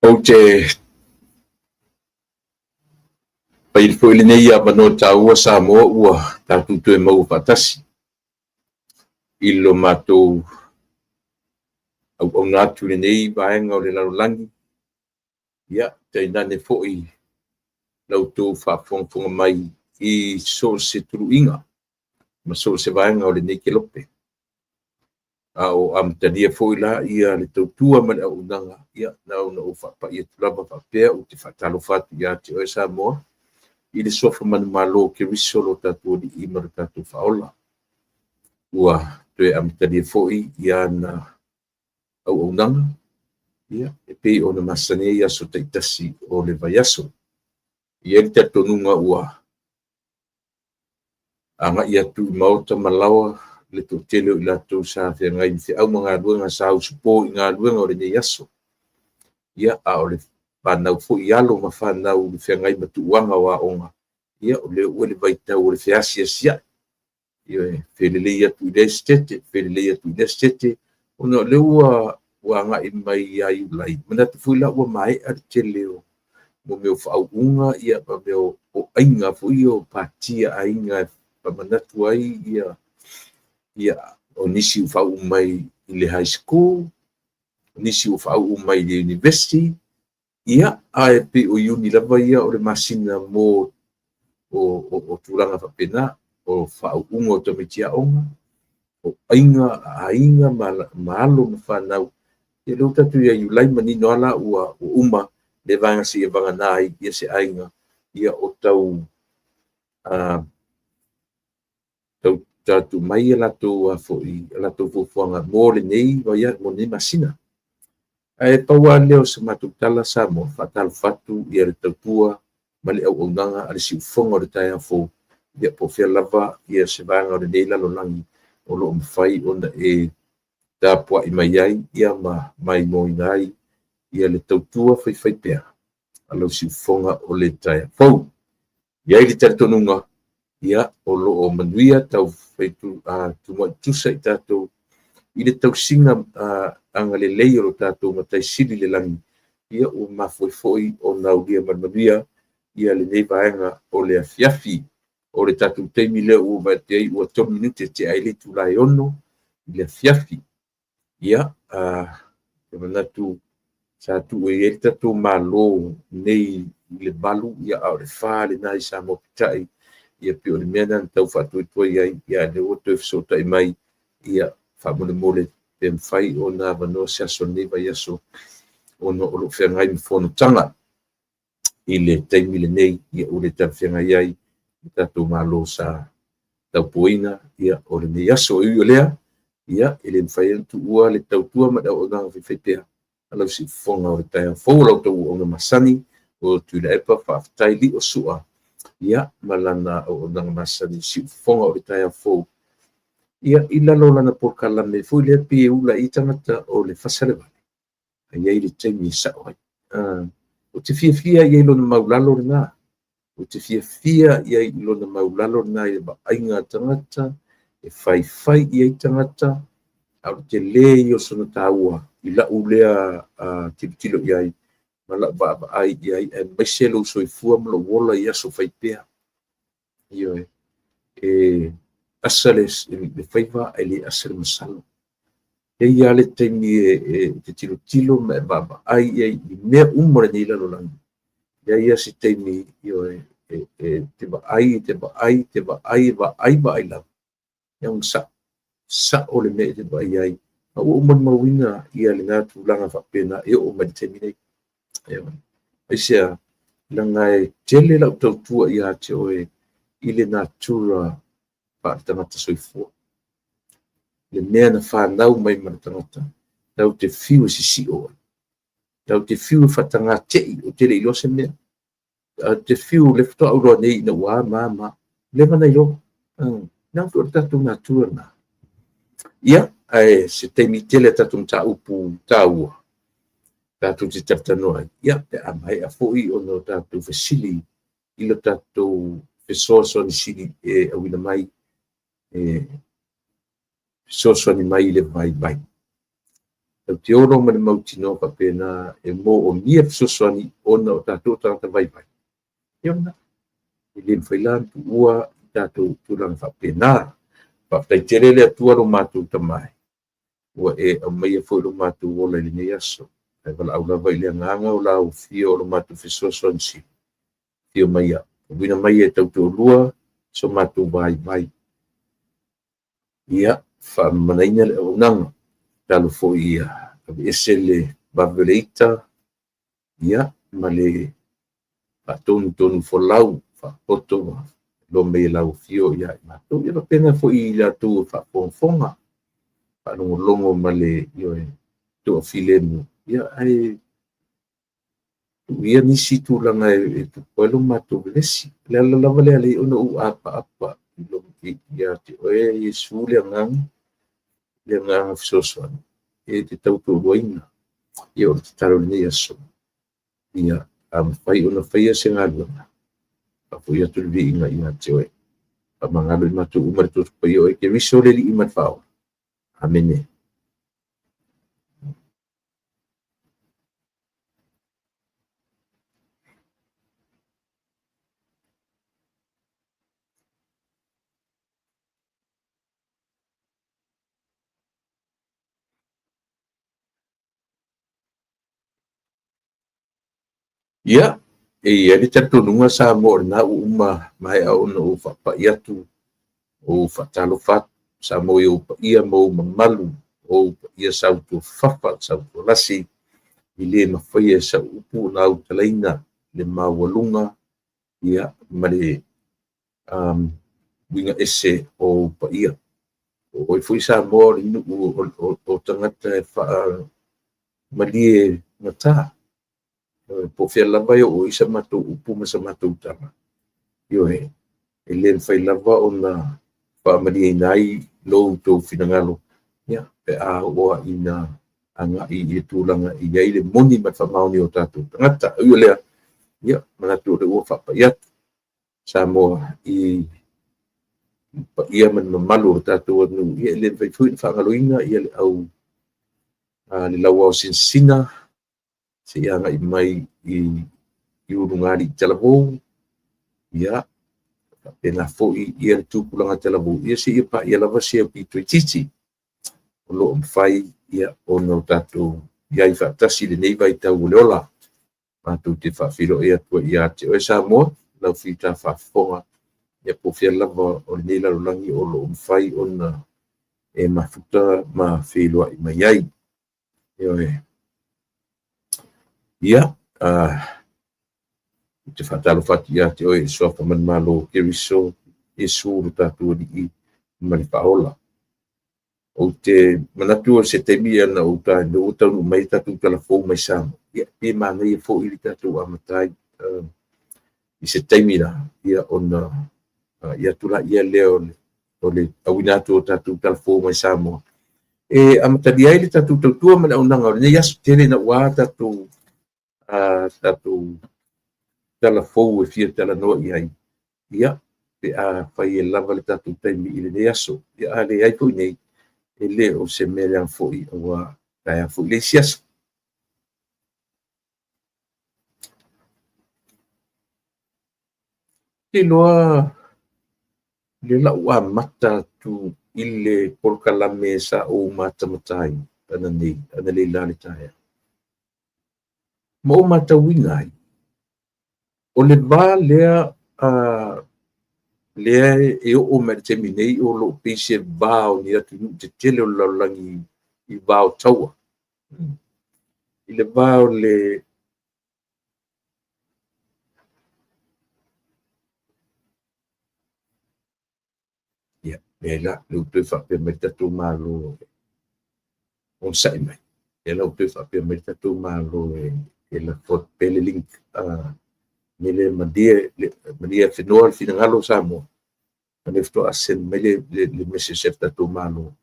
Ou te fai foi lenei avanoa taua Samoa ua tatou toe maua faatasi i lo matou auauna atu i lenei vaega o le lalolagi, ia tainane foi la outou faafogafoga mai i so o se tuluiga ma so o se vaega o lenei kelope. A o amatalia foi la ia le tautua ma le auaunaga, ia na ona ou faapai atu lava faapea ou te faatalofa atu ia te oe Samoa i le suafa manumalo o Keriso lo tatou Alii ma lo tatou Faaola. Ua toe amatalia foi ia ana auaunaga, ia, e pei ona masani ai aso taitasi o le vaiaso. E i ai le talitonuga ua agai atu i maota ma laoa le toatele o i latou sa feagai ma feau ma galuega sa usupo i galuega o lenei aso. Ia, a o le fanau foi i alo ma fanau i le feagai ma tuuaga o aoga, ia, o lea ua i le vaitau o le feasiasiai. Ioe, felelei atu i lea Setete, felelei atu i lea Setete, ona o lea ua agai mai ia Iulai, manatu foi la ua maea le tele o mea o faauuga, ia, ma mea o aiga foi ia o patia aiga e faamanatu ai ia o nisi ua faauu mai i le high school, o nisi ua faauu mai i le university, ia, ae pei o Iuni lava ia o le masina mo o tulaga faapena, o faauuga o tamaiti aoga, o aiga, aiga ma alo ma fanau. Ia lea ua tatou ia Iulai manino lava la ua uma le vaega seia vagana ai ia se aiga ia o tau tau mai a latou foi a latou fuafuaga mo lenei mo lenei masina. Ae pau lava lea o se matou tala Samoa, faatalofa atu ia le tautua ma le auaunaga a le siufofoga o le taeao fou, ia po o fea lava ia se vaega o lenei lalolagi o lo o mafai ona e tapuai mai ai ia ma maimoaina ai ia le tautua faifaipea a lau siufofoga o le taeao fou. E i ai le talitonuga, ia, o lo o manuia tau tumuai tutusa i tatou i le tausiga agalelei o lo tatou Matai Sili i le lagi, ia ua mafua foi ona aulia ma le manuia ia lenei vaega o le afiafi. O le tatou taimi lea ua vaai atu ai ua 3 minute tea ai le itula e 6 i le afiafi. Ia, e manatu sa tuu e i ai le tatou Malo nei i le 8, ia, a o le 4 lena i Samoa Pitai, ia pei o le mea lena na tau faatuaituai ai, ia lea ua toe fesootai mai, ia, faamolemole pe mafai ona avanoa se aso o lenei vaiaso ona o lo o feagai ma fonotaga i le taimi lenei, ia ua le talafeagai ai le tatou Malo sa taupuaina ia o lenei aso. E ui o lea, ia, e le mafai ona tuua le tautua ma le auaunaga faifaipea a lau siufofoga o le taeao fou o lau auauna masani o Tuilaepa. Faafetai Lio Sua, ia, ma lana auaunaga masani siufofoga o le taeao fou. Ia, i lalo o lana polokalame foi lea pei e ula i tagata o le fasalevale, a i ai le taimi e sao ai. Ou te fiafia i ai i lona maulalo lena. Ou te fiafia i ai i lona maulalo lena i le vaaiga a tagata, e faifai i ai tagata, a o le tele ia o sona taua i lau lea tilotilo i ai ma lau vaavaai i ai, aemaise lou soifua ma lou ola i aso faipea. Ioe, e asa le faiva ae le asa le masalo. E i ai lava le taimi e te tilotilo ma e vaavaai i ai i mea uma o lenei lalolagi. E i ai lava se taimi, ioe, e te vaai, te vaai, te vaai, vaai, vaai lava. Ia ona sao, sao le mea e te vaai ai. A ua ou molimauina ia lena tulaga faapena e oo mai le taimi nei. Ioe. Aisea, leaga e tele lau tautua ia te oe i le natura faale-tagata soifua. Le mea na fanau mai ma le tagata, tatou te fiu e sisio ai. Tatou te fiu e faatagā te'i, ou te le i iloa se mea. Ou te fiu o lea faatoa ou iloa nei ina ua a ma a ma a. Leva ona iloa. Leaga foi o le tatou natura lena. Ia, ae se taimi tele a tatou mataupu taua tatou te talatalanoa ai, ia, pe a maea foi ona o tatou fesili i lo tatou fesoasoani sili e auina mai e fesoasoani mai i le vaivai. Tatou te olo ma le mautinoa faapena e moomia fesoasoani ona o tatou tagata vaivai. Ia ona, e le mafai la ona tuua i tatou tulaga faapena. Faafetai tele le Atua lo matou Tama e, ua e aumaia foi lo matou ola i lenei aso. Ae valaau lava i le agaga o lau Afio o lo matou fesoasoani sili. Afio mai, auina mai e tautoalua so matou vaivai. Ia, faamamanaina le auaunaga. Tatalo foi ia aveese le vave o le ita, ia, ma le faatonutonu folau, faapoto ma iloa mai e lau Afio ia i matou. Ia faapena foi i latou o faafogafoga, faalogologo ma le ioe, toafilemu, ia ae tuu ia nisi tulaga e tupu ai lo matou vevesi. O le ala lava lea e ala ai ona ou apaapa ia te oe Iesu le Agaga, le Agaga fesoasoani, e te tautoaluaina. Ia o le tatalo i lenei aso, ia a mafai ona faia se galuega, faafoi atu le viiga ia te oe. Faamagalo i matou uma i le Toto Paia o oe Keriso le Alii ma le Faaola. Amene. Ia, e i ai le talitonuga Samoa o lena ua uma maea ona ou faapai atu, ou faatalofa atu Samoa i ou paia ma ou mamalu, o ou paia sautuafafa, sautualasi, e le mafaia e sau upu ona autalaina le maualuga ia, ma le uiga ese o ou paia. O oe foi Samoa o le nuu o tagata e faamalie gata. Po o fea lava e oo i ai sa matou upu ma sa matou tala, ioe, e le mafai lava ona faamalieina ai lo outou finagalo, ia, pe a oo lava ina agai i le tulaga e i ai le moni ma le faamaoni o tatou tagata. E ui o lea, ia, manatu o lea ua faapai atu Samoa i paia ma le mamalu o le tatou atunuu, ia e le mafai foi ona faagaloina le au le lauao sinasina seia agai mai i ulugalii talavou, ia, faapena foi le tupulaga talavou, ia seia paia lava se aupito itiiti o lo o mafai ona o tatou i ai faatasi i lenei vaitau o le ola. Matou te faafeiloai atu ai ia te oe Samoa, lau fita faafofoga, ia po o fea lava o lenei lalolagi o lo o mafai ona e mafuta ma feiloai mai ai. Ioe. Ia, ou te faatalofa atu ia te oe i le suafa manumalo o Keriso, Iesu lo tatou Alii ma le Faaola. Ou te manatu o se taimi ona ou talia ua taunuu mai le tatou tala fou mai Samoa, ia pe manaia foi le tatou amata ai i se taimi la, ia ona ia atu laia lea o le auina atu o tatou tala fou mai Samoa. E amatalia ai le tatou tautua ma le auaunaga o lenei aso. Tele ina ua tatou tala fou e fia talanoa i ai, ia, pe a fai e lava le tatou taimi i lenei aso. Ia, a leai foi nei, e le o se mea leaga foi, aua taeao foi le isi aso. Ou te iloa lea la ua amata atu i le polokalame sa ou matamata ai analeila le taeao. Ma ou matauina ai, o le va lea lea e oo mai i le taimi nei o lo o pei se va o ni atunuu tetele o le lalolagi i va o taua. I le va o le Ia, leai la, lea ua toe faapea mai le tatou Malo e onosai mai. Lea la ua toe faapea mai le tatou Malo e lafo atu pea le link, mea lea malie, malie afenoa le finagalo o Samoa, o lea faatoa send mai le message a le tatou Malo,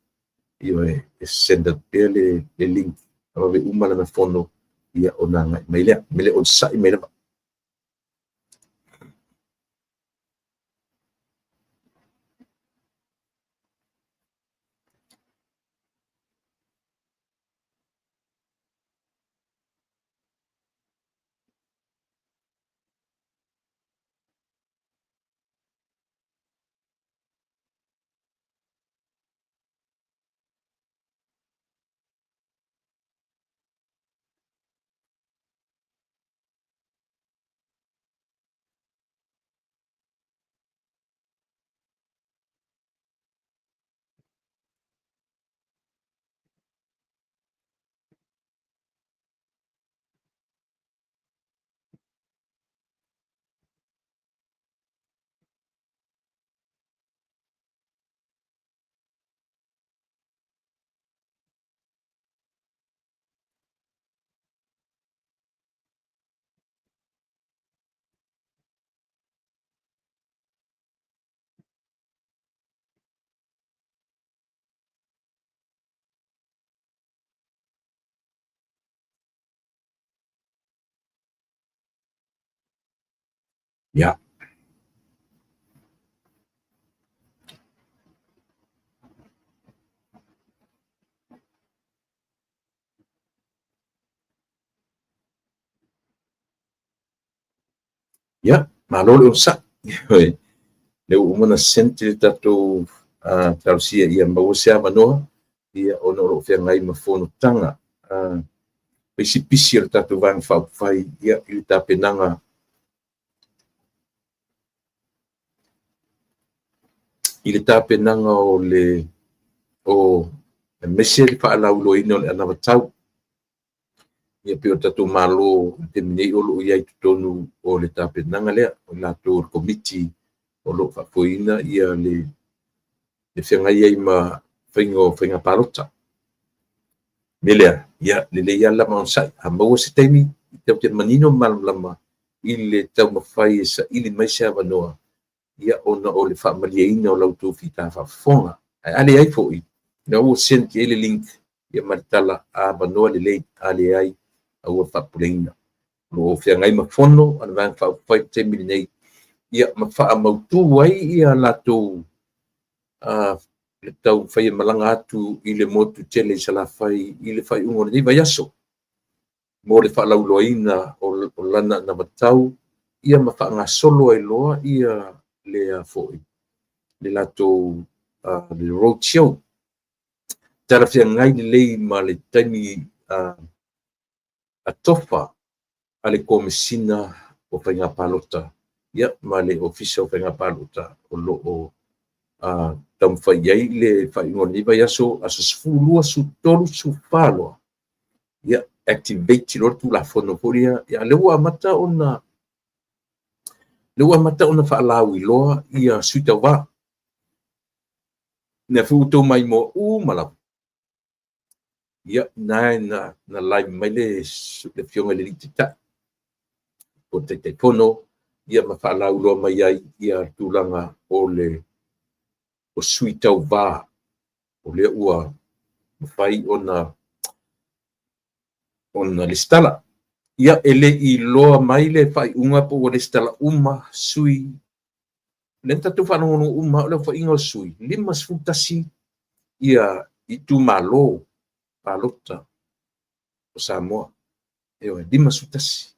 ioe, e send atu pea le link, a vave uma lana fono, ia ona agai mai lea. O le mea lea, onosai mai lava. Ia. Ia, malo le onosai. Ioe. Lea ua uma ona send le tatou talosia ia maua se avanoa, ia ona o lo o feagai ma fonotaga isi pisi o le tatou Vaega Faaupufai, ia, i le tapenaga o le o aemaise le faalauiloaina o le anavatau. Ia pei o le tatou Malo i le taimi nei o lo o i ai i totonu o le tapenaga lea, o latou o le Komiti o lo o faafoeina ia le feagai ai ma faiga o faiga palota. O le mea lea, ia lelei lava le lava onosai. A maua se taimi, tatou te manino ma malamalama i le taumafai e saili mai se avanoa, ia ona o le faamalieina o la outou fita faafofoga. Ae a leai foi, o la ua send i ai le link, ia ma le tala avanoa lelei, a leai, aua le faapopoleina. O lo o feagai ma fono a le Vaega Faaupufai i le taimi lenei, ia ma faamautu ai ia latou le taumafai e malaga atu i le motu tele i Salafai i le faaiuga o lenei vaiaso mo le faalauiloaina o lana anavatau, ia ma faagasolo ai loa ia le foi le latou le road show. Talafeagai lelei ma le taimi a tofa a le Komesina o Faiga Palota, ia ma le Ofisa o Faiga Palota o lo o taumafai i ai le faaiuga o lenei vaiaso, aso 12, 13, 14 loa, ia activate loa le Tulafono foi lea. Ia lea ua amata ona faalauiloa ia sui tauva. Lea foi ua outou maimoa uma lava. Ia, na live mai le Afioga i le Alii Taitai, po o le Taitaifono, ia ma faalauiloa mai ai ia tulaga o le o sui tauva, o lea ua mafai ona lesitala. Ia, e le i iloa mai le faaiuga po ua lesitala uma sui. Lea na tatou faalogologo uma o le aofaiga o sui, 51 ia itumalo palota o Samoa. Ioe, 51.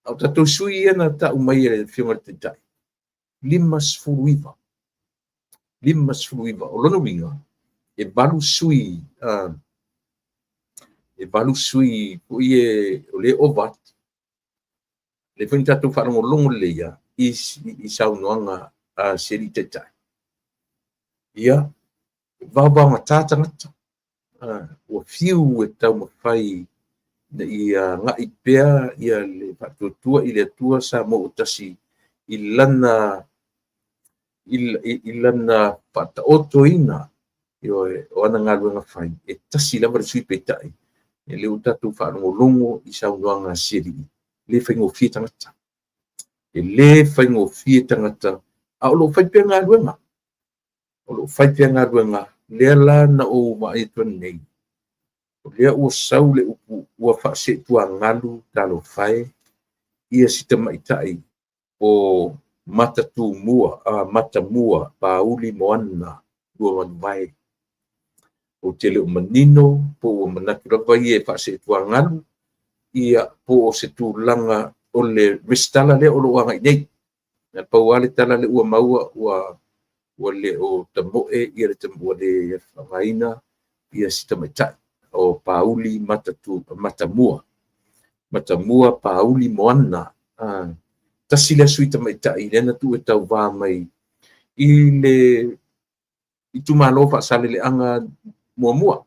A o tatou sui ia na tau mai e le Afioga i le Taitai, 59. 59. O lona uiga, e 8 sui, e 8 sui foi e o lea e ova atu. Lea foi na tatou faalogologo lelei lava i saunoaga a si alii Taitai. Ia, vaovaogata tagata, ua fiu e taumafai ina ia agai pea ia le faatuatua i le Atua Samoa ua tasi i lana faataotoina, ioe, o ana galuega fai, e tasi lava le sui, peitai Ia lea ua tatou faalogologo i saunoaga a si alii, e le faigofie tagata. E le faigofie tagata, a o lo o fai pea galuega. O lo o fai pea galuega, lea la na ou vaai atu nei, o lea ua sau le upu ua faasee tuagalu, talofa e, ia si tamaitai o Matatumua, Matamua Pauli Moana Luamanuvae. Ou te le o manino po ua manatu lava ia e faaseetuagalu, ia po o se tulaga o le resitala lea o lo o agai nei. Na pau lava le tala lea ua maua ua le o tamoe ia le ua le faaaogaina ia si tamaitai o Pauli Matamua. Matamua Pauli Moana. Tasi lea sui tamaitai lea na tuu e tauva mai i le itumalo Faasaleleaga muamua.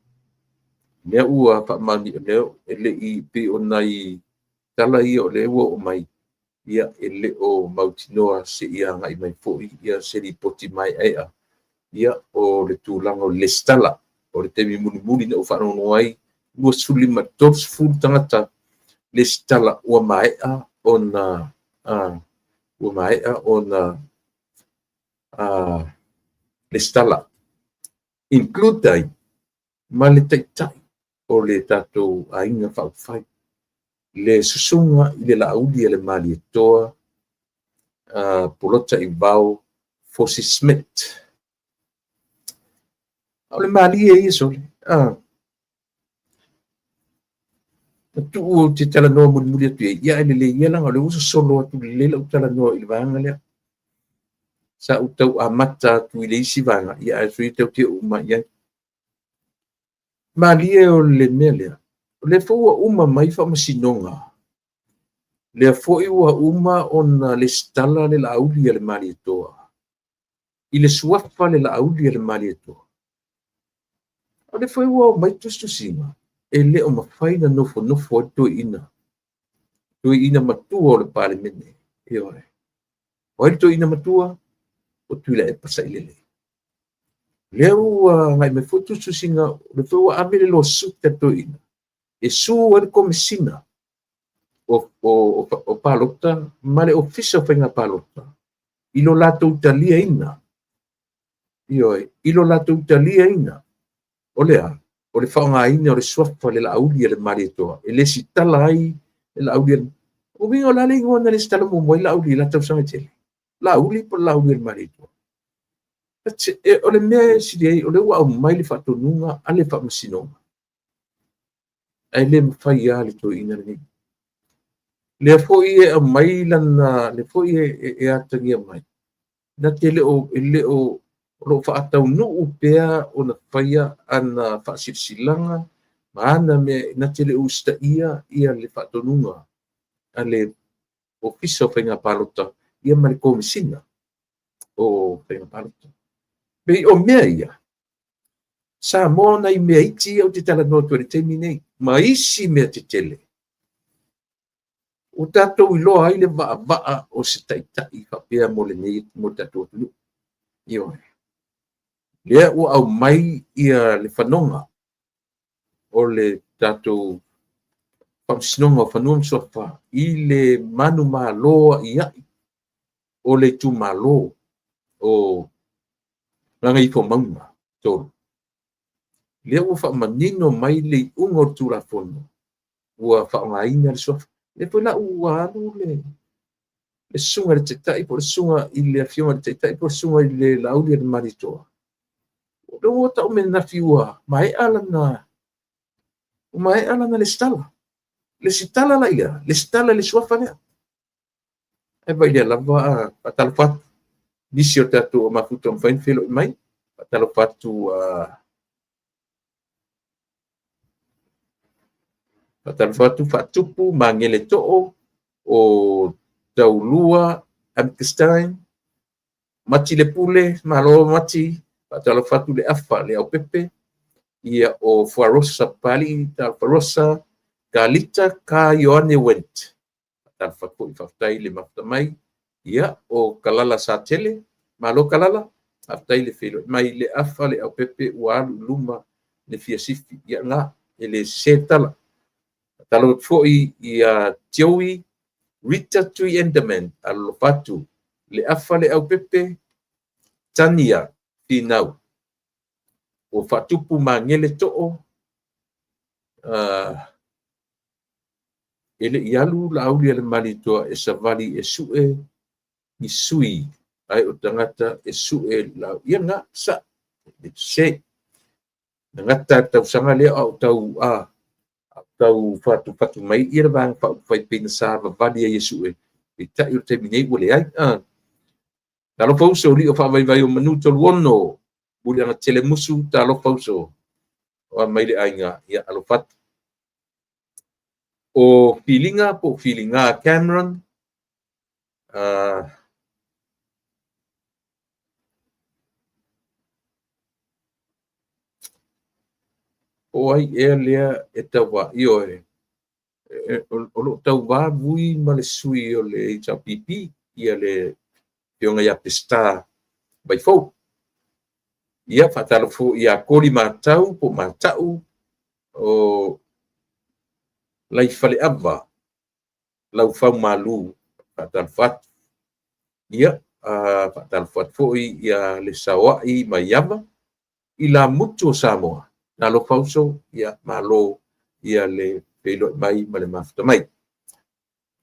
Lea ua faamaonia, lea e le i pei o nai tala ia o lea ua oo mai, ia e le o mautinoa se i agai mai foi ia se lipoti maeaea ia o le tulaga o le resitala. O le taimi mulimuli na ou faalogologo ai, 25 30 tagata resitala ua maea ona resitala, include ai ma le taitai o le tatou Aiga Faaupufai, le susuga i le Laauli a le Malietoa, Polataivao Fosi Smith. O le malie ia sole, na tuu ou te talanoa mulimuli atu i ai, ia ae lelei ia leaga o lea ua sosolo atu lelei lau talanoa i le vaega lea. Sa ou tau amata atu i le isi vaega, ia ae sui tau te oo mai i ai. Malie o le mea lea, o lea foi ua uma mai faamasinoga, lea foi ua uma ona resitala le Laauli a le Malietoa, i le suafa le Laauli a le Malietoa. O lea foi ua omai tusitusiga, e le o mafai ona nofonofo ai le toeaina, toeaina matua o le Palemene. Ioe. O ai le toeaina matua? O Tuilaepa Sailele. Lea ua agai mai foi tusitusiga, o lea foi ua ave le lawsuit a le toeaina, e sue ai le Komesina o Palota ma le Ofisa o Faiga Palota i lo latou taliaina, ioe, i lo latou taliaina o le a? O le faaaogaina o le suafa o le Laauli a le Malietoa e resitala ai le Laauli a le. O uiga o le a le igoa na resitala muamua ai Laauli i la tausaga e tele? Laauli po o le Laauli a le Malietoa? O le mea e sili ai, o lea ua aumai le faatonuga a le Faamasinoga, ae le mafai lava le toeaina lenei. Lea foi e aumai lana, lea foi e atagia mai, na te le o, e le o, o lo o faataunuu pea ona faia ana faasilasilaga ma ana mea, na te le o usitaia ia le faatonuga a le Ofisa o Faiga Palota ia ma le Komesina o Faiga Palota. Pei o mea ia, Samoa nai mea iti ia ou te talanoa atu ai i le taimi nei, ma isi mea tetele, ua tatou iloa ai le vaavaa o se taitai faapea mo lenei, mo le tatou atunuu. Ioe. Lea ua aumai ia le fanoga o le tatou Faamasinoga o Fanua ma Suafa i le manumalo a'ia'i o le itumalo o Gagaifomauga 3. Lea ua faamanino mai le iuga o le Tulafono ua faaaogaina le suafa. Lea foi la ua alu le susuga i le Taitai po o le susuga i le Afioga i le Taitai po o le susuga i le Laauli a le Malietoa. O lea ua tau mai ananafi ua maea lana resitala. Resitala la i lea, resitala i le suafa lea. Ae vaai lea lava, faatalofa atu nisi o tatou mafuta ua mafai ona feiloai mai. Faatalofa atu, faatalofa atu Faatupu Magele Too o Taulua Amkestein Mati Le Pule, malo Mati. Faatalofa atu le Afa le Aupepe, ia o Fuarosa Papalii, Talofa Kalita Ka Ioane Went. Faatalofa atu foi, faafetai le mafuta mai. Ia o Kalala Satele, malo Kalala, faafetai le feiloai mai. Le Afa le Aupepe ua alu i luma le fia sifi. Ia na, e le sese tala. Talofa atu foi ia Joey Rita Tui Enderman, alolofa atu. Le Afa Le Aupepe, Tania Finau. Ua faatupu magele too, e le i alu Laauli a le Malietoa e savali e sue ni sui, ai o tagata e sue lau. Ia na, sa, se. Na gata tausaga lea au tau a tau fatufatu mai ia le vaega faaupufai pei na savavali ai e sue peitai o le taimi nei ua leai. Talofa uso lio faavaivai o manu 36 muliaga tele musu, talofa uso o mai le aiga, ia alofa atu. O Filiga po o Filiga Cameron, o ai ea lea e tauva, ioe, o lo tauva vui ma le sui o le HRPP, ia le afioga ia Peseta Vaifou. Ia faatalofa foi ia Koli Matau po o Matau o Laifaleava Laufaumalu, faatalofa atu. Ia faatalofa atu foi ia le Saoai Maiava i la mutu o Samoa. Talofa uso, ia malo ia le feiloai mai ma le mafuta mai.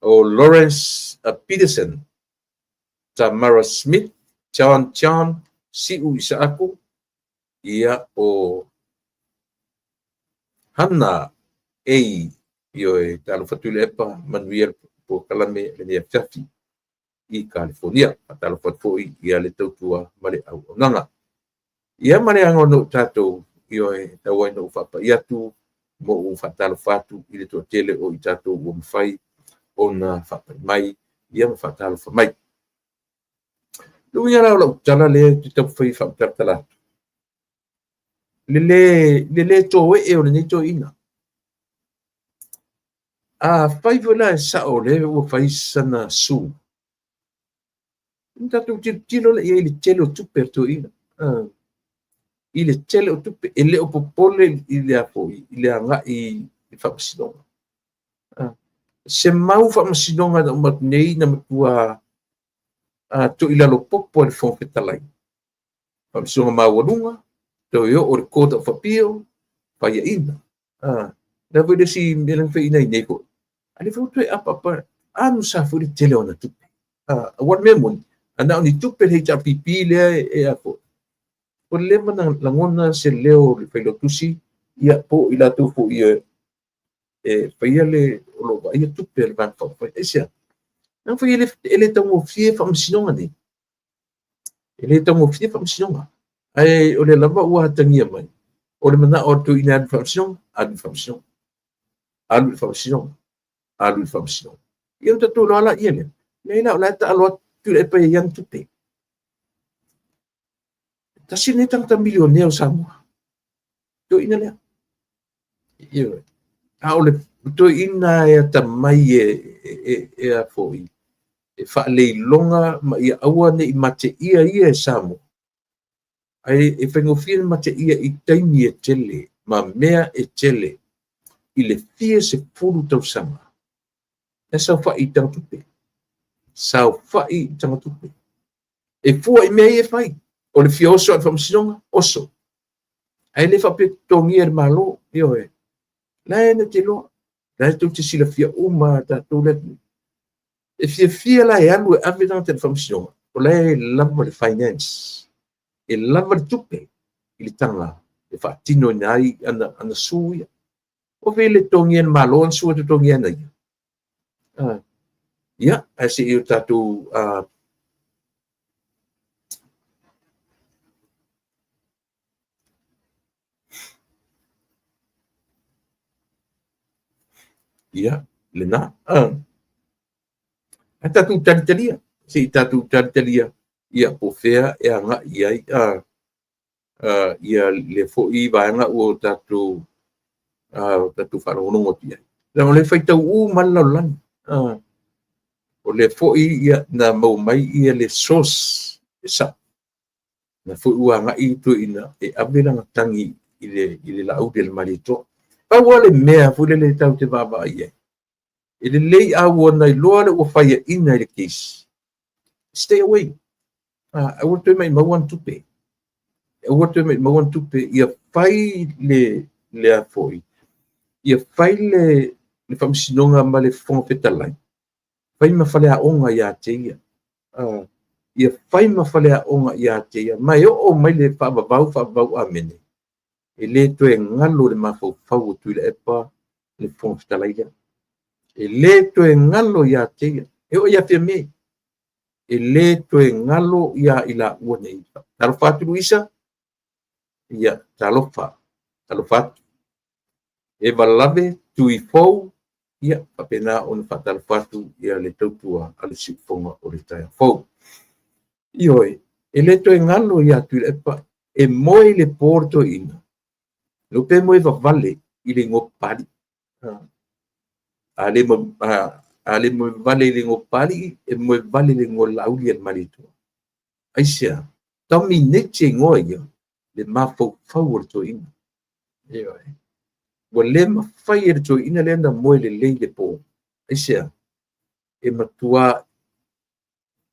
O Lawrence Peterson, Tamara Smith, John John, Siu Isaaku, ia o Hana Ei, ioe, talofa atu i le epa, manuia po kalame lenei afiafi i California. Faatalofa atu foi ia le tautua ma le auaunaga. Ia ma le aga o tatou, ioe, tau ai no faapai atu, mo ou faatalofa atu i le toatele o i tatou ua mafai ona faapai mai, ia ma faatalofa mai. Le uiga la o lau tala lea e te taumafai e faamatalatala atu, le le toe'e o lenei toeaina. A fai foi la e sao lea ua fai sana su, na tatou tilotilo lea i ai i le tele o tupe a le toeaina. I le tele o tupe, e le o popole i le afoi, i le agai i faamasinoga. Se mau faamasinoga na uma atu nei na matua to'i lalo popo e le Fofoga Fetalai. Faamasinoga maualuga, toe oo le Court of Appeal, faiaina. Lea foi le isi mea lea na faiaina ai nei foi. A lea foi ua toe apaapa, anusa foi le tele o ana tupe. Aua le mea moni, ana o ni tupe le HRPP lea e afoi. Ua leva na lagona se leo o le failautusi, ia po o i latou foi e faia le o lo o vaaia tupe a le Vaega Faaupufai. Aisea? Na foi e le taugofie faamasinoga nei. E le taugofie faamasinoga. Ae o lea lava ua atagia mai, o le manao o le toeaina e alu i faamasinoga, alu i faamasinoga. Alu i faamasinoga, alu i faamasinoga. Ia na tatou iloa la ia lea. Leai la o la e taalo atu le epa e i ana tupe. Tasi lenei tagata milionea o Samoa. Toeaina lea. Ioe. A o le toeaina e atamai e afoi, e faaleiloga ma ia aua ne i mateia ia e Samoa. Ai e faigofie le mateia i taimi e tele, ma mea e tele, i le fia 10 tausaga. E saofai i tagatupe. Saofai i tagatupe. E fua i mea ia e fai. O le fia oso a le faamasinoga, oso. Ae le faapea totogia e le Malo, ioe. La e na te iloa. La e tou te silafia uma tatou le atunuu. E fiafia la e alu e ave tagata i le faamasinoga, o la e lava le finance. E lava le tupe i le taga e faatinoina ai ana su ia. O fei le totogia e le Malo ana su e totogia ana ia. Ia, ae se i o tatou ia, lena. Ae tatou talitalia, se i tatou talitalia, ia po fea e agai ai ia le foi vaega ua tatou faalogologo atu i ai. Leaga o lea e faitau uma le lalolagi. O lea foi ia, na maua mai ia le source e sao. Na foi ua agai toeaina e ave lana tagi i le Laauli a le Malietoa. Pau lava le mea foi lele tatou te vaavaai i ai, e lelei a ua na iloa lea ua faiaina i le case, stay away. Aua le toe maumau ana tupe. Aua le toe maumau ana tupe. Ia fai le le a foi, ia fai le Faamasinoga ma le Fofoga Fetalai, fai ma faleaoga ia te ia. Ia fai ma faleaoga ia te ia, ma e oo mai le faavavau, faavavau amene, e le toe galo i le mafaufau o Tuilaepa le Fofoga Fetalai lea. E le toe galo ia te ia, e oo ia Fiame, e le toe galo ia i laua nei. Talofa atu Luisa, ia talofa, talofa atu. Eva Lave, Tui Fou, ia faapena ona faatalofa atu ia le tautua a le siufofoga o le taeao fou. Ioe, e le toe galo ia Tuilaepa, e moe i le po le toeaina, lou pe moe vavale i le igoa Papalii. A le moe vavale i le igoa Papalii, e moe vavale i le igoa Laauli a le Malietoa. Aisea? Dominate e igoa ia le mafaufau o le toeaina. Ioe. Ua le mafai e le toeaina lea ona moe lelei i le po. Aisea? E matua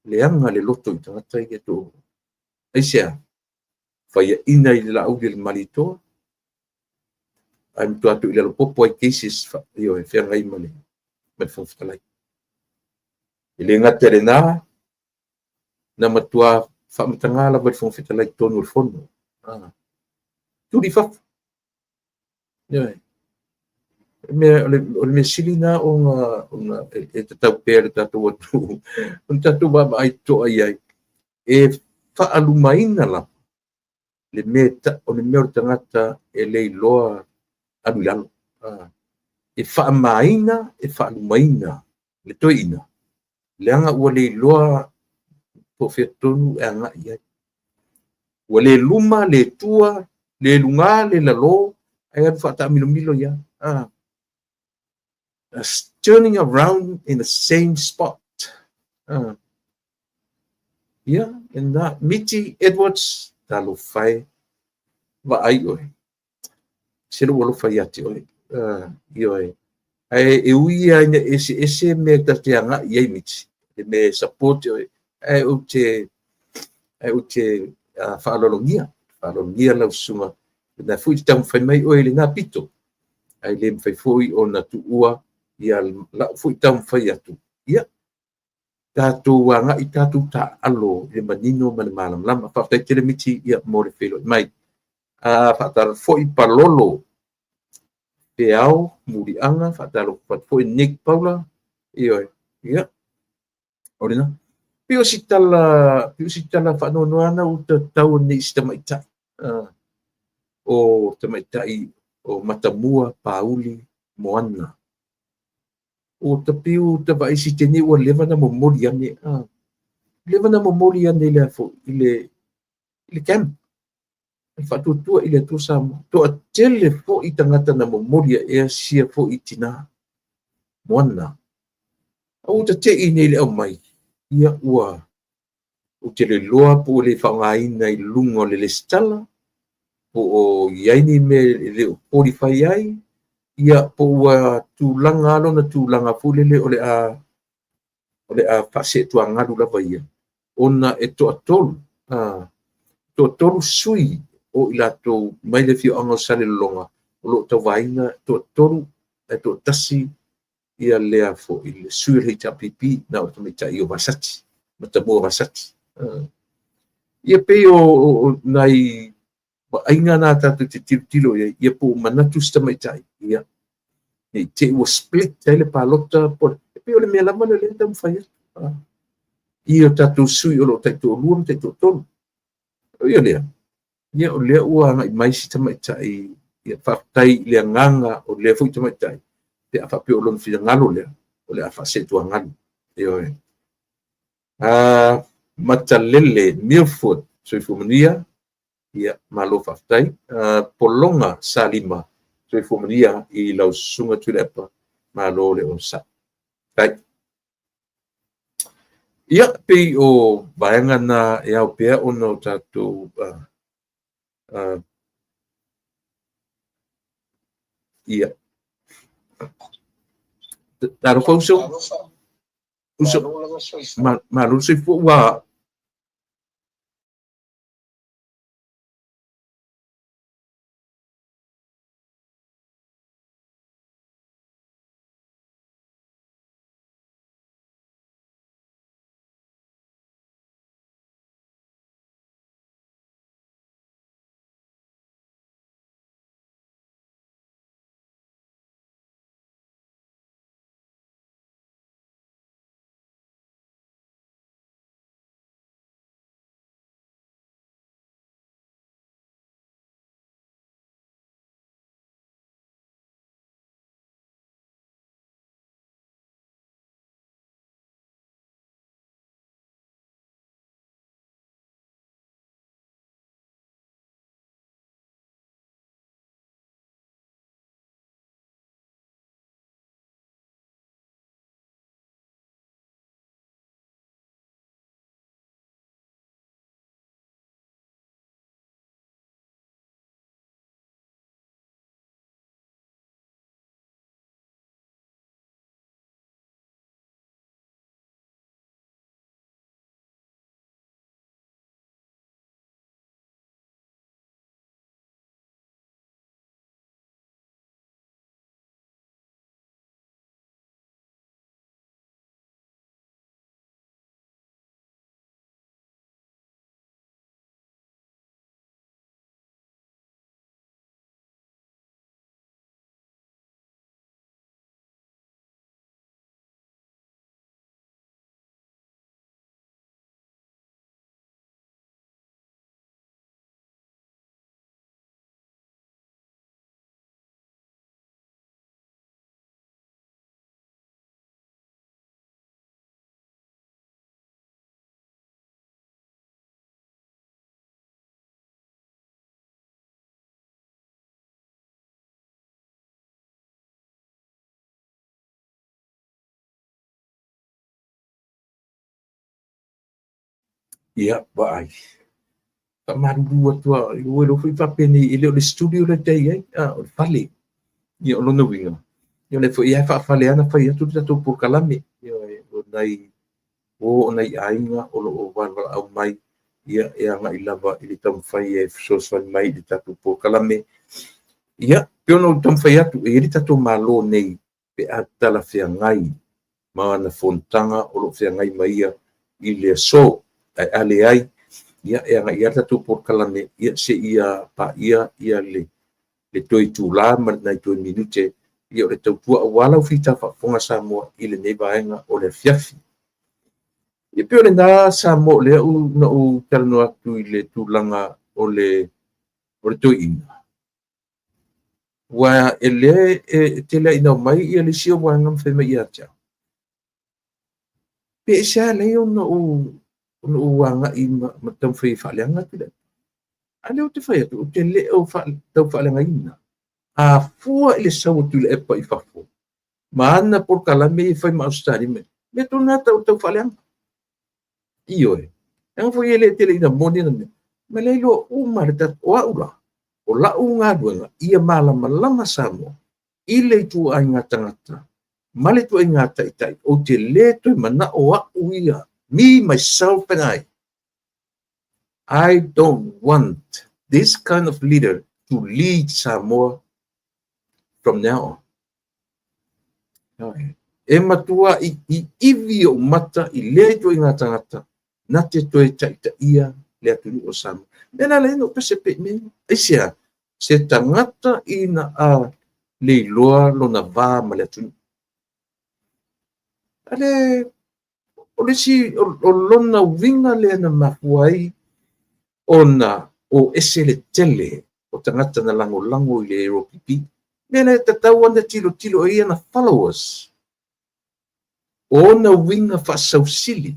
leaga le loto i tagata ia e toalua. Aisea? Faiaina i le Laauli a le Malietoa, ae matua tuu i lalo popo ai cases, ioe, feagai ma le Fofoga Fetalai. E le gata i lena, na matua faamataga lava i le Fofoga Fetalai i totonu o le Fono. Tuli i fafo. Ioe. O le mea sili lena ona e tatau pea i le tatou atunuu ona tatou vaavaai totoa i ai, e faalumaina lava le mea o le mea o le tagata e le iloa alu i lalo. E faamaina, e faalumaina le toeaina, leaga ua le iloa po o fea tonu e agai i ai. Ua le luma, le tua, le luga, le lalo, ae alu faataamilomilo i ai. Turning around in the same spot. Ia, lena, Miti Edwards, talofa e, vaai oe. Se lou alofa ia te oe. Ioe. Ae e ui lava ina eseese mea ta te agai i ai Miti, le mea e support oe, ae ou te faaaloalogia, faaaloalogia lau susuga, lena foi te taumafai mai oe i lena pito, ae le mafai foi ona tuua ia lau foi taumafai atu, ia, tatou agai, tatou taaalo i le manino ma le malamalama. Faafetai tele Miti, ia, mo le feiloai mai. Faatalofa foi Palolo, Feao, Muliaga, faatalofa atu foi Nick Paula, ioe, ia, o lena. Pei o si tala, pei o si tala faanoanoa na ua tatau nei i si tamaitai, o tamaitai o Matamua Pauli Moana. O tapiu tavaai si teine ua leva na momoli ane, leva na momoli ane i le afo, i le camp. E faatuatua i le Atua Samoa. Toatele foi tagata na momoli aea sia foi tina Moana. A ua tate'i nei le aumai, ia ua ou te le iloa po ua le faaaogaina i luga o le lesitala, po o i ai ni mea e le o qualify ai, ia po ua tulaga lona tulaga foi lele o le a faaseetuagalu lava ia, ona e toatolu, toatolu sui o i latou mai le afioaga o Salelologa o lo o tauvaina, toatolu ae toatasi ia lea foi le sui o le HRPP na o le tamaitai o Vasati, Matamua Vasati. Ia pei o nai vaaiga na tatou te tilotilo i ai, ia po o manatu si tamaitai, ia, ne i te i ua split ai le palota, po e pei o le mea lava lea o lea e taumafai atu. I o tatou sui o lo o taitoalua ma taitoatolu. O ia lea, ia o lea ua agai mai si tamaitai, ia faafetai i le agaga o lea foi tamaitai, pe a faapea o lona finagalo lea, o le a faaseetuagalu. Ioe. Matalele Milford, soifua manuia, ia malo faafetai. Pologa Salima, soifua manuia i lau susuga Tuilaepa, malo le onosai. Faafetai. Ia, pei o vaega na e ao pea ona o tatou Ia. Talofa uso. Uso. Malo le soifua ua Ia, vaai. Faamalulu atu lava, ua iloa foi faapenei, e le o le studio lea e te i ai, a, o le fale. Ia, o lona uiga, ia o lea foi e faafale lava ona fai atu le tatou polokalame. Ia, o nai o nai aiga o lo o valaau mai, ia, e agai lava i le taumafai e fesoasoani mai i le tatou polokalame. Ia, pei ona ou taumafai atu, e i ai le tatou Malo nei pe a talafeagai ma ana fonotaga o lo o feagai ma ia i le aso. Ae a leai, ia, e agai lava le tatou polokalame, ia, seia paia ia le toe itula ma nai toe minute, ia, o le tautua aua lau fita faafofoga Samoa i lenei vaega o le afiafi. Ia pei o lena Samoa o lea na ou talanoa atu i le tulaga o le toeaina. Aua e lea e tele lava ina omai ia le isi vaega ma fai mai ia te au, pe aisea e ala ai ona ou agai ma taumafai e faaleaga Tuilaepa. A lea ou te fai atu, ou te le o tau faaleagaina. A fua i le sau o Tuilaepa i fafo, ma ana polokalame ia e fai ma Ausetalia, mea tonu lava tau tau faaleaga. Ioe. Leaga foi e le tele ina moni ana mea. Ma lea iloa uma le tatou, o au la, o lau galuega, ia malamalama Samoa i le ituaiga tagata ma le ituaiga taitai, ou te le toe manao au ia, me, myself and I. I don't want this kind of leader to lead Samoa from now on. E matua i ivi ou mata i lea ituaiga tagata na te toe taitaia le atunuu o Samoa. Mea la lea na ou pese pe i mea. Aisea, se tagata ina a le iloa lona va ma le atunuu. Ale, o le isi, o lona uiga lea na mafua ai ona o ese le tele o tagata na lagolago i le AOPP. Mea lea e tatau ona tilotilo ai ana followers. O ona uiga faasausili.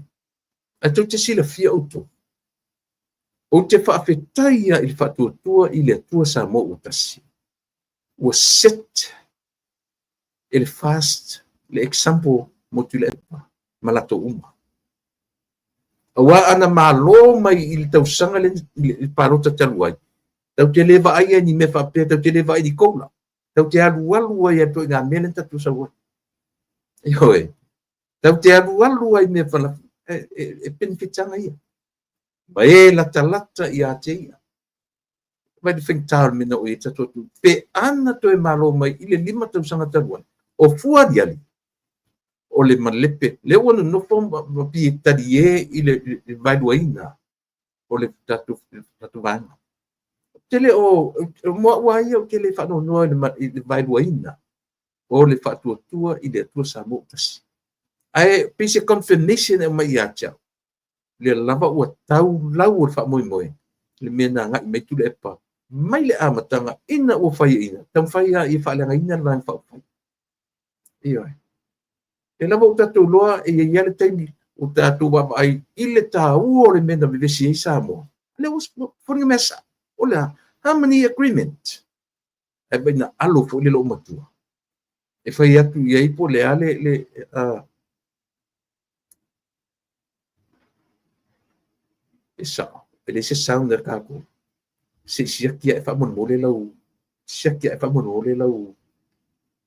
Ae tou te silafia outou. Ou te faafetai i le faatuatua i le Atua Samoa ua tasi. Ua set e le FAST le example mo Tuilaepa ma latou uma. Aua ana malo mai i le tausaga le palota talu ai, tau te le vaai ai ni mea faapea, tau te le vaai ni koula. Tatou te alualu ai i le ituaiga mea lea na tatou sau ai. Ioe. Tatou te alualu ai i mea e benefit ana ia. Ma e latalata ia te ia. Vaai i le faigata o le mea na oo i ai le tatou atunuu. Pe ana toe malo mai i le 5 tausaga talu ai, o fua aliali, o le malepe, lea ua nonofo ma pie talie i le vaeluaina o le tatou vaega. Tele o mo au lava ia ou te le faanoanoa i le vaeluaina o le Faatuatua i le Atua Samoa ua Tasi. Ae pei se confirmation e aumai ia te au, lea lava ua tau lau o le faamoemoe le mea na agai mai Tuilaepa mai le amataga ina ua faiaina, taumafai lava ia faaleagaina le Vaega Faaupufai. Ioe. Lea lava ua tatou iloa e i ai lava le taimi ua tatou vaavaai i le taua o le mea na vevesi ai Samoa. Lea ua foliga mea sao, o le a? Harmony Agreement. Ae vaai na alo foi le loomatua e fai atu i ai po o le a le e sao, e leai se sound a tatou. Se i siaki ae faamolemole lau, siaki ae faamolemole lau,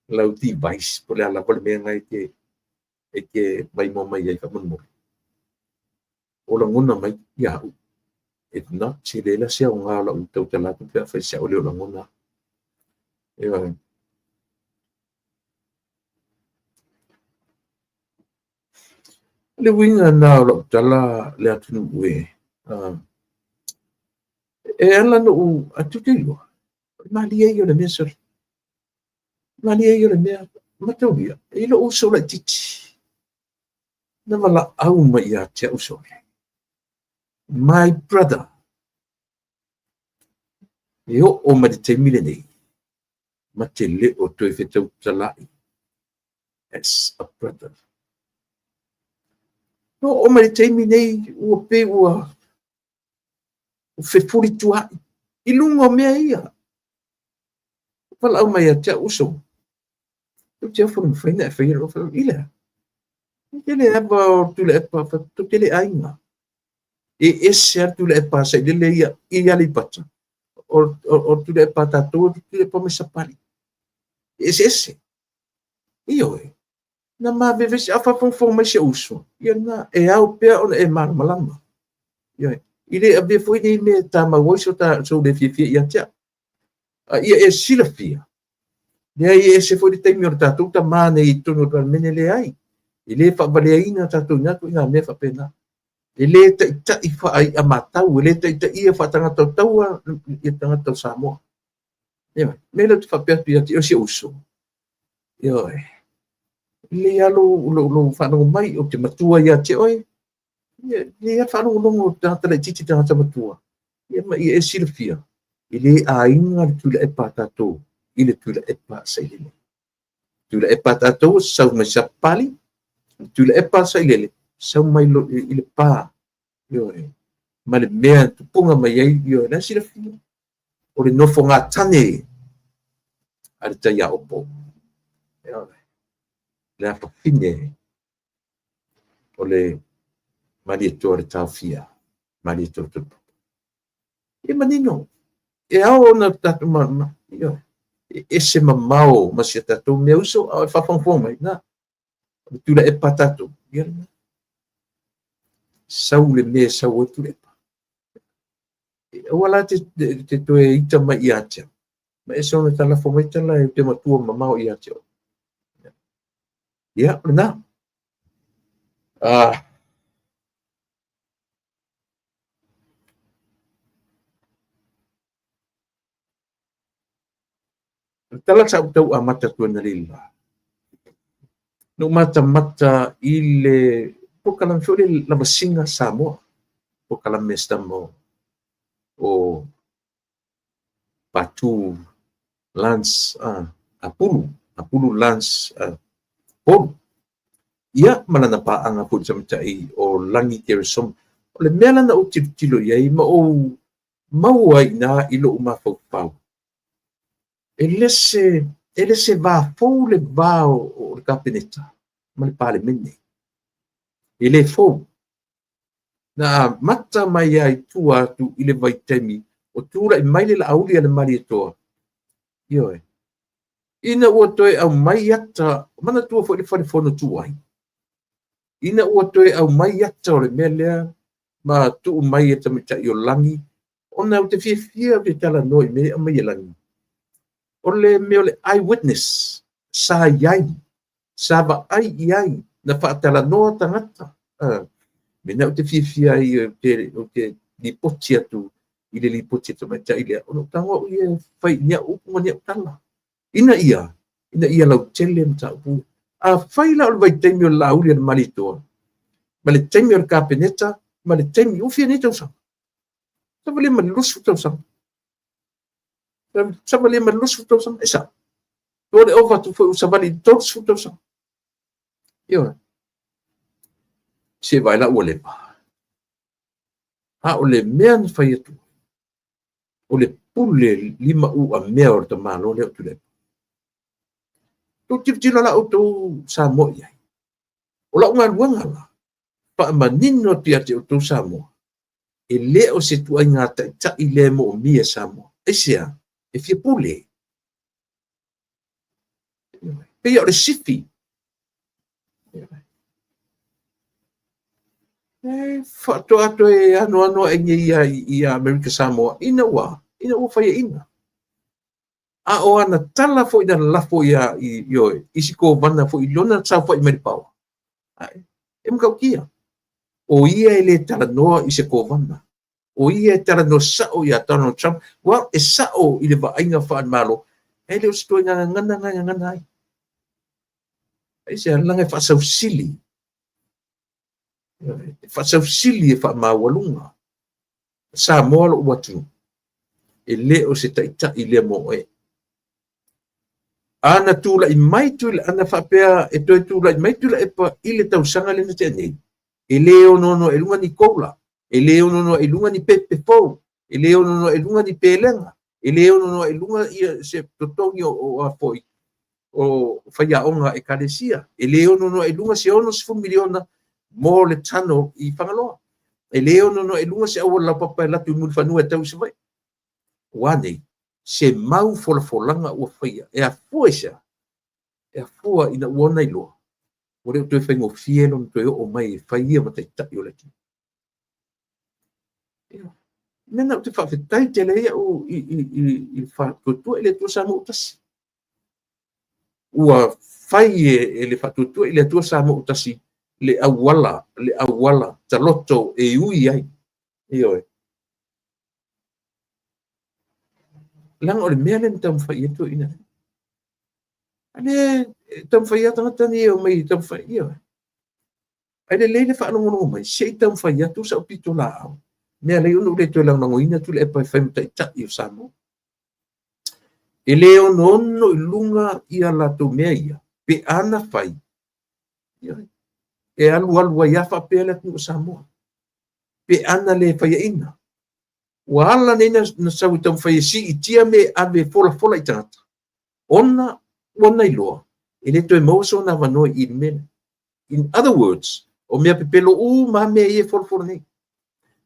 lau device po o le a lava le mea lena e te maimoa mai ai faamolemole. O lagona mai ia au. If not, se leai la se aoga o lau tautala atu pe afai se au e le o lagona. Ioe. O le uiga lena o lau tala le atunuu e. E ala ona ou, ae tou te iloa, o le malie ia o le mea sole. Malie ia o le mea, mataulia, e i lou uso laitiiti, na valaau mai ia te au sole. My brother, e oo mai le taimi lenei, ma te le o toe fetautala'i as a brother. Na oo mai le taimi nei, ua pei ua fefulitua'i i luga o mea ia. Valaau mai ia te au, uso, tou te ofo i le mafai ona e faia lou fai i le a? E tele lava o Tuilaepa, tou te le aiga. E ese lava le Tuilaepa a Sailele ia i Aleipata, o le Tuilaepa a tatou, o le Tuilaepa mai Sapali. E eseese. Ioe. Na ma vevesi, a faafogafoga mai si ou uso, ia lena, e ao pea ona e malamalama. Ioe. E le avea foi nei mea e tamau ai sou le fiafia ia te au. A ia e silafia, leai e ese foi le taimi o le tatou tama nei i totonu o le Palemene, leai. E le faavaleaina tatou i na ituaiga mea faapena. E le taitai faai'a matau, e le taitaia faatagata o taua ia tagata o Samoa. Ioe. Mea lea ou te faapea atu ia te oe si ou uso. Ioe. E lelei lava lou faalogo mai, ou te matua ia te oe. E lelei lava le faalogologo o tagata laitiiti i tagata matua. Ia ma ia e silafia, e le aiga le Tuilaepa a tatou i le Tuilaepa a Sailele. Tuilaepa a tatou sau mai Sapali, le Tuilaepa a Sailele sau mai i le pa. Ioe. Ma le mea e tupuga mai ai, ioe, la e silafia. O le nofogatane a le taiaopo. Ioe. Le afafine o le Malietoa le Taofia, Malietoa Tupu. E manino, e ao ona tatou ma, ioe, e ese mamao ma si a tatou mea uso, a o e faafogafoga mai, na, o le Tuilaepa a tatou, ia lena. Sau le mea e sau ai le Tuilaepa. Aua la te toe ita mai ia te au, ma e soona talafo mai tala e te matua mamao ia te oe. Ia, o lena. O le tala sa ou tau amata atu analeila, na ou matamata i le polokalame foi le Lavasiga Samoa, polokalame a si tama o Patu Lance Apulu, Apulu Lance Polu. Ia, ma lana paaga foi i le tamaitai o Lagi Keresoma. O le mea la na ou tilotilo i ai ma ou maua ai i ina i lou mafaufau, e le se va fou le va o le Kapeneta ma le Palemene. E le fou. Na amata mai lava i tua atu i le vaitaimi o tulai mai le Laauli a le Malietoa. Ioe. Ina ua toe aumai ata, manatua foi le fale fono tuai, ina ua toe aumai ata o le mea lea ma tuu mai e tamaitai o Lagi, ona ou te fiafia ou te talanoa i mea e aumai e Lagi. O le mea o le eyewitness, sa i ai, sa vaai i ai, na faatalanoa tagata. Mea ou te fiafia ai ou te lipoti atu i le lipoti a tamaitai lea, ona ou tago au ia e fai i ni au upu ma ni au tala, ina ia lautele mataupu. Afai la o le vaitaimi o le Laauli a le Malietoa, ma le taimi o le Kapeneta, ma le taimi, ua fia nei tausaga? 25 tausaga. 25 tausaga, e sao. O le ova atu foi ua savali i 30 tausaga. Ioe. Se vaai la ua leva. A o le mea na fai atu, o le pule lima u a mea o le tamalo lea o Tuilaepa. Tou tilotilo la outou Samoa i ai. O lau galuega la, faamanino atu ia te outou Samoa, e le o se tuaiga taitai lea e moomia e Samoa. Aisea? E fia pule. Pei o le sifi. E faatoa toe anoano ai nei ia Amerika Samoa ina ua faiaina. A o ana tala foi na lalafo ia i isi kovana foi i lona saofai mai le power. E matautia. O ia e le talanoa i se kovana. O ia e talanoa sao ia Donald Trump. Well, e sao i le vaaiga faale-Malo. E le o se toe gagana gagana ai. Aisea? Laga e faasausili. E faasausili e faamaualuga. Samoa lou atunuu. E le o se taitai lea mo oe. Ana tulai mai ana faapea e toe tulai mai Tuilaepa i le tausaga lea na tea nei, e le onono e luga ni koula, e le onono e luga ni pepe fou, e le onono e luga ni pelega, e le onono e luga ia se totogi o a foi o faiaoga ekalesia, e le onono e luga se 60 miliona mo le tunnel i Fagaloa, e le onono e luga se auala laupapa e alu atu i Mulifanua e tau i Savaii. Ua nei, se mau folafolaga ua faia, e afua i sea? E afua ina ua ona iloa, ua le o toe faigofie lona toe oo mai e fai ia ma taitai o le atunuu. Mea na ou te faafetai tele ai au i faatuatua i le Atua Samoa ua tasi. Ua fai e le faatuatua i le Atua Samoa ua tasi le auala taloto e ui ai. Ioe. Leaga o le mea lea na taumafai i ai toeaiina. A lea taumafai lava tagata nei e omai e taumafai. Ioe. Ai lelei le faalogologo mai, se i taumafai atu sau pitolaau. Mea lea ona ou le toe lagolagoina Tuilaepa e fai ma taitai o Samoa. E le onoono i luga ia latou mea ia, pe ana fai, e alu alu ai lava faapea le atunuu o Samoa. Pe ana le faiaina. Ua ala nei na sau e taumafai e siitia me ave folafola i tagata, ona ua na iloa, e le toe maua sona avanoa i le mea. In other words, o mea pepelo uma mea ia e folafola nei.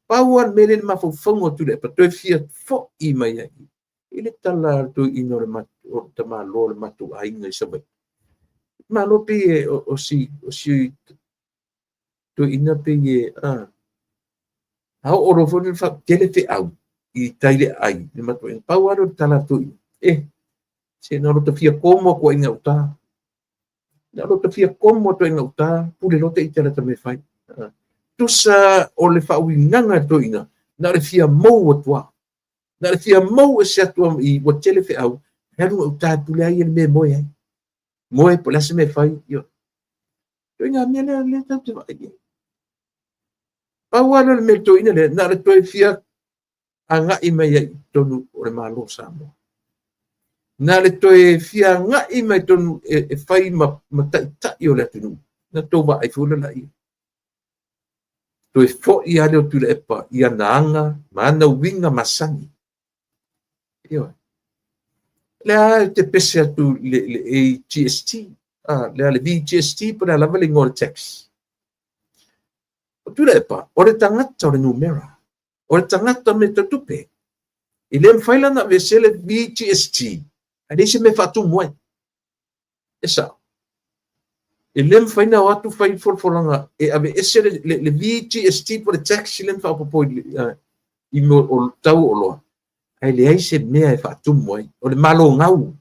Pau lava le mea lea le mafaufauga o Tuilaepa, toe fia fo'i mai ai i le tala a le toeaina o le tamaloa o le matou aiga i Savaii. Malo pei e o si toeaina pei e a oo loa foi le tele feau i tai le ai le matou aiga. Pau lava lea o le tala a le toeaina. Se na lota fia komo atu ai gauta. Na lota fia komo atu ai gauta, pule loa ita lata mea fai. Tusa o le faauigaga a le toeaina, na o le fia mou atu lava. Na o le fia mou ese atu i ua tele feau, e alu gauta e pule ai le mea e moe ai. Moe po o le a se mea e fai. Ioe. Ituaiga mea lea lea tatou te vaai i ai. Pau lava lea o le mea le toeaina lea, na o le toe fia agai mai ai i totonu o le Malo o Samoa. Na o le toe fia agai mai totonu e fai ma taitai o le atunuu, na tou vaai foi la ia. Toe foi lava lea o Tuilaepa i ana aga ma ana uiga masani. Ioe. Lea e te pese atu le AGST, lea le VGST po o le a lava le igoa o le tax. O Tuilaepa, o le tagata o le numera. O le tagata me tau tupe. E le mafai la ona aveesea le VGST, ae leai se mea e faatumu ai. E sao. E le mafai ona o atu fai folafolaga e aveese le VGST po o le tax lea na faaopoopo i mea o tau o oloa, ae leai se mea e faatumu ai. O le Malo gau.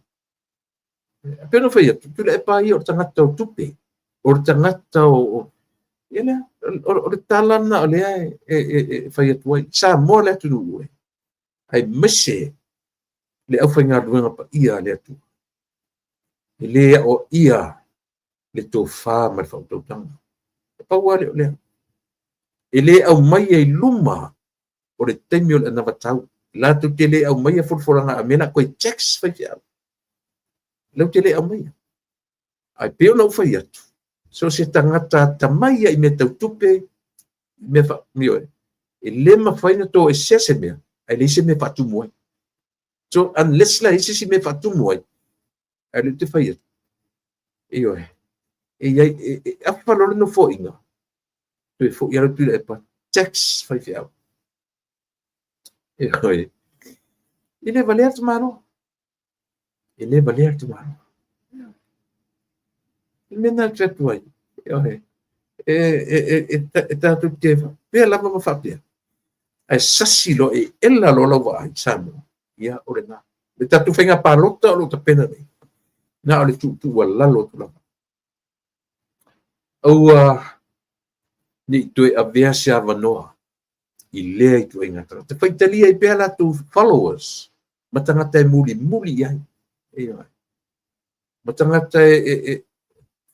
E pei ona fai atu, Tuilaepa ia o le tagata o tupe, o le tagata o... Ia lea, o le tala lena o lea e fai atu ai. Samoa le atunuu e, aemaise le aufaigaluega paia a le Atua. E le aoaia le tofa ma le faautautaga. E pau lava lea o lea. E le aumaia i luma o le taimi o le anavatau. Latou te le aumaia folafolaga a mea la toe tax faifeau. Latou te le aumaia. Ae pei ona ou fai atu, so o se tagata atamai lava i mea tau tupe, mea fa, ioe, e le mafai ona toesea se mea, ae leai se mea e faatumu ai. So unless la e i ai se isi mea e faatumu ai, ae o lea ou te fai atu, ioe, e i ai, e afa loa le nofoaiga, toe foi lava le Tuilaepa, tax faifeau. Ioe, e le valea le tamaloa. E le valea le tamaloa. Le mea lena ou te fai atu ai, ioe, e tatou te faapea lava ma faapea, ae sasi loa, e ela loa lau vaai Samoa, ia o lena. Le tatou faiga palota o lo o tapena nei, na o le tuutuualalo atu lava. Aua ne i toe avea se avanoa i lea ituaiga tagata. Faitalia ai pea latou followers ma tagata e mulimuli i ai. Ioe. Ma tagata e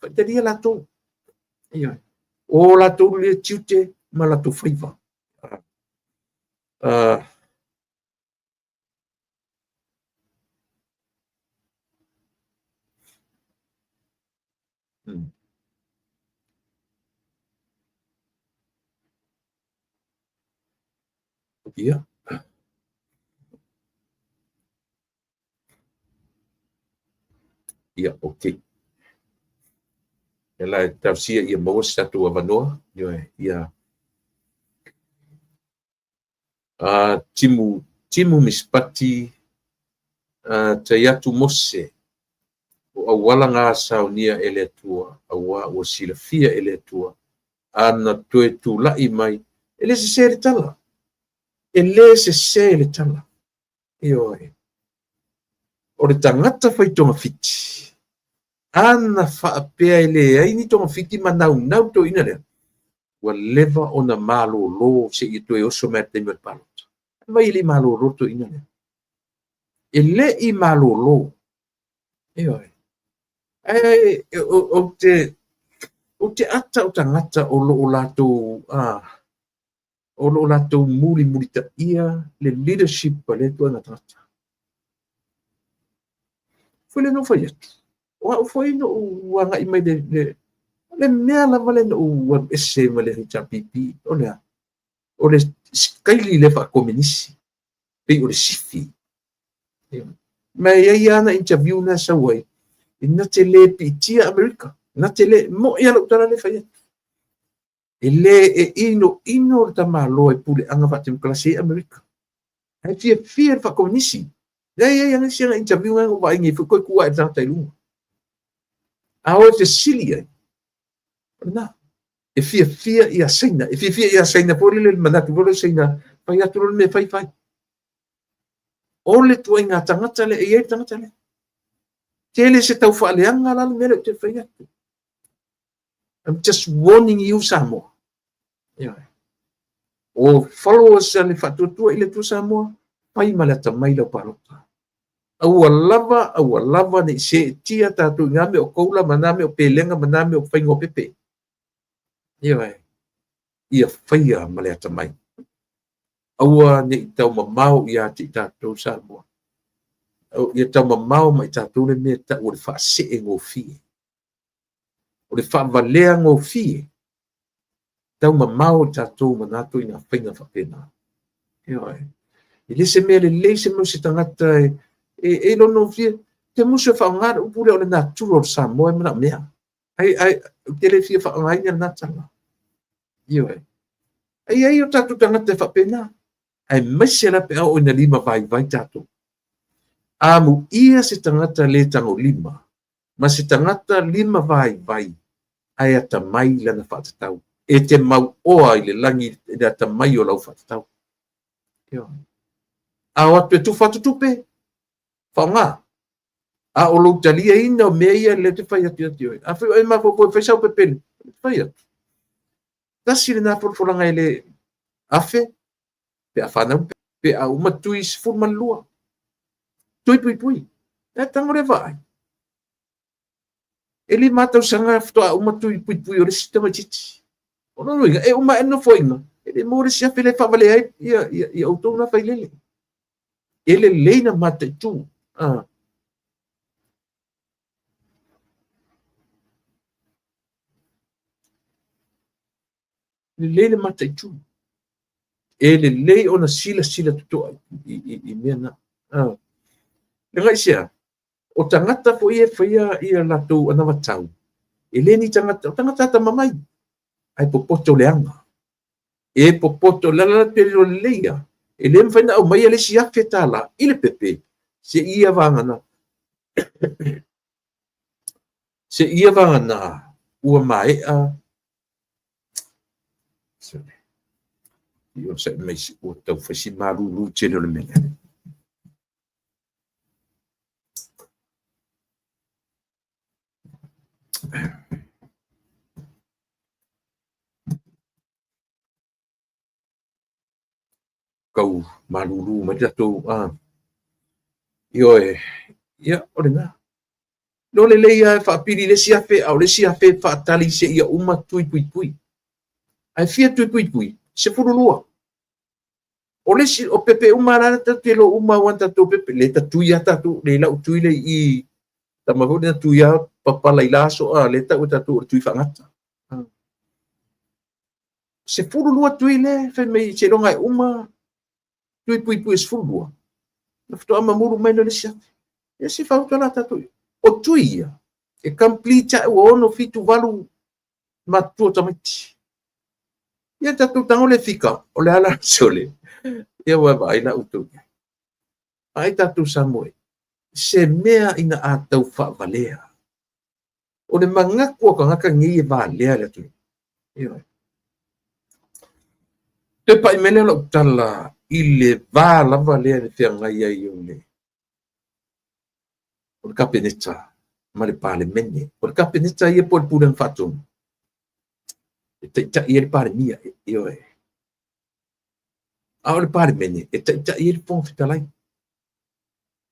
faitalia latou. Ioe. O latou le tiute ma latou faiva. Ia. Ia, okay. Ia la e talosia ia maua se tatou avanoa. Ioe, ia. Timu, Timu Misipati, Tai atu Mose, o auala ga saunia e le Atua, auā ua silafia e le Atua, ana toe tula'i mai, e le sesē le tala. E le sesē le tala. Ioe. O le tagata fai togafiti, ana faapea e leai ni togafiti ma naunau le toeaina lea, ua leva ona malolo seia toe oso mai i le taimi o le palota. Vai e le i malolo le toeaina lea. E le i malolo. Ioe. Ae ou te ata o tagata o lo o latou o lo o latou mulimulitaia le leadership a lea ituaiga tagata. Foi lea na ou fai atu. O au foi na ou agai mai le mea lava lea na ou alu ese ma le HRPP, o le a? O le sikaili lea faakomenisi, pei o le sifi. Ma e i ai lava ana interview na e sau ai, na te le piitia Amerika, na te le, mo'i lava lau tala lea e fai atu. E le e inoino le tamaloa i puleaga faatemokarasi ai Amerika. Ae fiafia i le faakomenisi. E i ai isi ana interview na ou vaai nei foi toe tu ae le tagata i luga. A o e fesili ai, o lena. E fiafia ia Saina, e fiafia ia Saina foi lele le manatu foi lele Saina, fai atu loa le mea e fai, fai. O le ituaiga tagata lea, e i ai le tagata lea. Tele se tau faaleaga la le mea lea ou te fai atu. I'm just warning you Samoa. Ioe. O followers a le Faatuatua i le Atua Samoa, fai ma le atamai lau palota. Aua lava, aua lava ne i seetia tatou i ngā mea o koula ma nā mea o pelega ma nā mea o faiga o pepe. Ioe. Ia faia ma le atamai. Aua ne i taumamao ia te i tatou Samoa. Ia taumamao ma i tatou le mea e tau o le faasee gofie. O le faavalea gofie. Taumamao i tatou ma na ituaiga faiga faapena. Ioe. E le se mea lelei se mea o se tagata e iloa gofie. Te musu e faaaoga le upu lea o le natura o le Samoa e manaomia. Ai, ai, ou te le fia faaaogaina lena tala. Ioe. Ai i ai o tatou tagata e faapena. Aemaise la pe a oo ina lima vaivai tatou. Amuia se tagata le tagolima. Ma se tagata limavaivai ae atamai lana faatatau. E te mauoa i le lagi i le atamai o lau faatatau. A o atu e tufa atu tupe, faaaoga. A o lou taliaina o mea ia lea ou te fai atu ia te oe. Afai o e mafaufau e fai sau pepelo, fai atu. Tasi lena folafolaga e le afe, pe a fanau pe a uma tui 12. Tui puipui. E tago le vaai. E 5 tausaga faatoa uma tui puipui o le isi tamaitiiti. O lona uiga, e uma ae le nofoaiga, e le maua le isi afe lea e faavalea ai ia outou na failele. E lelei na mataitu. Lelei le mataitu. E lelei ona silasila totoa i mea na. Leaga aisea? O tagata foi e faia ia latou anavatau, e le ni tagata, o tagata atamamai, ae popoto leaga. E popoto, o le ala la pe iloa lelei ia, e le mafai ona aumaia le isi $1,000 i le pepe, seia vagana, seia vagana ua maea, sorry, ua tau fai si malulu tele o le mea lea. Kau malulu mai le tatou ioe, ia o lena. Iloa lelei lava e faapili i le isi afe, a o le isi afe e faatali seia uma tui puipui. Ae fia tui puipui? 12. O le isi, o pepe uma lava la tatou te iloa uma lava tatou pepe, le tatui lava tatou, le lau tui le i tama foi lea tui lava papala i la aso, a le tau e tatou o le tui faagata. 12 tui le fai mai seiloga e uma tui puipui e 12. Na faatoa mamulu mai lea o le isi afe. Ia se fautua la tatou. O tui ia, e complete ae ua 6, 7, 8 matutua o tamaiti. Ia tatou tago le fika, o le ala sole. Ia ua vaai la outou i ai. Vaai tatou Samoa, se mea ina a tau faavalea. O le manatu o tagata nei e valea le atunuu. Ioe. Toe pai mai lea o lau tala i le va lava lea e feagai ai o le Kapeneta ma le Palemene. O le Kapeneta ia po o le Pulega Faatonu, e taitai ai le Palemia, ioe. A o le Palemene, e taitai ai le Fofoga Fetalai.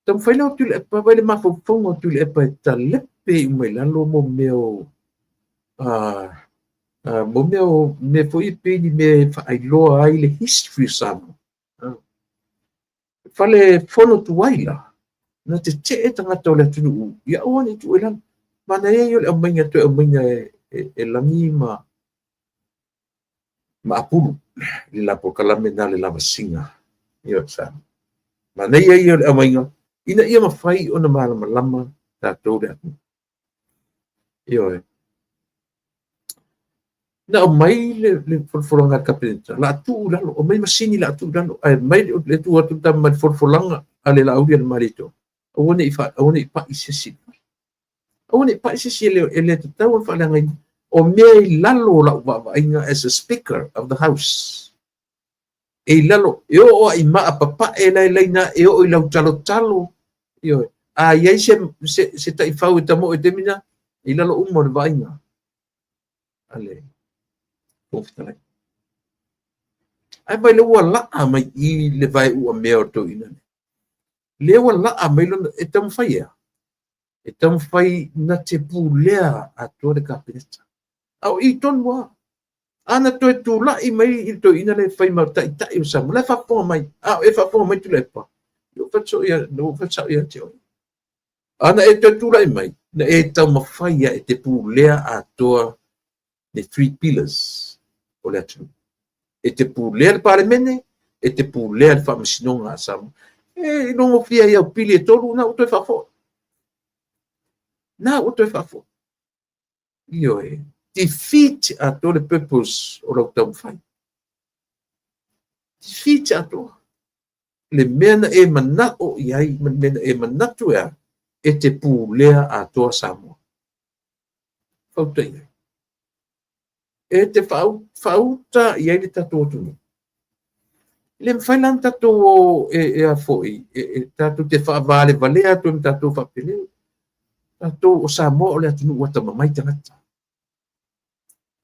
Taumafai lea o Tuilaepa, vaai le mafaufauga o Tuilaepa e talepe uma i lalo mo mea o mo mea o mea foi e pei ni mea e faailoa ai le history o Samoa. Fale fono tuai la, na tetee tagata o le atunuu, ia aua ne i tuu i lalo. Manaia ia o le aumaiga, toe aumaiga e Lagi ma Apulu, le la polokalame na le lavasiga. Ia sa. Manaia ia o le aumaiga, ina ia mafai ona malamalama tatou le atunuu. Ioe. Na aumai le folafolaga a le Kapeneta, la tuu i lalo, aumai masini la tuu i lalo, ae mai le tuu atu le tama mai le folafolaga a le Laauli a le Malietoa. Aua ne i pai se isi. Aua ne i pai se isi e le tatau ona faaleagaina. O mea i lalo o lau vaavaaiga as a speaker of the house. E i lalo, e oo ai maa papae la e laina, e oo i lau talotalo. Ioe. A iai se taifau e tamoe i taimi na, i lalo uma o le vaaiga a le Fofoga Fetalai. Ae vaai lea ua laa mai i le vaeua mea o le toeaina lea. Lea ua laa mai lona, e taumafai ea? E taumafai na te pulea atoa le Kapeneta. A o i tonu lava. A na toe tulai mai i le toeaina lea e fai ma taitai o Samoa, la e faafofoga mai. A o e faafofoga mai Tuilaepa, ua fai sao ia te oe. A na e toe tulai mai, na e taumafai ia e te pulea atoa le three pillars o le atunuu. E te pulea le Palemene, e te pulea le Faamasinoga a Samoa. E logofia i au pili e tolu, na ua toe faafoi. Na ua toe faafoi. Ioe, defeat atoa le purpose o lau taumafai. Defeat atoa. Le mea na e manao i ai, ma le mea na e manatu e a, E te pulea atoa Samoa. Fauta i ai. E te faauta i ai le tatou atunuu. E le mafai la ona tatou o e a foi, e tatou te faavalevalea atu ai ma tatou faapelei. Tatou o Samoa o le atunuu atamamai tagata.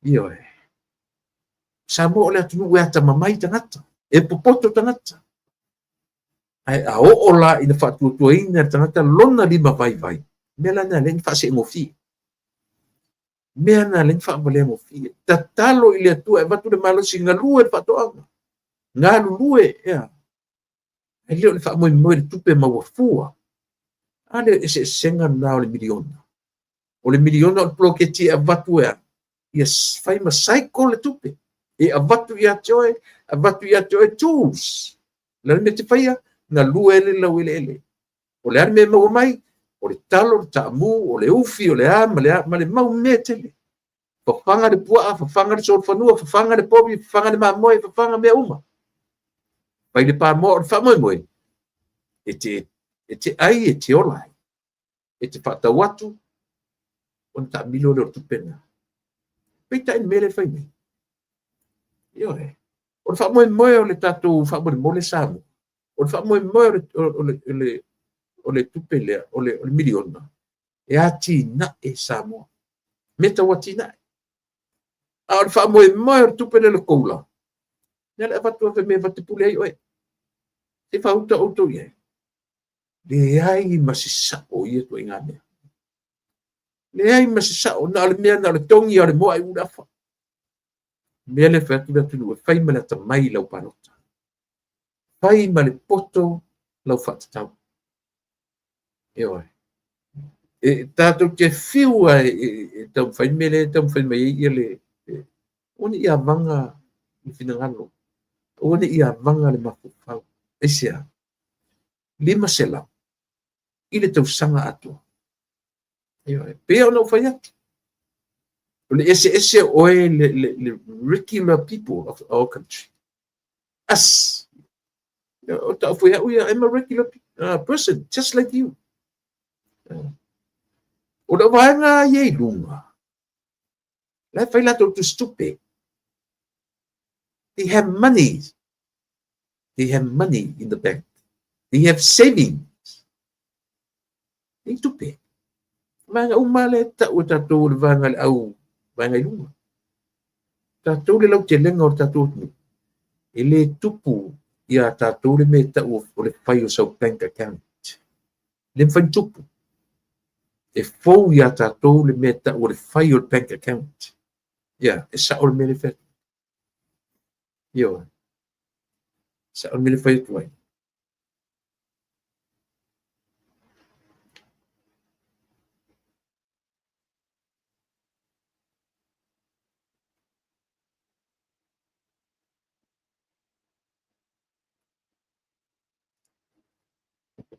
Ioe. Samoa o le atunuu e atamamai tagata, e popoto tagata. Ae a oo la ina faatuatuaina le tagata lona lima vaivai, mea la na lea na faaseegofie. Mea na lea na faavaleagofie. Tatalo i le Atua e avatu le malosi galue le faatoaga. Galulue, ea. E le o le faamoemoe i le tupe maua fua. A le eseesega lena o le miliona. O le miliona o le poloketi e avatu e a? Ia fai ma cycle le tupe. E avatu ia te oe, avatu ia te oe tools. O le a le mea e te faia? Galue ai le laueleele. O le a le mea e maua mai? O le talo, o le taamu, o le ufi, o le a ma le a, ma le mau mea e tele. Fafaga le puaa, fafaga le solofanua, fafaga le povi, fafaga le mamoe, fafaga mea uma. Fai le pamoa o le faamoemoe, e te, e te ai, e te ola ai. E te faatau atu, ona taamilo lea o le tupe lena. Peitai le mea lea e fai nei. Ioe. O le faamoemoe o le tatou faamolemole Samoa, o le faamoemoe o le tupe lea, o le miliona, e atinae Samoa. Mea tau atinae. A o le faamoemoe o le tupe lea o le koula, lea le avatu ave mea e te pule ai oe. Se i faauta outou i ai. Leai ma se sao i ia ituaiga mea. Leai ma se sao, na o le mea, na o le togi o le moa i le afa. Mea lea fai atu le atunuu e fai ma le atamai i lau palota. Fai ma le poto lau faatatau. Ioe. E tatou te fiu e, e, e taumafai mea lea e taumafai mai ai ia le, aua ne i avaga le finagalo, aua ne i avaga le mafaufau. Aisea? 500 i le tausaga atoa. Ioe. Pei ona ou fai atu, o le eseese o oe le regular people of our country. Us. O tau foi au ia, I'm a regular person, just like you. O le vaega ia i luga, la e fai latou tusitupe. They have money. They have money in the bank. They have savings. E tupe. Vaega uma le tau e tatou le vaega le au vaega i luga. Tatou le lautelega o le tatou atunuu. E le tupu ia tatou le mea tau o le fai o sau bank account. Le mafai ona tupu. E fou ia tatou le mea tau o le fai o le bank account. Ia, e sao le mea le fai atu. Ioe. Sao le mea le fai atu ai.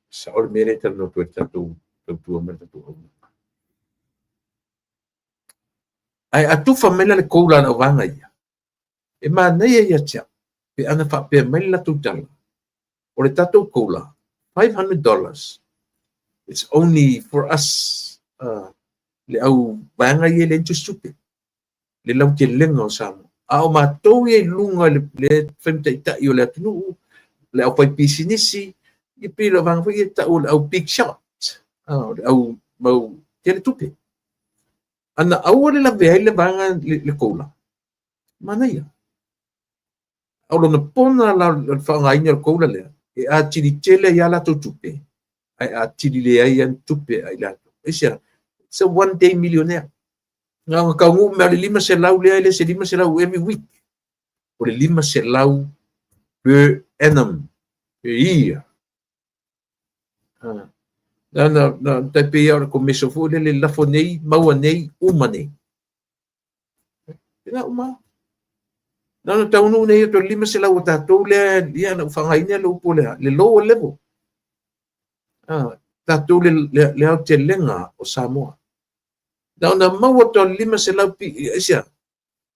Sao le mea lea e talanoa atu ai le tatou tautua ma le tatou auaunaga. Ae a tufa mai la le koula a le auvaega ia, e manaia ia te au pe ana faapea mai le latou tala, o le tatou koula, $500, it's only for us, le au vaega ia e leai ni tusitupe, le lautelega o Samoa. A o matou ia i luga i le fai ma taitai o le atunuu, le aufaipisinisi, ia pei o le vaega foi ia e tau o le au big shot, o le au mau tele tupe. Ana aua le lavea ai le vaega le koula, manaia. A o lona pona la o le faaaogaina o le koula lea, e atili tele ai a latou tupe, ae atili leai a ni tupe a i latou. Aisea? It's a one day millionaire. Na ona taunuu mea o le 500 lea, e le se 500 every week. O le 500 per annum, per year. Na, na, na, tai pei o le komeso foi lele lafo nei, maua nei, uma nei. Pena uma. Na ona taunuu nei atu le 500 o tatou lea, ia na faaaogaina le upu lea, le lower level. Tatou le aotelega o Samoa. Na ona maua atu le 500 pi, aisea,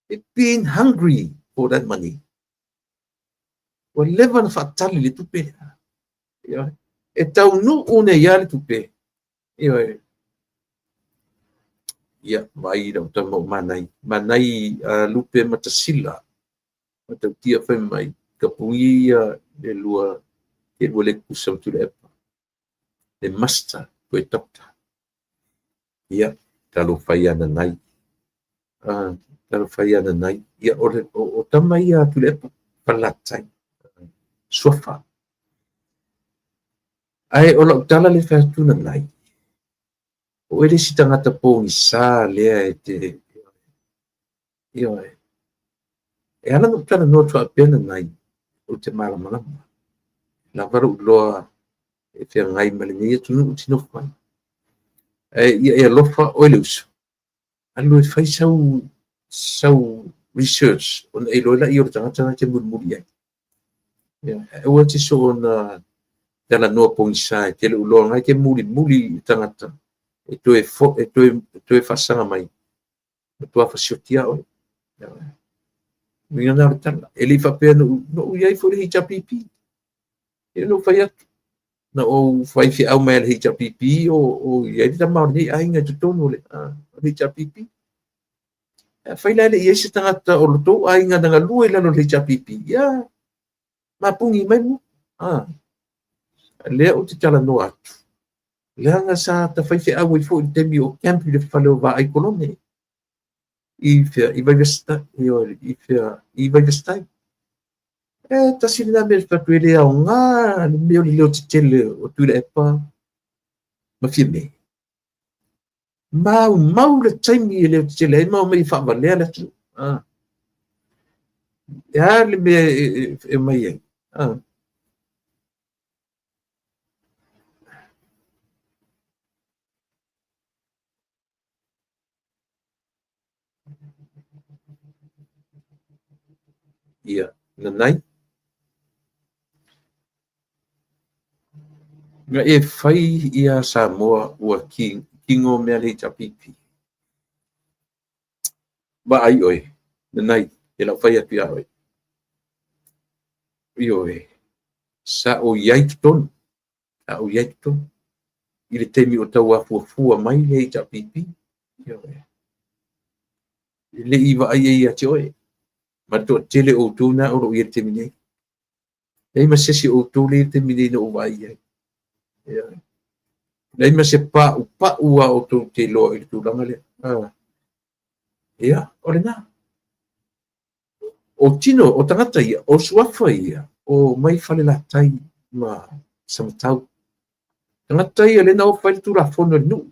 they've been hungry for that money. Ua leva na faatali le tupe lea. E taunuu nei lava le tupe. Ioe. Ia, vaai i lau tama o Manai. Manai Lupe Matasila. Matautia fai mai, tapui ia le lua, te lua le tutusa ma Tuilaepa. Le Master, toe Doctor. Ia, talofa e ia Nanai. Talofa e ia Nanai. Ia, o, le, o, o tama ia a Tuilaepa, Falelatai. Suafa. Ae o lau tala le fai atu Nanai, o oe le isi tagata pogisa lea e te... Ioe. E ala ona ou talanoa atu faapea Nanai, ou te malamalama. Lava lou iloa e feagai ma lenei atunuu ou te nofo ai. Ae ia e alofa oe le uso, alu e fai sau, sau research ona e iloa ai lea o le tagata lena e te mulimuli i ai. Aua te soona talanoa pogisa e te le o iloa na e te mulimuli i le tagata e toe, e toe, e toe faasaga mai, matua fasioti lava oe. Uiga na o le tala. E le i faapea na ou i ai foi i le HRPP. E na ou fai atu, na ou faifeau mai le HRPP o i ai le tama o lenei aiga i totonu o le HRPP. Afai la e le i ai se tagata o lo tou aiga na galue i lalo o le HRPP, ia, mapuni mai mua. Lea ou te talanoa atu, leaga sa ta faifeau ai foi i le taimi o camp i le fale o Vaai Kolone. I fea, i Vaivasitai, i fea, i Vaivasitai. E tasi lena mea e fai atu e le aoga le mea o le leotetele o Tuilaepa ma Fiame. Maumau le taimi e leotetele ai ma omai e faavalea le atunuu. E a le mea e omai ai? Ia, Nanai. Na e fai ia Samoa ua kingo mea le HRPP. Vaai oe, Nanai, e lau fai atu ia oe. Ioe, sa ou i ai totonu, sa ou i ai totonu i le taimi o tau afuafua mai le HRPP. Ioe. E le i vaai ai ia te oe. Ma le toatele o outou na o lo o i ai i le taimi nei. Leai ma se isi o outou lea i le taimi nei na ou vaai i ai. Ioe. Leai ma se paupau a outou te iloa i le tulaga lea. Ia, o lena. O tino, o tagata ia, o suafa ia, o mai Falelatai ma Samatau. Tagata ia lea na o fai le Tulafono e le nuu,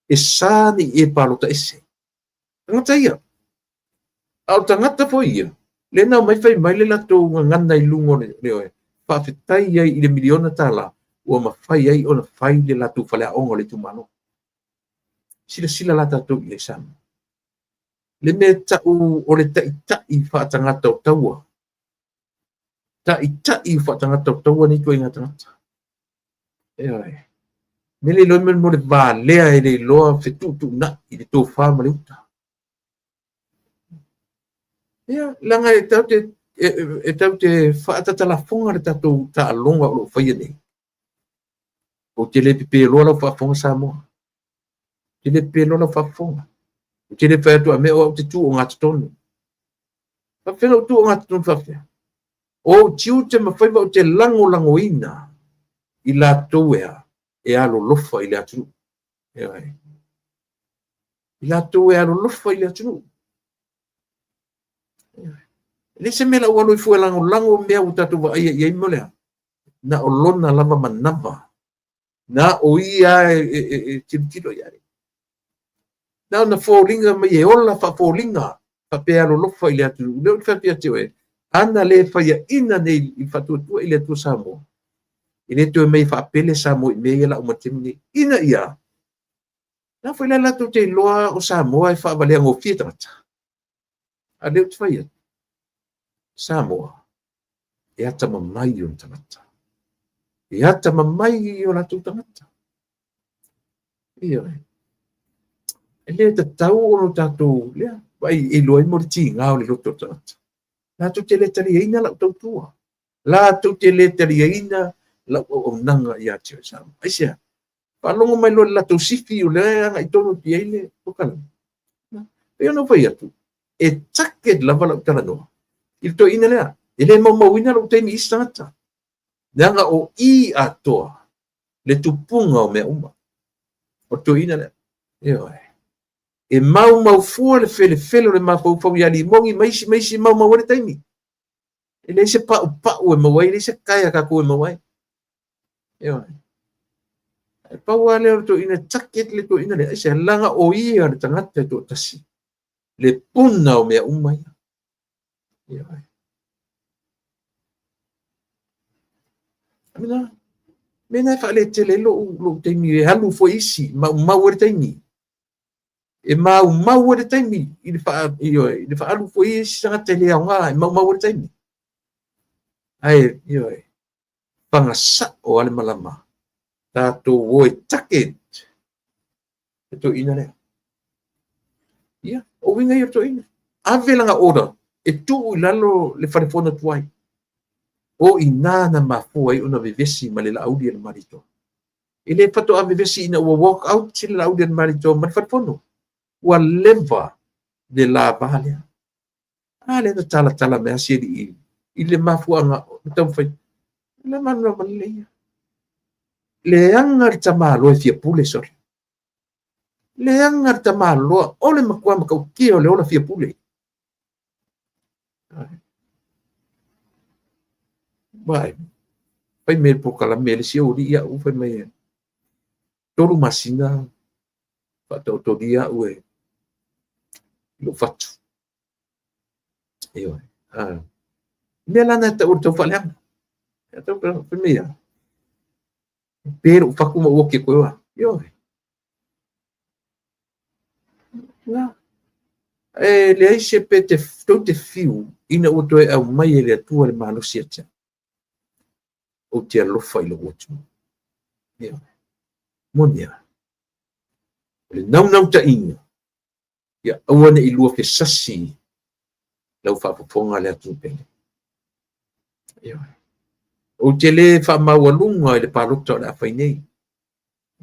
e sa ne i e palota ese. Tagata ia. A o tagata foi ia, lea na omai fai mai le latou gagana i luga o le oe, faafetai ai i le miliona tala ua mafai ai ona fai le latou faleaoga o le itumalo. Silasila la tatou i ai Samoa. Le mea tau o le taitai faatagata o taua. Taitai faatagata o taua nei ituaiga tagata. Ioe. Me le iloa mo le valea e le iloa fetuutuunai i le tofa ma le uta. Ia, leaga e tatou te e tatou te faatatalafoga le tatou taaloga o lo o faia nei. Ou te le pepeloa lau faafofoga Samoa. Ou te le pepeloa lau faafofoga. Ou te le fai atu a mea o au te tu ogatotonu. Faafefea ou tu ogatotonu faafefea? O ou tiute ma faiva ou te lagolagoina i latou ea e alolofa i le atunuu. Ioe. I latou e alolofa i le atunuu. Ioe. E le se mea la ua alu ai fua e lagolago mea ua tatou vaaia i ai mo le a? Na o lona lava manava. Na o ia e tilotilo i ai. Na ona foliga mai e ola faafoliga faapea e alolofa i le atunuu. Lea ou te fai atu ia te oe, ana le faiaina nei i faatuatua i le Atua Samoa, e le toe omai e faapele Samoa i mea ia la uma taimi nei. Ina ia, na foi la latou te iloa o Samoa e faavalea gofie tagata. A lea ou te fai atu, Samoa, e atamamai i ona tagata. E atamamai i o latou tagata. Ioe. E le tatau ona o tatou, lea, vaai, e iloa ai mo le tiga o le loto o le tagata. Latou te le taliaina lau tautua. Latou te le taliaina lau auaunaga ia te oe Samoa. Aisea? Faalogo mai loa i le latou sifi o lea e agai tonu atu i ai le polokalame. E pei ona ou fai atu, e target lava lau talanoa i le toeaina lea. E le maumauina lou taimi i isi tagata, leaga o i atoa le tupuga o mea uma. O le toeaina lea. Ioe. E maumau fua le felefele o le mafaufau ia Limogi ma isi ma isi, maumau ai le taimi. E leai se paupau e maua ai, e leai se kae a tatou e maua ai. Ioe. E pau lava lea o le toeaina, target le toeaina lea, aisea? Leaga o ia le tagata e toatasi, le puna o mea uma ia. Ioe. Mea na e faaletele ai lou taimi e alu foi isi, maumau ai le taimi. E maumau ai le taimi i le ioe, i le faaalu foi isi tagata e le aoga, e maumau ai le taimi. Ae, ioe, fagasao lava le malama. Tatou o e target le toeaina lea. Ia, o uiga ia o le toeaina. Ave lana order e tuu i lalo le fale fono tuai. O i ina na mafua ai ona vevesi ma le Laaulialemalietoa. E le faatoa vevesi ina ua walk out le Laaulialemalietoa ma le fale fono. Ua leva le lava lea. A lea na talatala mai si alii i le mafuaaga o le taumafai. Le malamalama lelei ia. Leaga le tamaloa e fia pule, sole. Leaga le tamaloa o le matua matautia o le ola fia pule. Vai, fai mai le polokalame le si ou alii au, fai mai 3 masina faataotolia au e lou fatu. Ioe. Mea la na e tau o le tau faaleaga. E tau fai mai ia. Pe lou fatu ma ou oti e koe oa. Ioe. E leai se pe te tou te fiu ina ua toe aumai e le Atua le malosi ia te au. Ou te alofa i lou atunuu. Ioe. Moni a. O le naunautaiga, ia aua ne i lua fesasi lau faafofoga le atunuu pele. Ioe. Ou te le faamaualuga i le palota o le a fai nei.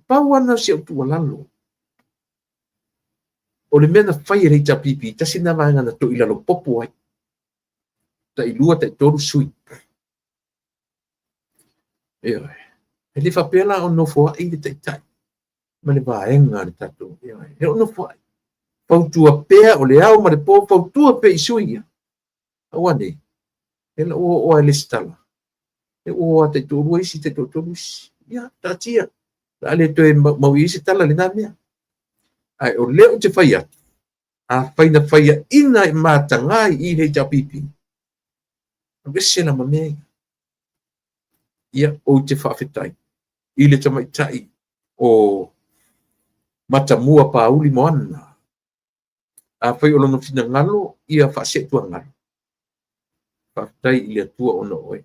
Pau lava lena o si au tuualalo. O le mea na fai e le HRPP, tasi lena vaega na toilalo popo ai. Tai 2, tai 3 sui. Ioe. E le faapea la o nofoai le taitai ma le vaega a le tatou. Ioe. E le o nofoai. Fautua pea o le ao ma le po, fautua pea i sui ia. Aua nei, e la ua oo lava i le lesitala. E ua oo lava tai toalua isi, tai toatolu isi. Ia, taatia. La a le toe mau i ai se tala i lena mea. Ae o lea ou te fai atu, afai na faiaina i mataga i le HRPP, alu ese la ma mea ia. Ia, ou te faafetai i le tamaitai o Matamua Pauli Moana. Afai o lona finagalo, ia faaseetuagalo. Faafetai i le Atua ona o oe.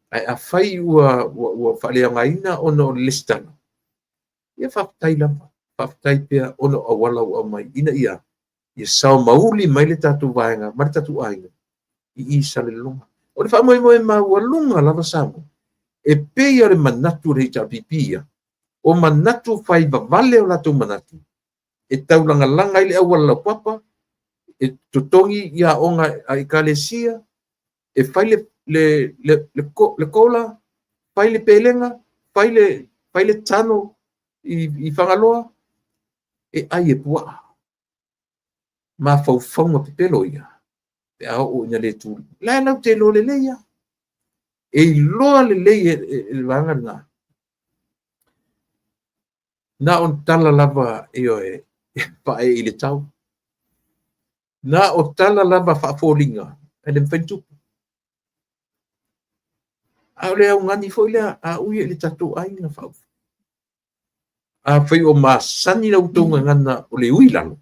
Ae afai ua faaleaogaina ona o le lesitala, ia faafetai lava. Faafetai pea ona o auala ua aumai ina ia sao mauli mai le tatou vaega ma le tatou aiga i i Salelologa. O le faamoemoe maualuga lava Samoa, e pei o le manatu o le HRPP ia, o manatu fai vavale o latou manatu, e taulagalaga ai le auala laupapa, e totogi i aoga a ekalesia, e fai le kola, fai le pelega, fai le tano i Fagaloa, e ai e puaa. Mafaufauga pepelo ia, pe a oo ina le tu. La e lau te iloa lelei ia. E iloa lelei e le vaega lena. Na o tala lava, ioe, faaee i le tau. Na o tala lava faafoliga, e le mafai ona tupu. A o le augani foi lea, a ui i le tatou aiga faauu. Afai o masani lau outou gagana o le ui lalo,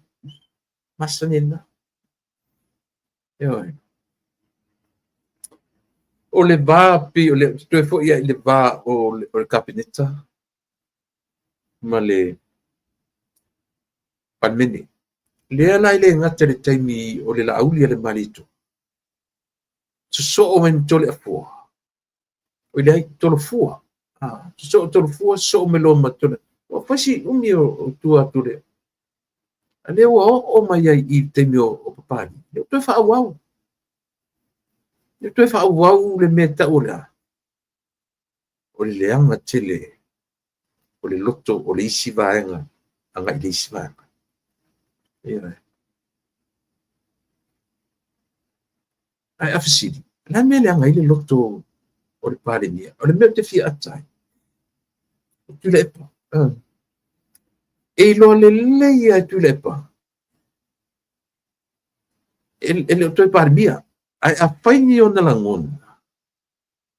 masani lena. Ioe. O le va pei o le toe foi i le va o le Kapeneta ma le Palemene. Lea la e le gata i le taimi o le Laaulialemalietoa. Sosoo mai ma Toleafoa. O leai, Tolofua. Sosoo Tolofua, sosoo mai loa ma Toleafoa. Ua fai si umi o tua atu le. A lea ua oo mai ai i le taimi o Papalii, lea ua toe faaauau. Lea ua toe faaauau le mea e tau o le a? O le leaga tele o le loto o le isi vaega agai i le isi vaega. Ioe. Ae a fesili, o le a le mea e leaga ai le loto o le Palemia? O le mea ou te fia ata ai, o Tuilaepa. E iloa lelei lava e Tuilaepa, e le o toe Palemia. Ae afai ni ona lagona,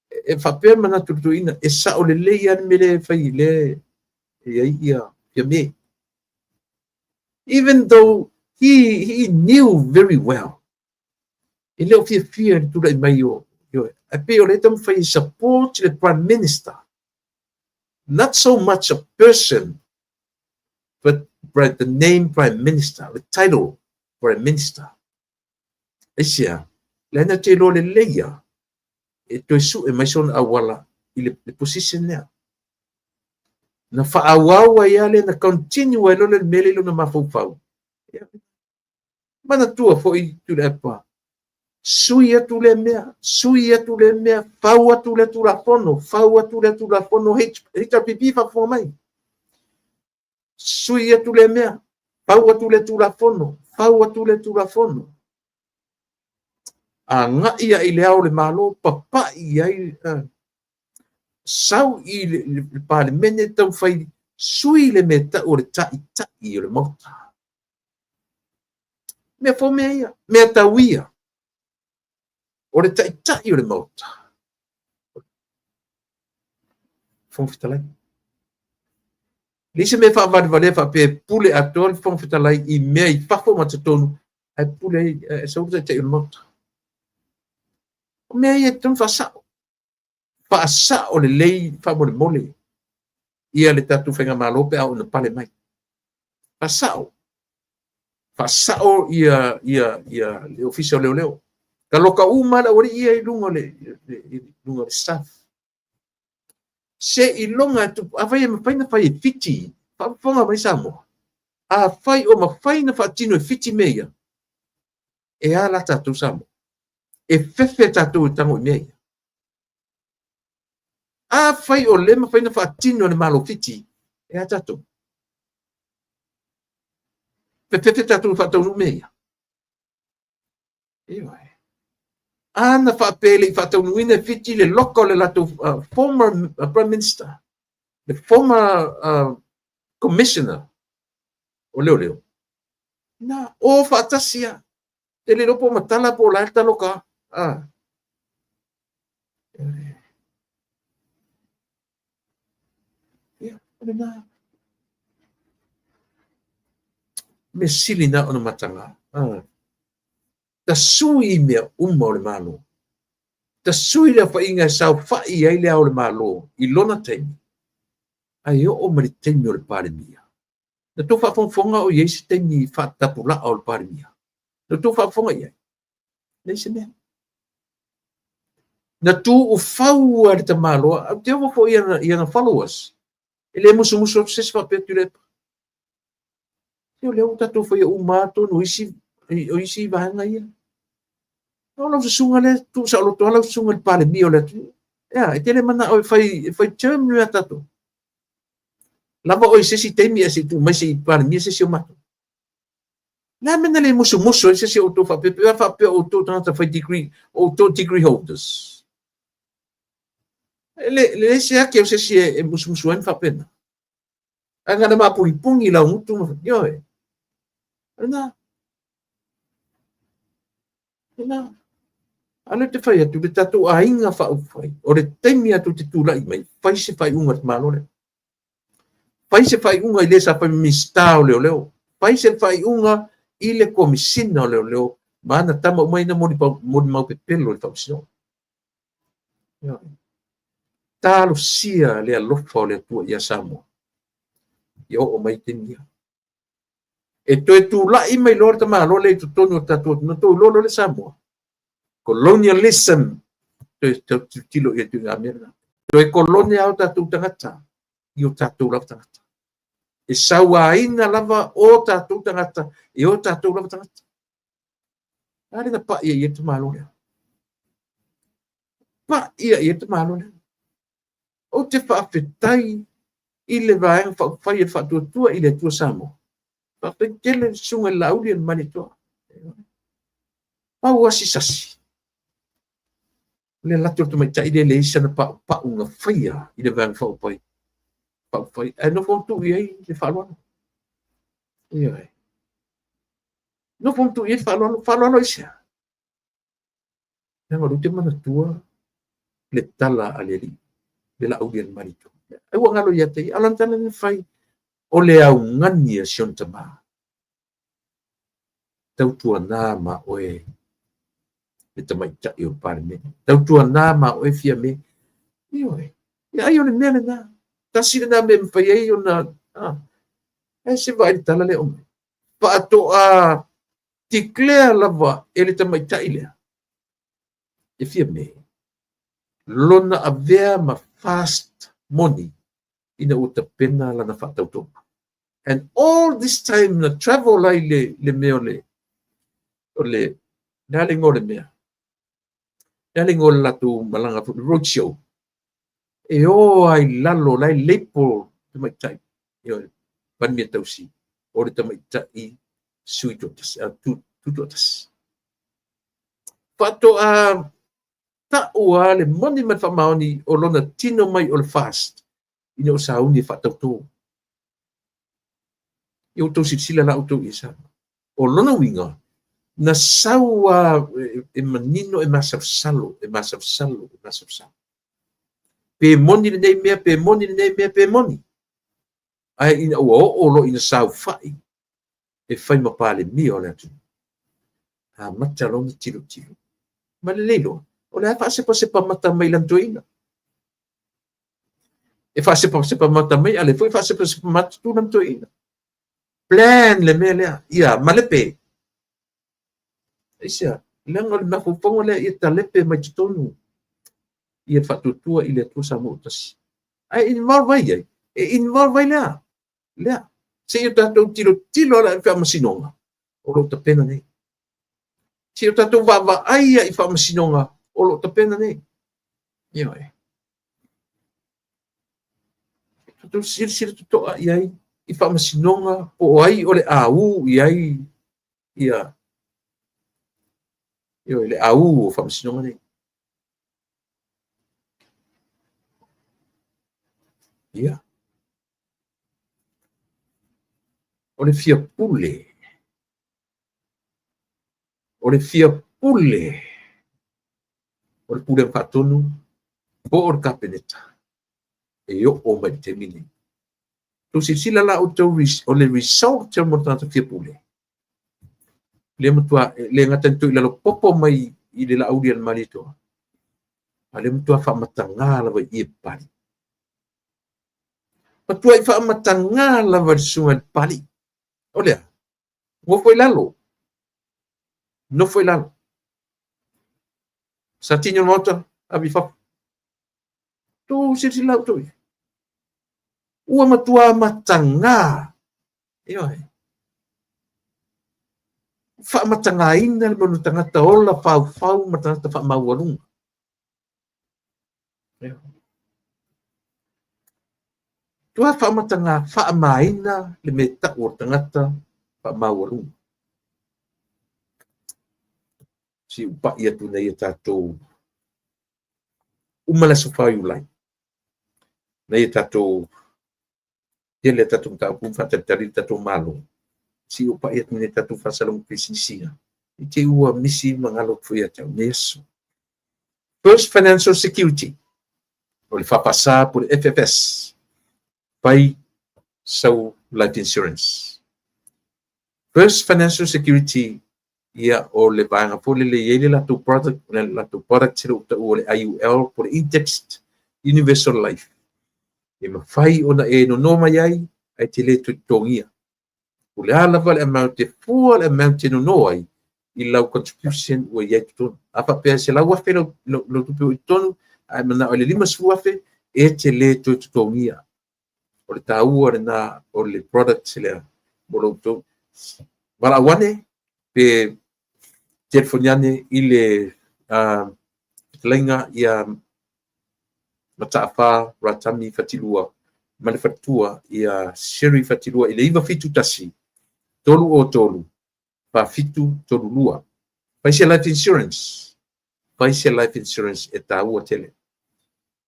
e faapea manatu le toeaina, e sao lelei lava le mea lea e fai lea e i ai ia Fiame. Even though he knew very well, e le o fiafia i le tulai mai o, ae pei o lea e taumafai e support le Prime Minister. Not so much a person, but the name Prime Minister, the title Prime Minister. Aisea, le na te iloa lelei lava, e toe sue mai sona auala i le position lea. Na faaauau ai lava lea, na continue ai loa le mea lea i lona mafaufau. Manatua foi Tuilaepa, sui atu lea mea, sui atu lea mea, fau atu lea Tulafono, fau atu lea Tulafono, HRPP faafofoga mai. Sui atu lea mea, fau atu lea Tulafono, fau atu lea Tulafono. Agai ai i le Ao o le Malo, papai ai, sau i le Palemene taumafai sui le mea tau o le taitai o le Maota. Mea fou mea ia, mea tau ia. O le taitai o le Maota, Fofoga Fetalai. Leai se mea faavalevalea faapea e pule atoa le Fofoga Fetalai i mea i fafo ma totonu, ae pule ai, e sau le taitai o le Maota. O mea ia e tatau ona faasao. Faasao lelei faamolemole ia le tatou faigamalo pe a oo ina pale mai. Faasao. Faasao ia le Ofisa o Leoleo. Taloka uma le aualii ia i luga o le staff. Se iloga e tupu, afai e mafai ona fai e Fiti, faafofoga mai Samoa. Afai o mafai ona faatino e Fiti mea ia, e a la tatou Samoa? E fefe tatou e tago i mea ia. Afai o le mafai ona faatino e le Malo Fiti, e a tatou? Fefefe tatou e faataunuu mea ia. Ioe. Ana faapea e le i faataunuuina e Fiti le loka o le latou former Prime Minister, le former Commissioner o Leoleo, na o faatasi lava. Te le iloa po o matala po o la e taloka. Ia, o lena. Mea sili na ona mataga. Tasui i mea uma o le Malo. Tasui le aofaiga e saofai ai le Ao o le Malo i lona taimi, ae oo mai le taimi o le Palemia. Na tou faafogafoga o i ai se taimi faatapulaa o le Palemia? Na tou faafofoga i ai? Leai se mea. Na tuufau lava le tamaloa, ou te ofo foi i ana followers. E le musumusu atu se isi faapea Tuilaepa. O lea ua tatou faia uma lava tonu o isi vaega ia. O lau susuga lea, tuu saoloto lava lau susuga i le Palemia o le atunuu. Ea, e te le manao e fai term le mea tatou. Lava oe i se isi taimi ae se i tuu mai se i Palemia se isi o matou. Le a mea na le musumusu ai se isi o outou faapea, pe faapea o outou tagata fai degree, o outou degree holders. E leai se ake o se isi e musumusu ai ma faapena. Ae na ona mapunipungi laugutu ma, ioe. Lena. Lena. A lea ou te fai atu, le tatou aiga faaupufai, o le taimi lava tou te tulai mai, fai se faaiuga i le Malo lea. Fai se faaiuga i le sa fai ma Minisita o Leoleo. Fai se faaiuga i le Komesina o Leoleo ma ana tama uma ia na molimau pepelo i le Faamasinoga. Talosia le alofa o le Atua ia Samoa. Ia oo mai taimi ia. E toe tulai mai loa le tamaloa lea i totonu o le tatou atunuu, na tou iloa loa le Samoa. Colonialism. Toe tilotilo i ituaiga mea lena. Toe kolone lava o tatou tagata i o tatou lava tagata. E sauaina lava o tatou tagata e o tatou lava tagata. A lea na pai ai i le tamaloa lea. Pai ai i le tamaloa lea. Ou te faafetai i le Vaega Faaupufai e Faatuatua i le Atua Samoa. Faafetai tele le susuga i le Laauli ma le Malietoa. Pau lava si sasi, o le alu atu o le tamaitai lea e leai sana paupau na faia i le Vaega Faaupufai, ae nofo ma tuu i ai le faaaloalo. Ioe. Nofo ma tuu i ai le faaaloalo. Faaaloalo aisea? Leaga o lea ou te manatua le tala a le alii, le Laauli a le Malietoa. Ai ua galo ia te ia, a o lana tala lea na fai, o le augani a si ona tama, tautuana ma oe le tamaitai o le Palemene, tautuana ma oe Fiame. Ioe, ia ai o le mea lena, tasi lena mea e mafai ai ona, ae se vaai i le tala lea e aumai. Faatoa declare lava e le tamaitai lea, e Fiame, lona avea ma fast money ina ua tapena lana faatautoga. And all this time na travel ai le mea o le, le a le igoa o le mea? Le a le igoa o le latou malaga foi, le road show. E o ai i lalo, la e label tamaitai, ioe, Palemia tausi, o le tamaitai sui toatasi, tutoatasi. Faatoa tau lava le moni ma le faamaoni o lona tino mai o le fast ina ua sauni e faatauto. Ia outou silasila la outou i ai. O lona uiga, na sau lava e manino e masalosalo, e masalosalo, e masalosalo. Pe moni lenei mea, pe moni lenei mea, pe moni. Ae ina ua oo loa ina saofai e fai ma Palemia o le atunuu, amata loa ona tilotilo. Ma lelei loa, o le a faasepasepa mata mai i lana toeaina. E faasepasepa mata mai, a o lea foi e faasepasepa mata tu lana toeaina. Plan le mea lea, ia malepe. Aisea, leaga o le mafaufauga lea ia talepe mai totonu ia Faatuatua i le Atua Samoa ua tasi. Ae involve ai ai? E involve ai lea. Lea. Seia o tatou tilotilo ala i faamasinoga o lo o tapena nei. Seia o tatou vaavaai i faamasinoga o lo o tapena nei. Ioe. Tatou silasila totoa i ai i faamasinoga po o ai o le au i ai ia, ioe, le au o faamasinoga nei. Ia. O le fia pule. O le fia pule. O le Pulega Faatonu po o le Kapeneta e oo mai i le taimi lenei. Tou silasila la outou o le result mo le tagata fia pule. Le matua le gata ina toilalo popo mai i le Laauli a le Malietoa, a le matua faamatagā lava i e Papalii. Matuai faamatagā lava i le susuga i le Papalii. O lea, nofo i lalo. Nofo i lalo. Satini o le Maota, ave i fafo. Tou silasila outou i ai. Ua matua matagā. Ioe. Faamatagāina le mea o tagata ola faufau ma tagata faamaualuga. Ioe. Tua faamatagā faamaina le mea tau o le tagata faamaualuga. Si upai atu nei e tatou uma le aso 4 Iulai. Nei e tatou tele tatou mataupu faatalitali le tatou Malo. Si upai atu nei tatou faasalaga pisinisi i te ua misi magalo atu foi ia te au nei aso. First Financial Security, o le FAFASA po le FFS, fai sau life insurance. First Financial Security, ia o le vaega foi lele i ai le latou product, le latou product se lou tau o le IUL po le Indexed Universal Life. E mafai ona e nono mai ai, ae te le toe totogia. O le a lava le amount, e fua le amount e nono ai i lau contribution ua i ai totonu. A faapea 100,000 lau tupe ua i totonu, ae manao i le 50,000, e te le toe totogia. O le taua lena o le product lea mo lo outou. Valaau ane pe telefoni ane i le fetalaiga ia Mataafa Ratami Fatilua ma le faletua ia Sherry Fatilua i le 971 303 4732. Fai se life insurance. Fai se life insurance e taua tele.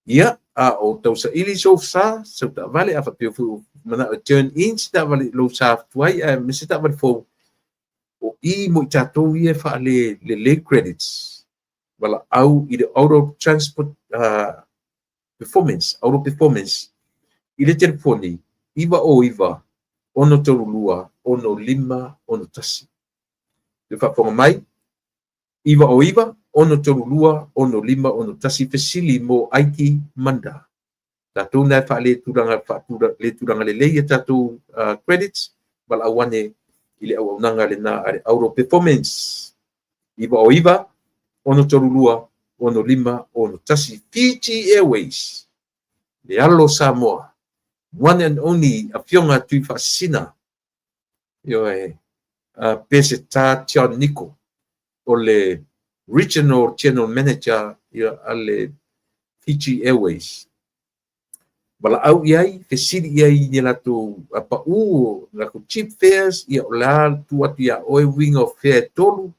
Ia, a o tausaili sou sa, sau taavale, a faapea foi ua manao e turn in se taavale lou sa tuai aemaise taavale fou, o i mo i tatou ia e faalelelei credits, valaau i le Auto Transport Performance, Auto Performance i le telefoni 909 632 6561. Le faafofoga mai, 909 632 6561, fesili mo Aiki Manda. Tatou na e faaletulaga faatulaga lelei a tatou credits, valaau ane i le auaunaga lena a le Auto Performance. 909 632 6561. Fiji Airways, le alo o Samoa, one and only Afioga Tuifaasisina, ioe, Peseta John Nico, o le Regional General Manager ia a le Fiji Airways. Valaau i ai, fesili i ai i ni latou pau, latou cheap fares, ia o le a tuu atu iā oe uiga o fare e tolu,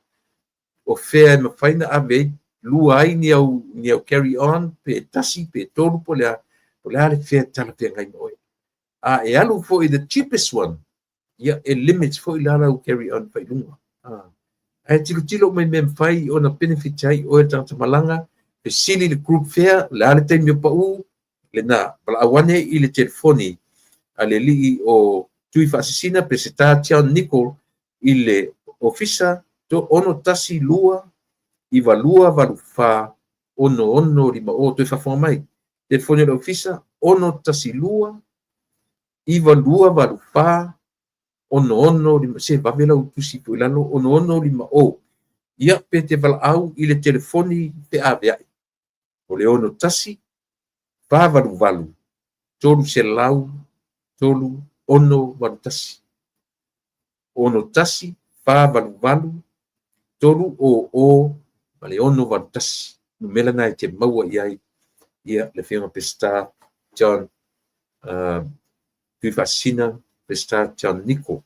o fare e mafai ona ave ai lua ai ni au, ni au carry on, pe tasi, pe tolu, po o le a, po o le a le fare e talafeagai ma oe. A e alu foi the cheapest one, ia e limit foi la lau carry on fai luga. Ae tilotilo uma i mea e mafai ona benefit ai oe le tagata malaga, fesili le group fare, o le a le taimi o pau, lena, valaau ane i le telefoni a le alii o Tuifaasisina Peseta John Nicol i le ofisa 612 9284 6650. Toe faafofoga mai, telefoni o le ofisa 612 9284 66, se vave lau tusi foi i lalo, 6650. Ia, pe te valaau i le telefoni feaveai, o le 61 488 300 3 681. 61 488 300 ma le 681. Numera na e te maua i ai ia le Afioga Peseta John Tuifaasisina Peseta John Nico.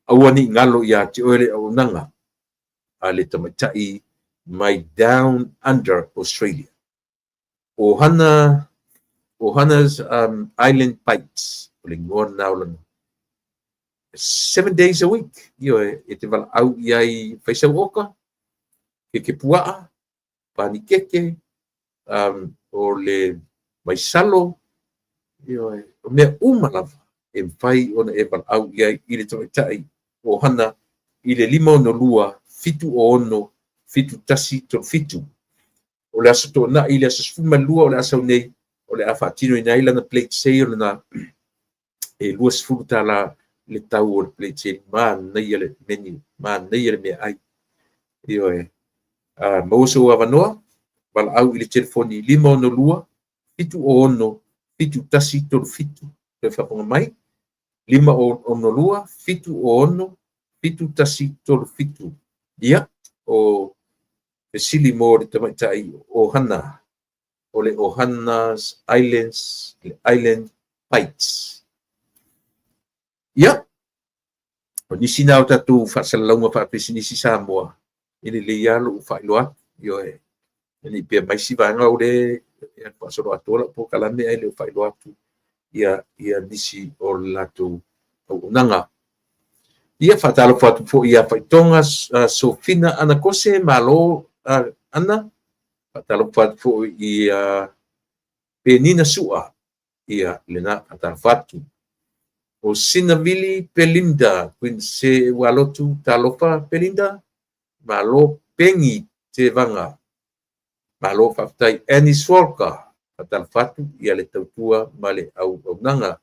Aua ne i galo ia te oe le auaunaga a le tamaitai mai Down Under Australia. O Hana, o Hana's Island Bites, o le igoa lena o lana. 7 days a week, ioe, e te valaau i ai fai sau oka, keke puaa, panikeke, o le maisalo, ioe, o mea uma lava e mafai ona e valaau i ai i le tamaitai o Hana i le 562 706 7137. O le aso Toonai, le aso 12 o le a sau nei, o le a faatinoina ai lana plate sale lena e $20 le tau o le plate sale. Manaia le menu, manaia le meaai. Ioe. Maua sou avanoa, valaau i le telefoni 562 706 7137. Toe faafofoga mai, 562 706 7137. Ia, o fesili mo le tamaitai o Hana, o le Ohana's Islands, le Island Bites. Ia, o nisi na o tatou faasalalauga faapisinisi Samoa, e lelei lava lou faailoa atu, ioe, ne i pea mai isi vaega o le faasolo atoa lau polokalame ae le o faailoa atu ia nisi o le latou auaunaga. Ia, faatalofa atu foi ia Faitoga Sofina Anakose, malo Ana. Faatalofa atu foi i Penina Sua, ia lena faatalofa atu. O Sinavili Belinda, Quince Ualotu, talofa Belinda, malo Pengi Tevaga, malo faafetai. Annie Swalka, faatalofa atu ia le tautua ma le auaunaga.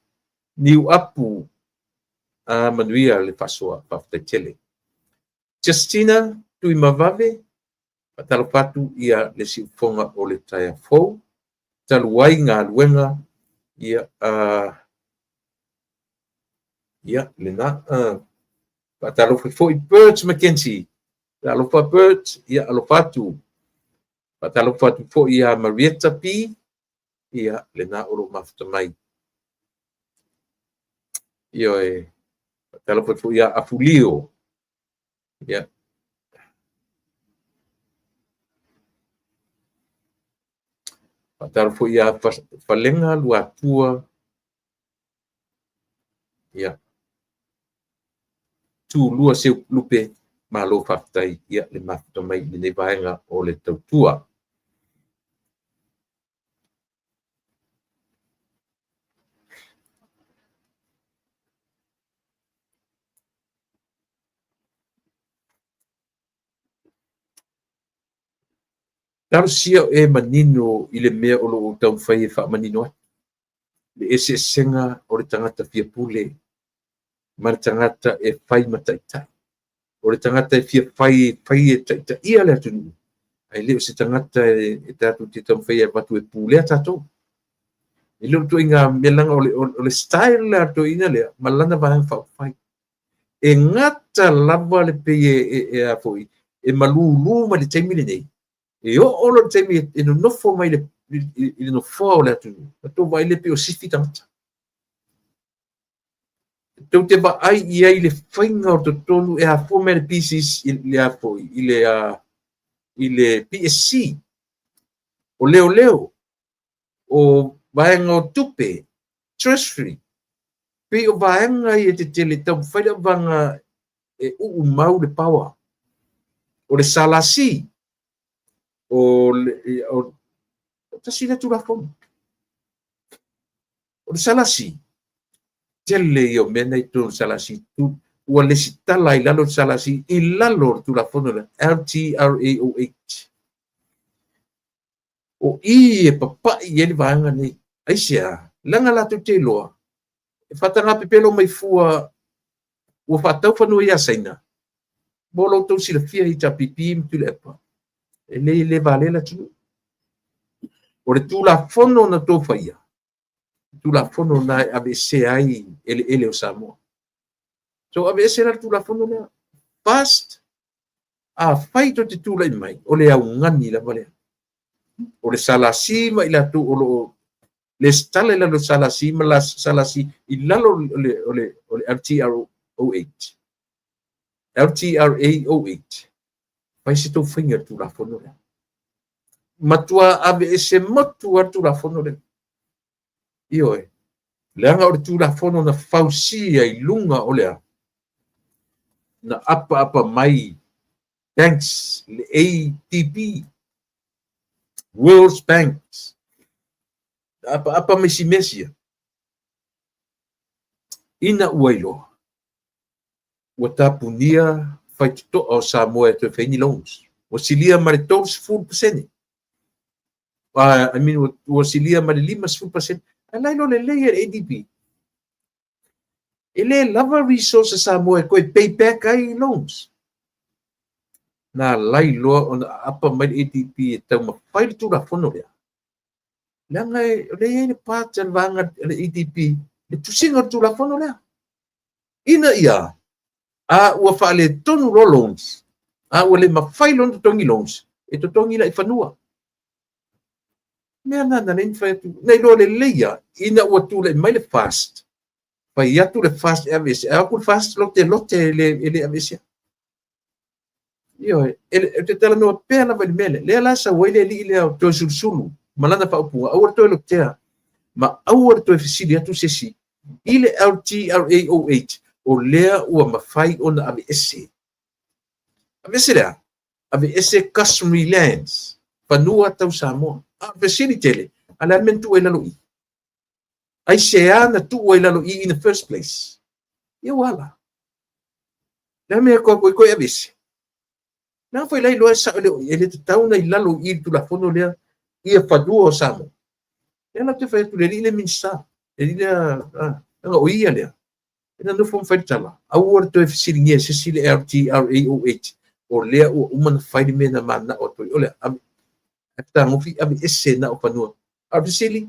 Niu Apu, a manuia le faasoa, faafetai tele. Justina Tuimavave, faatalofa atu ia le siufofoga o le taeao fou, talu ai galuega, ia Ia, lena. Faatalofa foi Bert McKenzie. Talofa Bert, ia alofa atu. Faatalofa atu foi ia Marietta P. Ia, lena o lo o mafuta mai. Ioe. Faatalofa foi ia Afulio. Ia. Faatalofa foi ia Falega Luatua. Ia. Tulua Seu Lupe, malo faafetai, ia le mafuta mai i lenei vaega o le tautua. Talosia e manino i le mea o lo o taumafai e faamanino atu le eseesega o le tagata fia pule ma le tagata e fai ma taitai. O le tagata e fia fai, fai e taitaia le atunuu, ae le o se tagata e tatou te taumafai e avatu e pulea tatou. E le o le ituaiga mea leaga o le style le a le toeaina lea ma lana vaega faaupufai. E gata lava le pei e a foi, e malūlū mai le taimi lenei, e oo loa le taimi e nonofo mai i le nofoa o le atunuu, na tou vaai lea pei o sifi tagata. Tou te vaai i ai i le faiga o totonu e afua mai le PCC, i le a foi, i le PSC, o leoleo, o vaega o tupe, Treasury, pei o vaega ia tetele taumafai le auvaega e uumau le power. O le SLC, o le tasi lea Tulafono. O le SLC, tele ia o mea nei totonu o le SLC, ua lesitala i lalo o le SLC, i lalo o le Tulafono lea, LTRAOH. O i e papai i ai le vaega nei. Aisea? Leaga latou te iloa, e faataga pepelo mai fua ua faatau fanua ia Saina, mo lo outou silafia HRPP ma Tuilaepa, e le valea le atunuu. O le Tulafono na outou faia, le Tulafono na e aveesea ai eleele o Samoa. So aveese la le Tulafono lea. First, afai tou te tulai mai, o le augani lava lea. O le SLC ma i latou o lo o lesitala i lalo o le SLC ma la SLC i lalo o le LTROH. LTRAOH. Fai se tou faiga i le Tulafono lea. Matua aveese motu lava le Tulafono lea. Ioe. Leaga o le Tulafono na fausia i luga o le a? Na apaapa mai banks, le ADB, World Banks, na apaapa mai si mea sia, ina ua iloa, ua tapunia faitotoa o Samoa e toe fai ni loans. Ua silia ma le 30%. I mean, ua silia ma le 50%. Ae la iloa lelei e le ADB, e le lava resource a Samoa e toe pay back ai loans. Na alai loa ona aapa mai le ADB e taumafai le Tulafono lea. Leaga o lea e i ai le part a le vaega a le ADB, le tusiga o le Tulafono lea. Ina ia, a ua faaletonu loa loans, a ua le mafai loa ona totogi loans, e totogi la i fanua. Mea na na le fai atu, na iloa lelei lava, ina ua tulai mai le FAST, fai atu le FAST e aveese, ae o atu le FAST lote lote e le aveesea. Ioe, e te talanoa pea lava i le mea lea. Lea la sau ai le alii lea o Toeolesulusulu ma lana faaupuga, aua le toe lotea, ma aua le toe fesili atu se isi i le LTRAOH, o lea ua mafai ona aveese. Aveese lea? Aveese customary lands, fanua tau Samoa. A o le fesili tele, a le a le mea na tuu ai i lalo i i? Aisea na tuu ai i lalo i i in the first place? Ia ua ala. Le a le mea e toe aveese? Leaga foi la iloa e sao e le tatau ona i lalo i i le Tulafono lea ia fanua o Samoa. Lea la ou te fai atu i le alii lea Minisita, le alii lea, leaga o ia lea, e nonofo ma fai le tala, aua le toe fesiligia e se isi le LTRAOH, o lea ua uma ona fai le mea na mananao atu ai. O le a? Ae fetagofi aveese na o fanua. A o le fesili,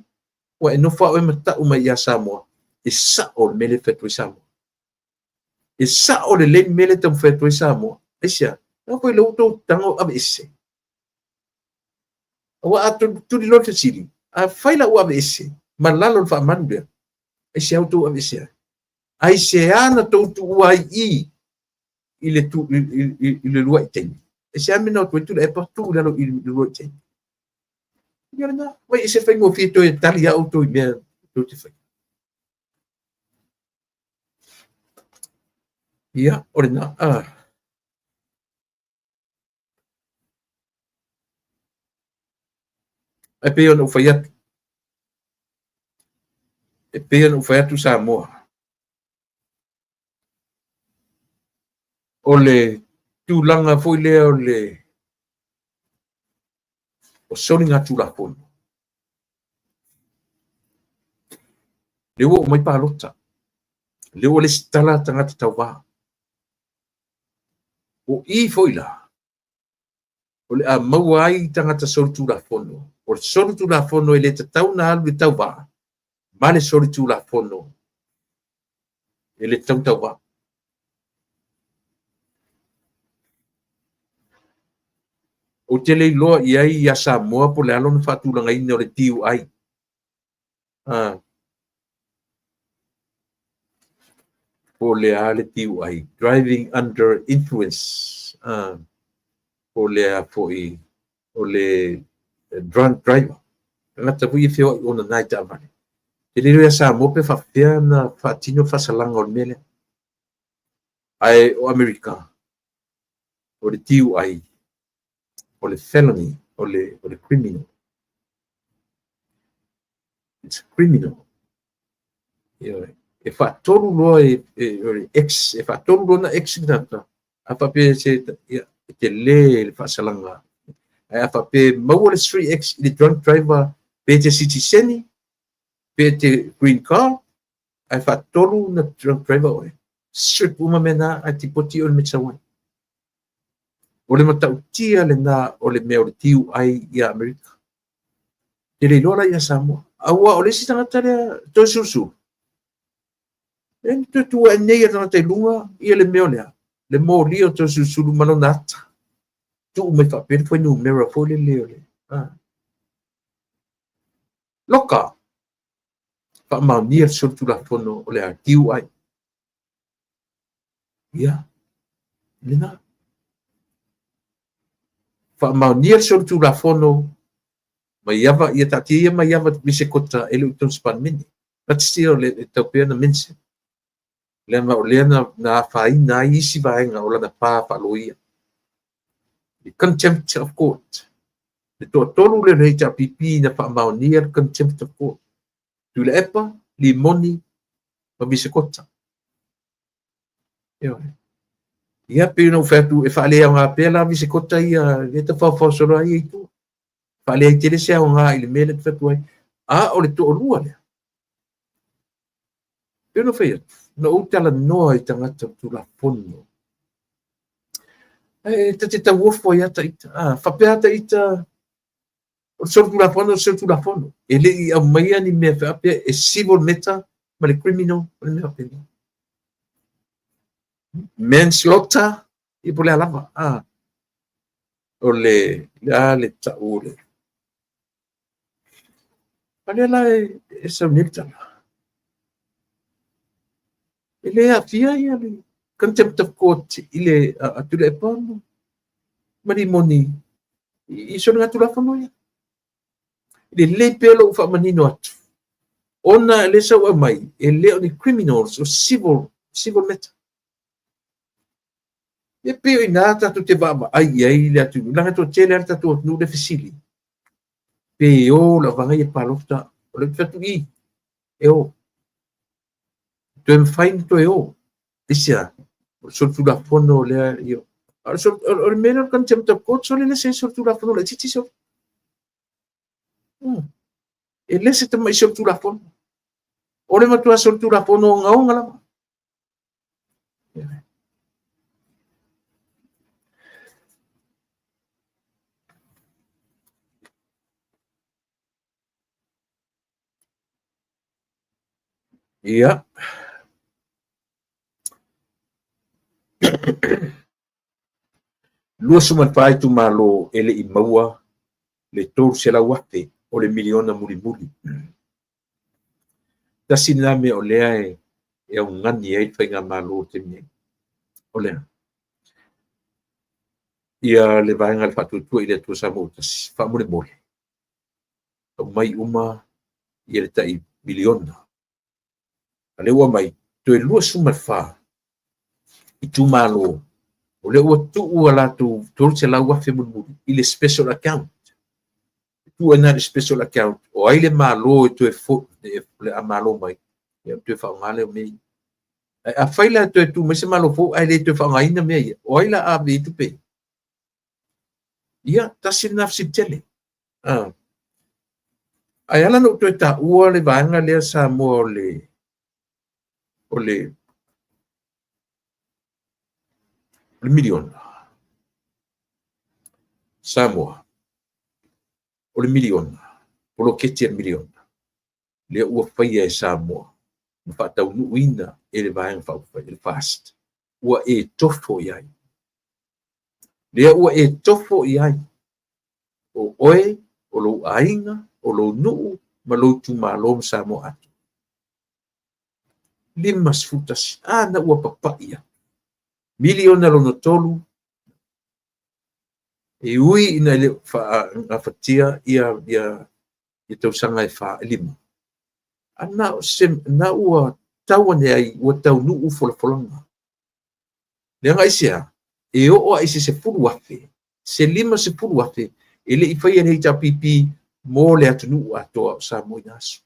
ua e nofo lava oe ma tau mai ia Samoa, e sao le mea lea e fai atu ai Samoa. E sao lelei le mea lea e taumafai atu ai Samoa. Aisea? Leaga foi o lea ua outou tago aveese. Aua a tuli loa le fesili, afai la ua aveese ma lalo o le faamalu lea, aisea ua outou aveese ai? Aisea na outou tuua ai i i le, i le luai taimi? Aisea mea na o atu ai Tuilaepa tuu i lalo i le luai taimi? Ia lena, vai e se faigofie toe tali lava outou i mea tou te faia. Ia, o lena. Ah. Ae pei ona ou fai atu, e pei ona ou fai atu Samoa, o le tulaga foi lea o le o soligatulafono, lea ua oo mai palota, lea ua lesitala tagata tauva. O i foi la, o le a maua ai tagata solitulafono. O le solitulafono e le tatau ona alu i le tauva, ma le solitulafono e le tatau ona tauva. Ou te le iloa i ai ia Samoa po o le a lona faatulagaina o le DUI. Po o le a le DUI, driving under influence, po o le a foi, o le drunk driver, tagata foi ia e feoai onana i taavale. Ou te le iloa ia Samoa pe faapefea ona faatino le faasalaga o le mea lea. Ae o Amerika, o le DUI, o le felony, o le criminal. It's a criminal. Ioe. E faatolu loa e, e, o le X, e faatolu loa na X le tagata, a faapea se, ia, e tele le faasalaga. Ae a faapea e maua le 3X i le drunk driver, pe te sitiseni, pe te green card, ae faatolu na drunk driver oe, strip uma mea na, ae tipoti oe i le mea e te sau ai. O le matautia lena o le mea o le DUI ia Amerika. Te le iloa la ia Samoa. Aua o le isi tagata lea Toeolesulusulu, e na toe tu ae nei a tagata i luga ia le mea o lea, le molia o Toeolesulusulu ma lona ata. Tuu mai faapea le fuainumera foi lele o le... Ah. Loka! Faamaonia le solitulafono o le a DUI. Ia, lena. Faamaonia le solitulafono Maiava, ia taatia ia Maiava Visekota e le o i totonu o se Palemene. But still, e tatau pea ona mention. Leaga o lea na afaina ai isi vaega o lana pa faaloia. The contempt of court. Le toatolu lea o le HRPP na faamaonia le contempt of court. Tuilaepa, Limoni ma Visekota. Ioe. Ia, pei ona ou fai atu, e faaleaoga pea la Visekota ia, lea e tafaofao solo ai ia i tua. Faaleai tele se aoga i le mea lea e fai atu ai. A o le toalua lea, pei ona fai atu, na ou talanoa i tagata o Tulafono. E ta te tauofo ai lava ita. A, faapea lava ita, o le solitulafono, o le solitulafono. E le i aumaia ni mea faapea e civil matter ma le criminal, o le mea faapena. Manslaughter, ia po o le a lava. A, o le, le a le tau o le... A lea la e sau nei le tala. E le aafia ia le contempt of court i le a Tuilaepa ma Limoni i soligatulafono ia. E lelei pea lou faamanino atu, ona lea sa ou aumai, e le o ni criminals, o civil, civil matter. E pei o i ina tatou te vaavaai i ai le atunuu, leaga e toatele lava le tatou atunuu lea e fesili, pe o le vaega ia palota, o lea ou te fai atu i, e o. Toe mafai ona toe o. Aisea? O le solitulafono lea, ia. O le mea lea o le contempt of court, sole le se solitulafono laitiiti sole. E le se tamai solitulafono. O le matua solitulafono ogaoga lava. Ia. 24 itumalo e le i maua le $300,000 o le miliona mulimuli. Tasi lena mea o lea e augani ai le faigamalo i le taimi nei. O le a? Ia le vaega a le Faatuatua i le Atua Samoa ua Tasi, faamolemole, aumai uma ia le tai miliona. A lea ua aumai, toe 24 itumalo, o lea ua tuu a latou $300,000 mulimuli i le special account. E tuu ai i le special account, o ai le Malo e toe o le a malo mai, ia toe faaaoga lea o mea ia. Ae afai la e toe tu mai se Malo fou ae le toe faaaogaina mea ia, o ai la a ave i ai tupe ia? Ia, tasi lena fesili tele. Ae ala ona ou toe taua le vaega lea Samoa o le miliona. Samoa, o le miliona, poloketi a le miliona, lea ua faia e Samoa ma faataunuuina e le Vaega Faaupufai, le FAST, ua e tofo i ai. Lea ua e tofo i ai, o oe, o lou aiga, o lou nuu, ma lou itumalo ma Samoa atoa. 51, a na ua papai atu. Miliona lona tolu, e ui ina le faagafatia ia tausaga e 5, a na ua tau ane ai, ua taunuu folafolaga. Leaga aisea? E oo lava i se 10,000, se 50,000 e le i faia e le HRPP mo le atunuu atoa o Samoa i na aso.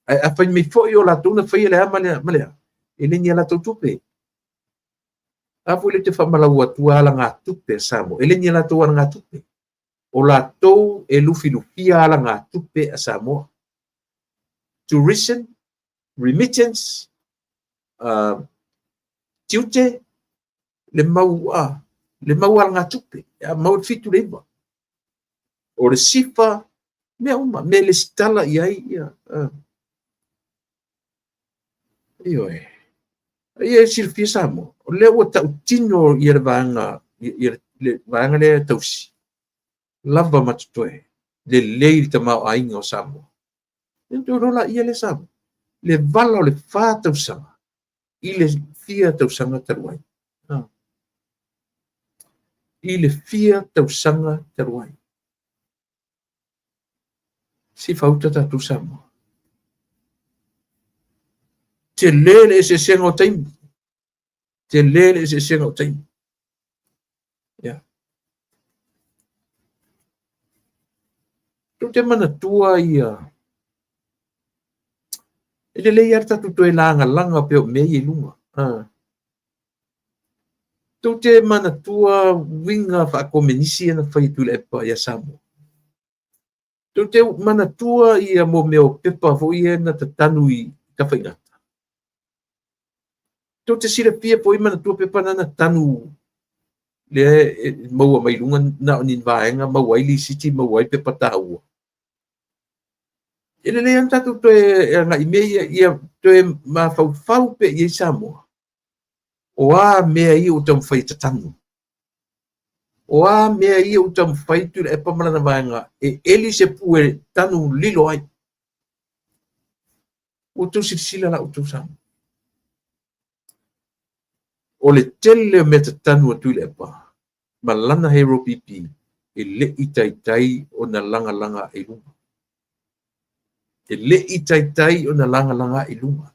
Ae a fai mai foi o latou na faia le a ma le a ma le a, e le ni a latou tupe. A foi lea ou te faamalau atua alagatupe a Samoa, e le ni a latou alagatupe. O latou e lufilufia alagatupe a Samoa. Tourism, remittance, tiute, le mau alagatupe, e mau le 7 le 9. O le SIFA, mea uma, mea lesitala i ai, ia. Ioe. Ia e silafia Samoa, o lea ua tautino ia le vaega lea tausi, lava ma totoe, lelei le tamaoaiga o Samoa. Ia toe lola ia lea Samoa. Le vala o le 4 tausaga i le fia tausaga talu ai. I le fia tausaga talu ai. Se i fauta tatou Samoa. Tele le eseesega o taimi. Tele le eseesega o taimi. Ia. Tou te manatua ia e lelei lava le tatou toe lagalaga pea o mea ia i luga. Tou te manatua uiga faakomenisi ia na fai e Tuilaepa ia Samoa. Tou te manatua ia mo mea o pepa foi ia na tatanu i Tafaigata. Tou te silafia foi manatua pepa na tanu lea e maua mai luga na o ni vaega maua ai lisiti, maua ai pepa taua. E lelei lava tatou toe agai mea ia, ia toe mafaufau pea i ai Samoa. O a mea ia ua taumafai e tatanu. O a mea ia ua taumafai Tuilaepa ma lana vaega e eli se pu e tanu lilo ai. Ua outou silasila la outou Samoa. O le tele o mea tatanu a Tuilaepa ma lana Hero PP e le i taitai ona lagalaga i luga. E le i taitai ona lagalaga i luga.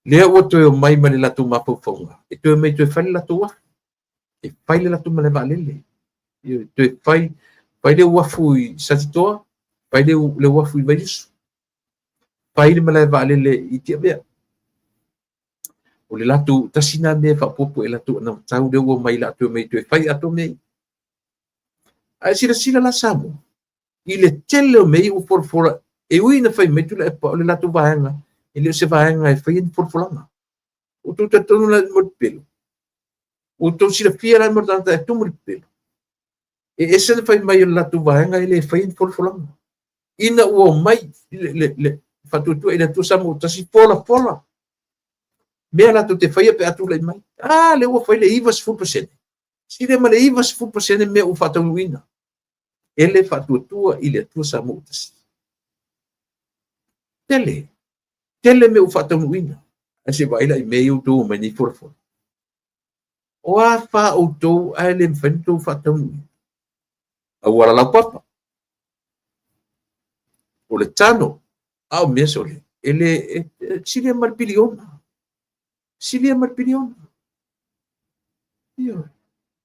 Lea ua toe omai ma le latou mafaufauga, e toe omai toe fai le latou afu. E fai le latou malae vaalele. E toe fai le uafu i Satitoa, fai le uafu i Vaiusu, fai le malae vaalele i Tiavea. O le latou tasi nā mea faaopoopo e latou anavatau lea ua omai la toe omai toe fai atoa mea ia. Ae silasila la Samoa, i le tele o mea ia ua folafola, e ui ina fai mai Tuilaepa o le latou vaega, e le o se vaega e faia ni folafolaga. Ua outou talitonu la i le mea o le pepelo. Ua outou silafia la le mea o le tagata e tumu i le pepelo. E ese le fai mai o le latou vaega e le faia ni folafolaga. Ina ua omai le Faatuatua i le Atua Samoa ua Tasi folafola. Mea latou te faia pe a tulai mai. A, lea ua fai le 90%. Silia ma le 90% mea ua faataunuuina. E le faatuatua i le Atua Samoa ua tasi. Tele, tele mea ua faataunuuina. Ae se i vaai la i mea ia ua outou omai nei folafola. O a fa outou ae le mafai ona outou faataunuuina? Auala laupapa, o le tano, a o mea sole, e le, e silia ma le piliona. Silia ma le piliona. Ioe.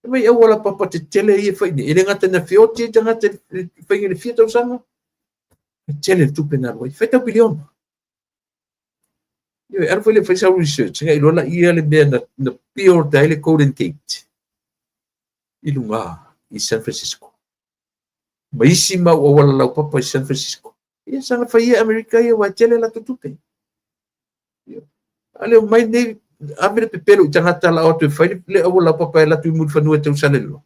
E mai auala papa tetele ia e fai nei, e le gata ina feoti ai tagata i le faiga i le fia tausaga, e tele le tupe na alu ai. Faitau piliona. Ioe, alu foi lea fai sau research, na iloa laia le mea na build ai le Golden Gate i luga i San Francisco. Ma isi mau auala laupapa i San Francisco. Ia saga fai ia Amerika ia aua e tele latou tupe. A le omai nei ave le pepelo i tagata la o atu e fai le auala laupapa e alu atu i Mulifanua e tau Salelologa.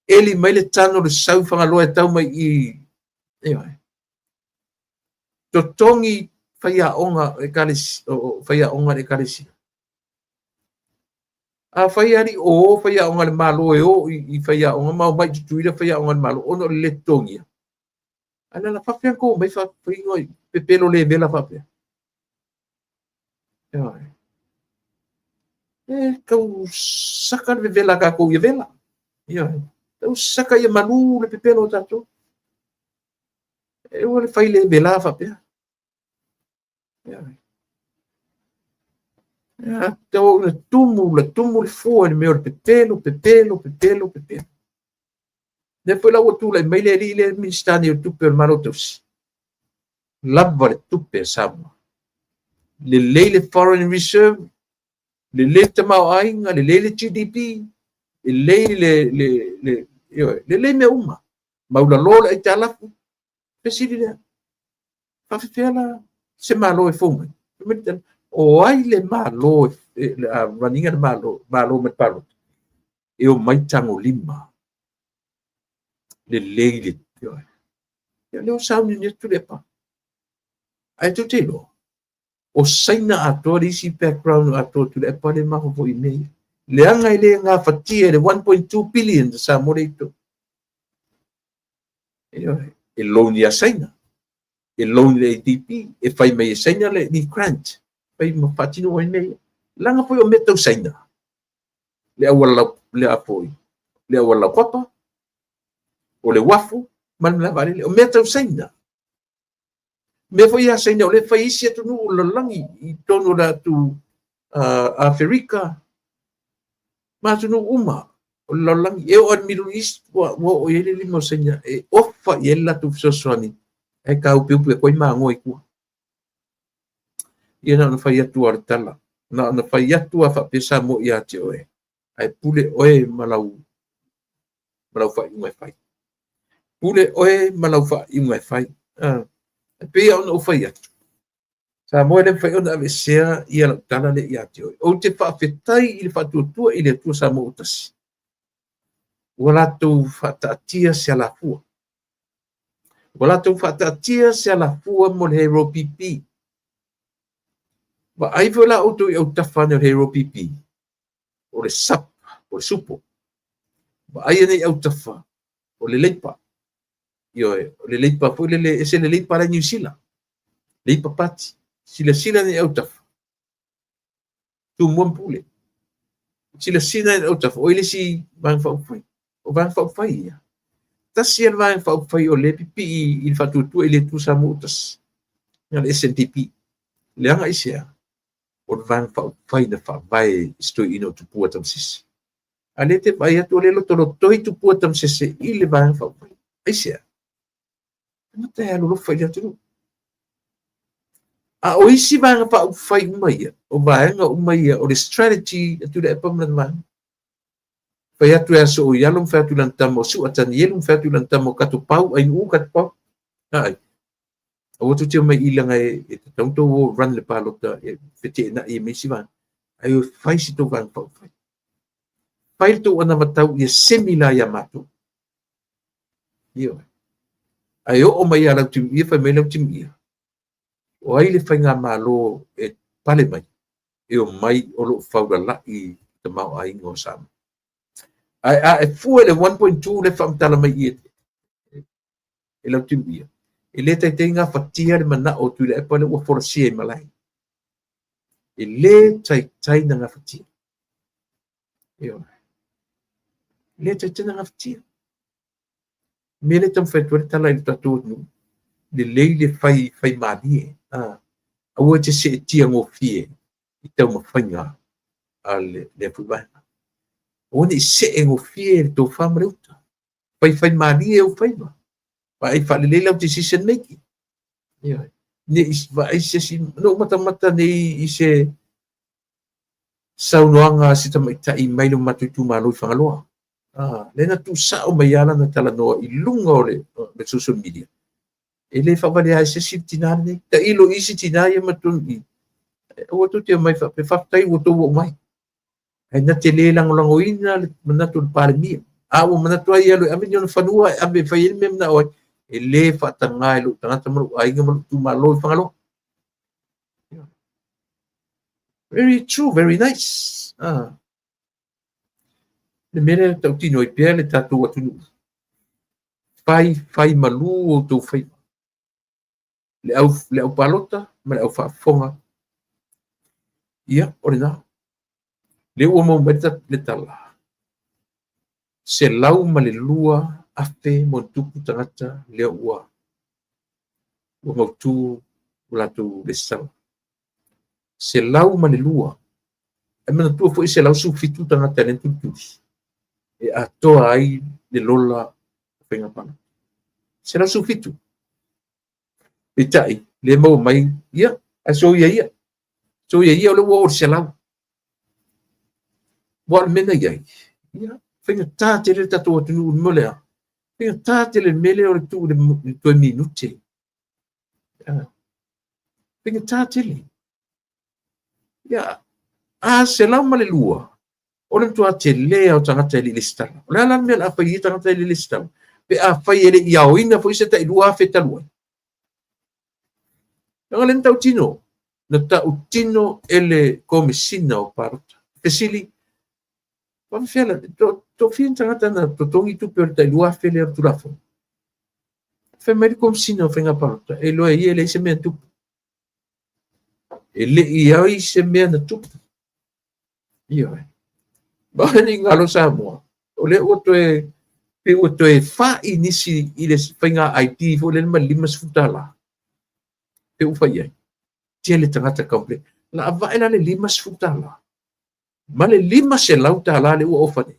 Eli mai le tano le sau i Fagaloa e tau mai i ioe. Totogi faiaoga faiaoga a le ekalesia. Afai alii o o faiaoga a le Malo e o i faiaoga ma omai i Tutuila faiaoga a le Malo ona o le le totogia, ae le ala faapefea ona outou omai faiga pepelo le vela faapea? Ioe. E tau saka le vevela a tatou ia vela. Ioe. Tau saka ia malu le pepelo a tatou. E ua le fai le vela faapea. Ioe. Ia, tau ina tumu, la tumu le fua i le mea o le pepelo, pepelo, pepelo, pepelo. Lea foi la ua tulai mai le alii lea Minisita nei o Tupe o le Malo Tausi. Lava le tupe a Samoa. Lelei le foreign reserve, lelei le tamaoaiga, lelei le GDP, lelei le, le, le, ioe, lelei mea uma. Maulalo le aitalafu. Fesili lea, faafefea la se Malo e fou mai? O ai le Malo e run ina le Malo, Malo mai le palota? E omai tagolima. Lelei le, ioe. Ia lea ua sauniuni atu Tuilaepa. Ae tou te iloa, o Saina atoa le isi background atoa o Tuilaepa lea e mafaufau i mea ia. Leaga e le gafatia e le 1.2 billion a Samoa lea i totonu. Ioe, e loan ia Saina, e loan i le ADB, e fai mai e Saina le grant, fai ma faatino ai mea ia. Leaga foi o mea tau Saina, le auala lau, le a foi, le auala laupapa, o le uafu ma le malae vaalele, o mea tau Saina. Mea foi ia Saina o lea e fai isi atunuu o le lalolagi i totonu o le atu Aferika ma atunuu uma o le lalolagi. E oo lava i le Middle East ua oo i ai le lima o Saina e ofa i ai le latou fesoasoani ae taupeupe atu ai magoa i tua. Ia na ona fai atu lava o le tala, na ona fai atu lava faapea Samoa ia te oe, ae pule oe ma lau faaiuga e fai. Pule oe ma lau faaiuga e fai. E pei ona ou fai atu, Samoa e le mafai ona aveesea ia lau tala lea ia te oe. Ou te faafetai i le faatuatua i le Atua Samoa ua tasi. Ua latou faataatia se alafua. Ua latou faataatia se alafua mo le Hero PP. Vaai foi la outou i autafa ane o le Hero PP. O le SUP, o le supo. Vaai ane i autafa, o le Leipa. Ioe, o le Leipa foi lele, ese le Leipa la i Niu Sila. Leipa Party. Silasila ane i autafa. Tumua ma Pule. Silasila ane i autafa, o ai le isi Vaega Faaupufai? O Vaega Faaupufai ia. Tasi le Vaega Faaupufai o lea e pipii i le faatuatua i le Atua Samoa ua tasi. Na le SNPP. Leaga aisea? O le Vaega Faaupufai na faavae i se toeaina o Tupua Tamasese. A lea te vaai atu o lea e lotolotoi Tupua Tamasese i le Vaega Faaupufai. Aisea? Tagata e alolofa i le atunuu. A o isi Vaega Faaupufai uma ia, o vaega uma ia, o le strategy a Tuilaepa ma lana vaega. Fai atu e aso o ialo, ma fai atu i lana tama o Su'a Tanielu, ma fai atu i lana tama o Katopau, Ainuu Katopau. Ai. Aua tou te omai i leaga e tatau ona tou o run le palota e feteenai ai ma isi vaega. Ae o e fai se tou Vaega Faaupufai. Fai le tou anavatau ia semi la ia matou. Ioe. Ae oo mai ia Lautimuia, fai mai Lautimuia, o ai le faigamalo e pale mai? e omai o lo o faulala'i i le tamaoaiga o Samoa. Ae a e fua i le 1.2 lea e faamatala mai i e Lautimuia, e le taitai gafatia le manao o Tuilaepa lea ua folasia i malae. E le taitai na gafatia. Ioe. E le taitai na gafatia. Mea lea e taumafai atu ai le tala i le tatou atunuu, lelei le fai fai malie, aua e te seetia gofie i taumafaiga a lea foi vaega. Aua ne i see gofie le tofa ma le uta. Fai fai malie ou faiva. Vaai faalelei lau decision making. Ioe. Ne i vaai se isi, na ou matamata nei i se saunoaga a se tamaitai mai le matou itumalo i Fagaloa. Lea na tuusao mai lava lana talanoa i luga o le social media. E le faavalea ai se isi le tinā lenei. Tailo i isi tinā ia ma totonu i i. Aua tou te omai faapea, faafetai ua outou oo mai. Ae na te le lagolagoina le manatu o le Palemia. A ua manatu ai e alu e ave ni ona fanua e ave e fai ai le mea e manao ai, e le faataga e lou tagata ma lou aiga ma lou itumalo i Fagaloa. Very true, very nice. Le mea lea e tautino ai pea le tatou atunuu. Fai, fai malu outou faiva. Le au, le au palota ma le au faafofoga. Ia, o lena. Lea ua maua mai le tala. 102,000 ma ona tupu tagata lea ua mautu ua latou resitala. 102. Ae manatua foi e 117 tagata lea na tulituli e atoa ai le lola o faiga palota. 117. Peitai, lea maua mai, ia, ae soia ia. Soia ia o lea ua oo i le 100. Aua o le mea na i ai, ia, faigata tele le tatou atunuu i le mea o le a? Faigata tele le mea lea o le tuu i le toe minute. Faigata tele. Ia, a 102, o le matua tele lava o tagata e le i resitala. O le a la le mea o le a fai i ia tagata e le i resitala? Pe afai e le i aoina foi se tai 2,000 talu ai. Leaga lea na tautino, na tautino e le Komesina o Palota. Fesili, faapefea la, toafia ni tagata na totogi tupe o le tai 2,000 lea o le Tulafono? Fai mai le Komesina o Faiga Palota, e iloa e ia e leai se mea na tupu. E le i ai se mea na tupu. Ioe. Ma ne i galo Samoa, o lea ua toe, pei ua toe fa'i nisi i le faiga ID foi lele ma le $50. Pei ua fai i ai. Tele tagata complain. La vae la le $50 ma le $500 lea ua ofa nei.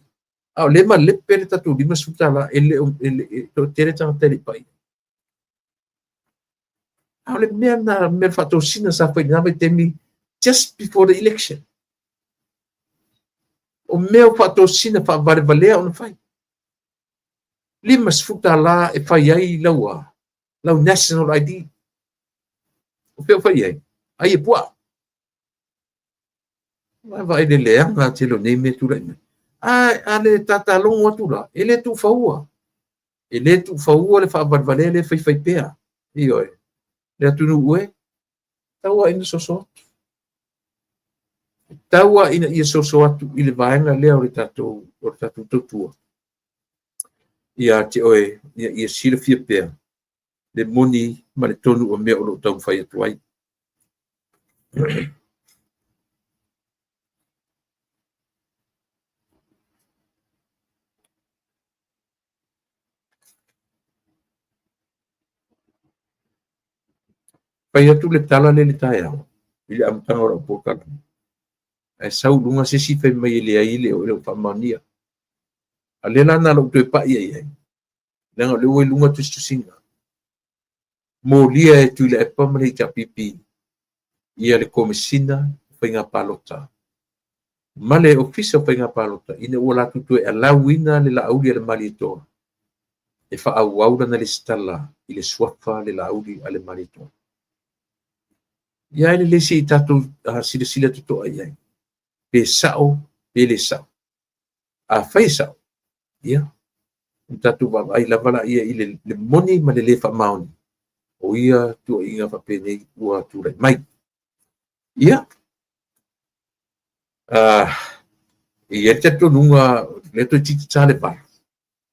A o lea malepe le tatou $50 e le o e toatele tagata e le i pai. A o le mea na mea faatosina sa fai i lena vaitaimi just before the election. O mea o faatosina faavalevalea ona fai. $50 e fai ai lau lau national ID. O fea o fai ai? Ai e puaa. Vaai le leaga tele o nei mea tulai mai. A le tatalogo atu la, e le tuufaua. E le tuufaua le faavalevalea lea e faifai pea. Ioe. Le atunuu e, tau lava ina soso atu. Tau lava ina ia soso atu i le vaega lea o le tatou tautua ia te oe, ina ia silafia pea le moni ma le tonu o mea o lo o taumafai atu ai. Fai atu le tala lea i le taeao i le amataga o lau polokalame, ae sau i luga se isi fai mai e leai e le o faamaonia. A lea la na ona ou toe pai i ai, leaga o lea ua i luga tusitusiga. Molia e Tuilaepa ma le HRPP ia le Komesina o Faiga Palota ma le Ofisa o Faiga Palota ina ua latou toe alauina le Laauli a le Malietoa e faaauau lana lesitala i le suafa le Laauli a le Malietoa. Ia e lelei se i tatou silasila totoa i ai, pe sao pe le sao. Afai e sao, ia, ona tatou vaavaai lava laia i le moni ma le le faamaoni o ia tuuaiga faapenei ua tulai mai. Ia, E i ai le talitonuga lea toeitiiti ta le 8,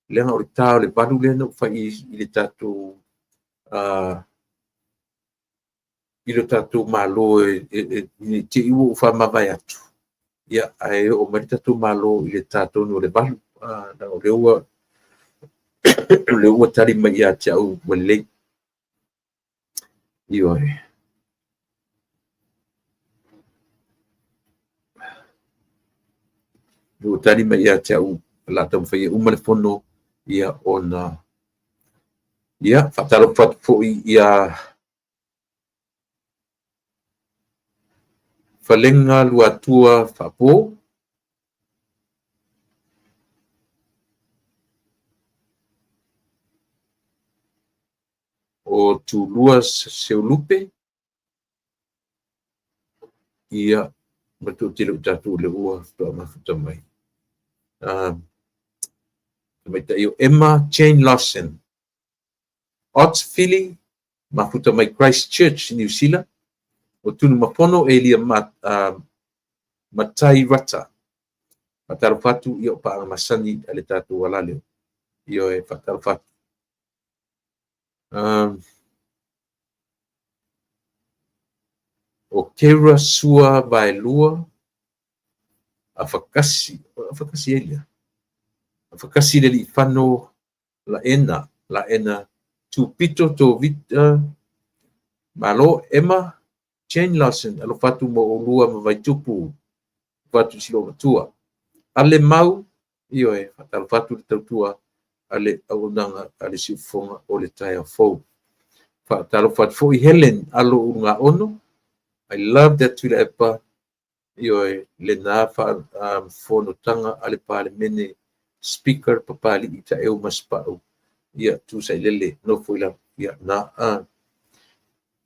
leaga o le ta o le 8 lea na ou fai i le tatou i lo tatou Malo ne i te i ua ou faamavae atu, ia, ae oo mai le tatou Malo i le ta tonu o le 8, leaga o lea ua tali mai ia te au ua lelei. Ioe. Ua tali mai ia te au o le a taumafai e uma le fono, ia ona ia faatalofa atu foi ia Falega Luatua Faapo, o Tulua Seulupe, ia, ma le toatele o tatou lea ua faatoa mafuta mai. Tamaitai o Emma Jane Lawson, Ott Fili, mafuta mai Christchurch, Niu Sila, o Tunumafono Elia Matai Rata. Faatalofa atu ia o paaga masani a le tatou alaleo. Ioe, faatalofa atu. O Keira Sua Vaelua, Afakasi, Afakasi ai lea. Afakasi le Liifano Laena, Laena Tupito Tovita, Malo Emma Jane Lawson, alofa atu mo oulua ma Vaitupu, alofa atu i si loomatua. Ale Mau, ioe, faatalofa atu le tautua a le auaunaga a le Siufofoga o le taeao fou. Faatalofa atu foi Helen Alo Ulugaono, I love that Tuilaepa, ioe, lena fonotaga a le Palemene, Speaker Papali'i Taeu Masepau, ia Tusailele, nofo i lalo, ia na.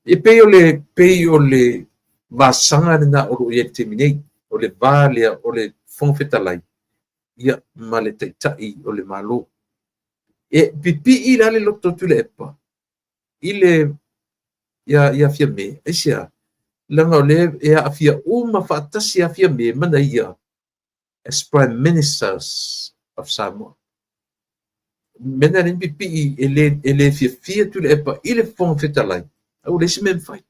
E pei o le, pei o le vasaga lena o lo o i ai i le taimi nei, o le va lea o le Fofoga Fetalai, ia, ma le Taitai o le Malo. E pipii la le loto o Tuilaepa i le ia Fiame, aisea? Leaga o lea e aafia uma faatasi ia Fiame ma na ia as Prime Ministers of Samoa. Mea na le pipii e le fiafia Tuilaepa i le Fofoga Fetalai, a ua leai se mea mafai.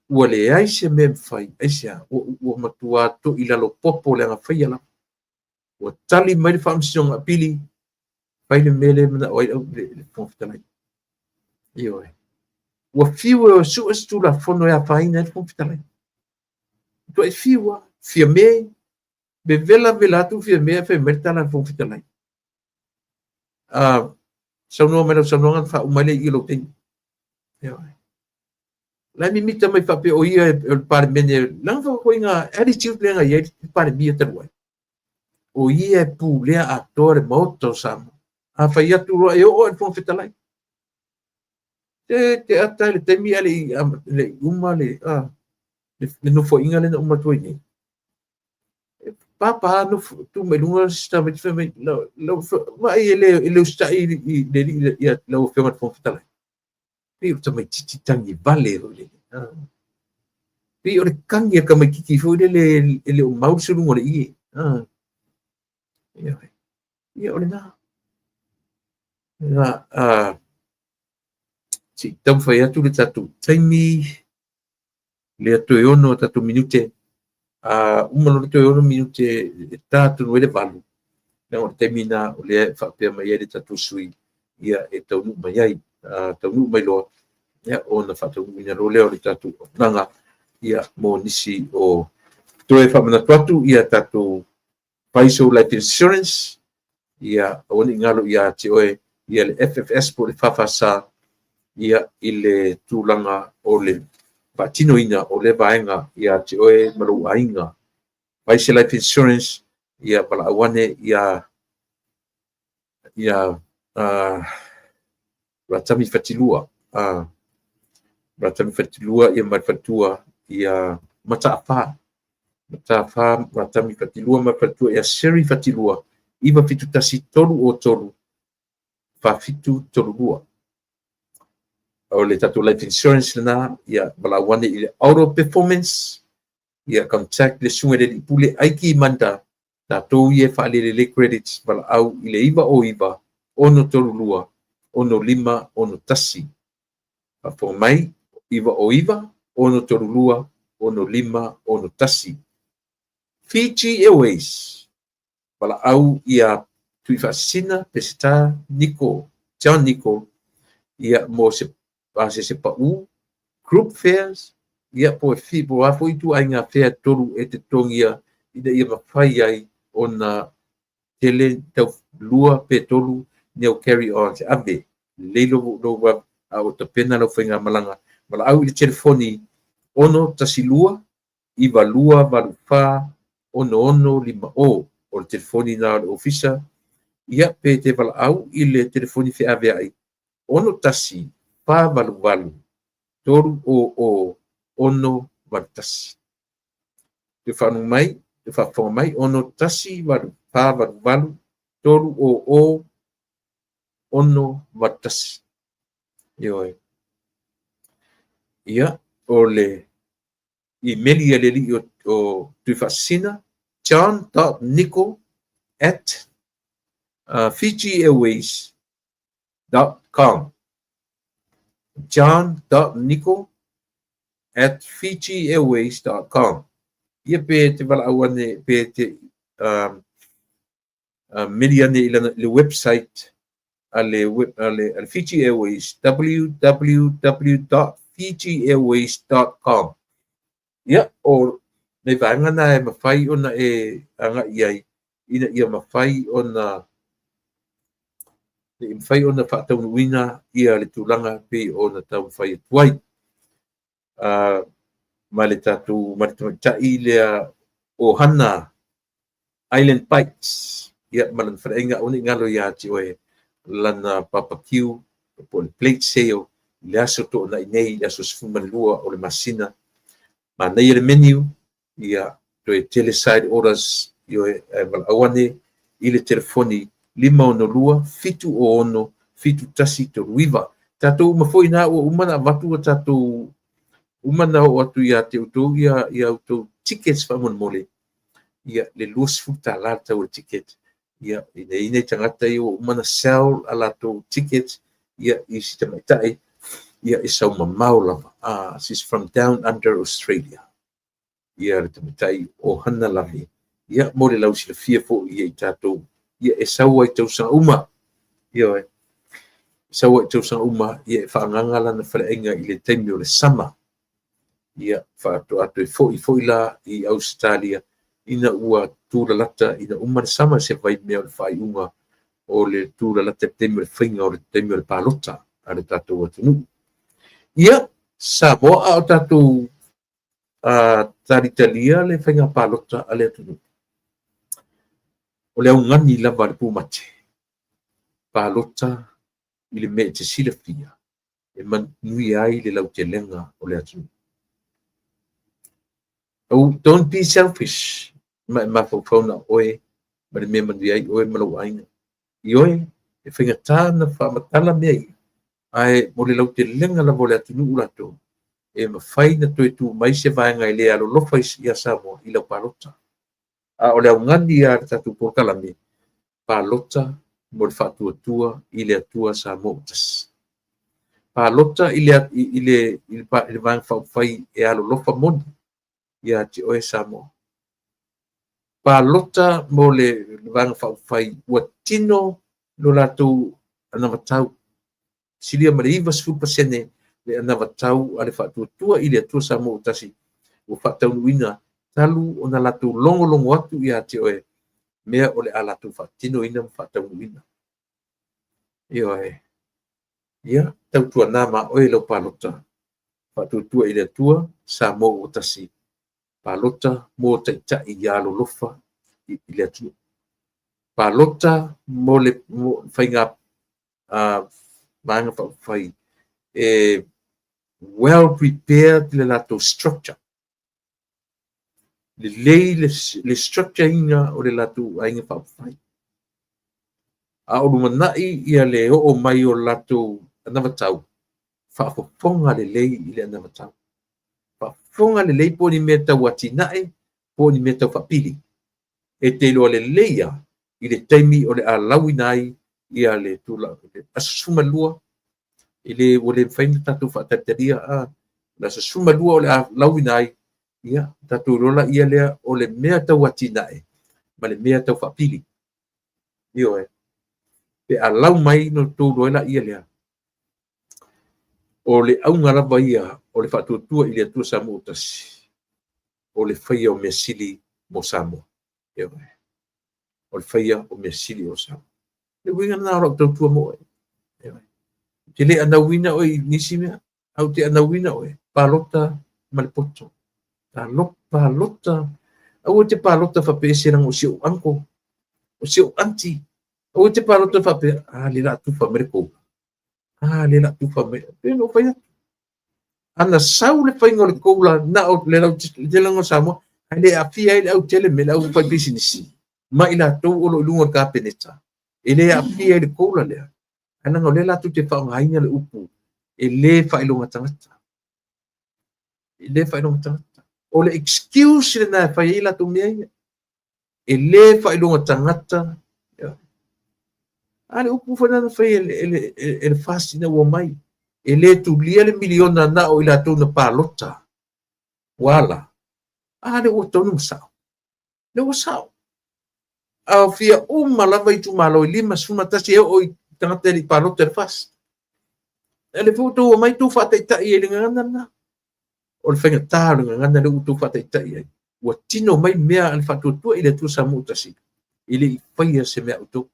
Ua leai se mea mafai, aisea? Ua matua to'i lalo popo le agafaia lava. Ua tali mai le Faamasinoga Apili, fai le mea lea manao ai le Fofoga Fetalai. Ioe. Ua fiu e sue se Tulafono e afaina ai le Fofoga Fetalai. Tuai fiu lava, Fiame, vevela vela atu Fiame ae fai mai le tala a le Fofoga Fetalai. Saunoa mai lau saunoaga na faauma ai le i lou taimi. Ioe. La e mimita mai faapea o ia o le Palemene, leaga faatoaiga attitude lea na i ai le Palemia talu ai. O ia e pulea atoa le Maota o Samoa. A fai atu loa e oo i le Fofoga Fetalai. Te ata i le taimi a le uma le nofoaiga lea na uma atu ai nei. Papa nofo tu mai luga se tamaiti fai mai, vaai e le usitai i le alii ia lau Afioga i le Fofoga Fetalai. Pei o le tamaitiiti tagi vale foi lele. Pei o le kagi a le tamaitiiti foi lele e le o mau le suluga o le ie. Ia o lena. Se i taumafai atu le tatou taimi, lea toe 6 tatou minute, uma loa le toe 6 minute e ta tonu ai le 8, leaga o le taimi na o lea e faapea mai ai le tatou sui, ia e taunuu mai ai, taunuu mai loa, ia ona faataunuuina loa lea o le tatou auaunaga, ia mo nisi o toe faamanatu atu ia tatou Faisal Life Insurance, ia aua ne i galo ia te oe ia le FFS po o le FFS, ia i le tulaga o le faatinoina o lea vaega ia te oe ma lou aiga. Faisal Life Insurance, ia valaau ane ia Ratami Fatilua, Ratami Fatilua ia ma le faletua ia Mataafa, Mataafa Ratami Fatilua ma le faletua ia Seri Fatilua, 971 303 4732. O le tatou life insurance lena, ia valaau ane i le Auto Performance, Ia contact le susuga i le Alii Pule Aiki Manda, tatou ia e faalelelei credits, valaau i le 909 632 6561. Faafofoga mai, 909 632 6561. Fiji Airways, valaau ia Tuifaasisina Peseta Niko, John Niko, ia mo se pasese pau, group fares, ia po e fi, po a foi ituaiga fare tolu e totogia ina ia mafai ai ona tele tau lua pe tolu ni au carry on se ave lelei lou lou a o tapena lau faigamalaga. Valaau i le telefoni 612 9284 6650. O le telefoni na o le ofisa. Ia pe te valaau i le telefoni feaveai 61 488 300 681. Toe faalogo mai, toe faafofoga mai, 61 488 300 681. Ioe. Ia, o le imeli a le alii o Tuifaasisina, john.nicol at fijiairways.com, john.nicol at fijiairways.com. Ia pe te valaau ane, pe te meli ane i lana, le website a le, web, a le, a le Fiji Airways, www.fijiairways.com. Ia, o nei vaega na e mafai ona e agai ai, ina ia mafai ona ia mafai ona faataunuuina ia le tulaga pei ona taumafai atu ai. Ma le tatou ma le tamaitai lea o Hana Island Bites, ia ma lana faleaiga, aua ne i galo ia te oe lana barbecue po o le plate sale i le aso Toonai nei, le aso 12 o le masina. Manaia le menu, ia toe tele side orders, ioe, ae valaau ane i le telefoni 562 706 7139. Tatou uma foi na ua uma na avatu a tatou uma na oo atu ia te outou ia ia outou tickets faamolemole. Ia le $20 le tau o le ticket. Ia ina i nei tagata ia ua uma na sell a latou tickets ia i si tamaitai ia e sau mamao lava. Ah, she's from down under Australia. Ia le tamaitai o Hana Lave. Ia mo le lausilafia foi ia i tatou ia e sau ai tausaga uma. Ioe. Sau ai tausaga uma ia e faaagaga lana faleaiga i le taimi o le sama. Ia faatoa toe foi foi la i Ausetalia ina ua tulalata ina uma le sama se vaimea o le faaiuga o le tulalata i le taimi o le faiga o le taimi o le palota a le tatou atunuu. Ia, Samoa a o tatou talitalia le faiga palota a le atunuu. O le augani lava a le pumate, palota i le mea e te silafia e manuia ai le lautelega o le atunuu. Oh, don't be selfish. Ma e mafaufau na oe ma le mea manuia ai oe ma lou aiga. Ioe, e faigata na faamatala mea ia, ae mo le lautelega lava o le atunuu latou, e mafai na toe tu mai se vaega e le alolofa ia Samoa i lau palota. A o le augani a le tatou polokalame, palota mo le faatuatua i le Atua Samoa ua tasi. Palota i le, i, le, i le, i le Vaega Faaupufai e alolofa moni ia te oe Samoa. Palota mo le Vaega Faaupufai ua tino lo latou anavatau. Silia ma le 90% le anavatau a le faatuatua i le Atua Samoa ua tasi ua faataunuuina talu ona latou logologo atu ia te oe mea o le a latou faatinoina ma faataunuuina. Ioe. Ia, tautuana ma oe lau palota. Faatuatua i le Atua Samoa ua tasi. Palota mo taitai ia alolofa i le atunuu. Palota mo le mo faiga Vaega Faaupufai e well prepared le latou structure. Lelei le structure ina o le latou Aiga Faaupufai. A o lumanai ia le oo mai o le latou anavatau, faafofoga lelei i le anavatau. Fofoga lelei po o ni mea tau atinae po o ni mea tau faapili. E te iloa lelei lava i le taimi o le a lauina ai ia le tulaga aso 12, e le ua le mafai ona tatou faatalia a le aso 12 o le a lauina ai, ia tatou iloa laia lea o le mea tau atinae ma le mea tau faapili. Ioe, pe a lau mai ona outou iloa ai laia lea. O le auga lava ia o le faatuatua i le Atua Samoa ua tasi, o le faia o mea sili mo Samoa. Ioe, o le faia o mea sili mo Samoa. Le uiga lena o lau tautua mo oe. Ioe. Ou te le anauina oe i nisi mea, ae ou te anauina oe, palota ma le poto. Palota, aua e te palota faapea ese leaga o si ou uncle, o si ou auntie. Aua e te palota faapea, a lea o le a tufa mai le COBRA. A lea o le a tufa mai. E pei ona ou fai atu. Ana sau le faiga o le COLA na o le lautele o Samoa, ae le aafia ai le autele me le au faipisinisi ma i latou o lo o i luga o le Kapeneta. E le aafia i le COLA lea. Ae leaga o lea latou te faaaogaina le upu e le faailoga tagata. E le faailoga tagata. O le excuse lena e fai ai latou mea ia. E le faailoga tagata. A le upu foi lena na fai e le FAST ina ua mai. E le tulia le miliona na o i latou na palota. Ua ala. A lea ua tonu ma sao. Lea ua sao. Aofia uma lava itumalo e 51 e oo i tagata e le i palota i le FAST. E le foi ua outou omai tou faataitai ai i le gagana lena. O le faigata o le gagana lea ua outou faataitai ai. Ua tino mai mea a le faatuatua i le Atua Samoa ua tasi, e le i faia se mea a outou.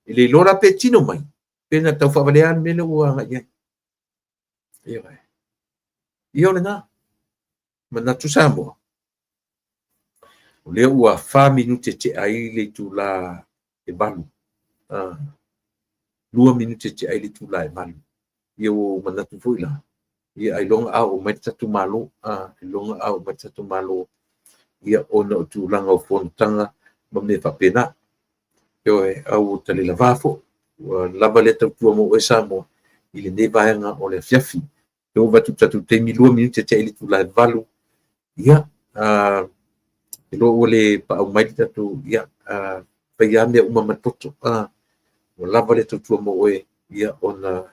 E le iloa la pe tino mai, pe na tau faavalea le mea lea ua agai i ai. Ioe. Ia o lena. Manatu Samoa, o lea ua 4 minute tea ai le itula e 8. 2 minute tea ai le itula e 8. Ia ua ou manatu foi la, ia ailoga a oo mai le tatou Malo, ailoga a oo mai le tatou Malo, ia ona o tulaga o fonotaga ma mea faapena. Ioe, a ua tale lava foi, ua lava lea tautua mo oe Samoa i lenei vaega o le afiafi. E oo atu i le tatou taimi, 2 minute tea ai le itula e 8, ia, e loa ua le paau mai le tatou, ia, fai lava mea uma ma le poto. Ua lava lea tautua mo oe, ia, ona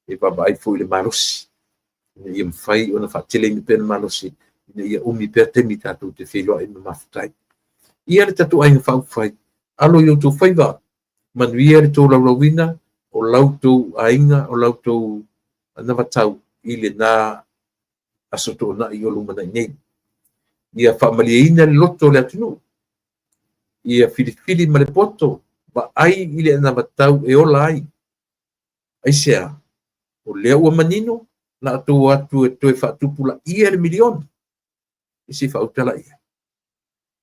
e vaavaai foi i le malosi, ina ia mafai ona faateleina pea le malosi, ina ia umi pea taimi tatou te feiloai ma mafuta ai. Ia le tatou aiga faaupufai, alo i outou faiva, manuia le tou laulauina o la outou aiga, o la outou anavatau i lena aso toonai o lumanai nei. Ia faamalieina le loto o le atunuu, ia filifili ma le poto, vaai i le anavatau e ola ai. Aisea, o lea ua manino, la outou o atu e toe faatupulaia le miliona. E se i faauta laia.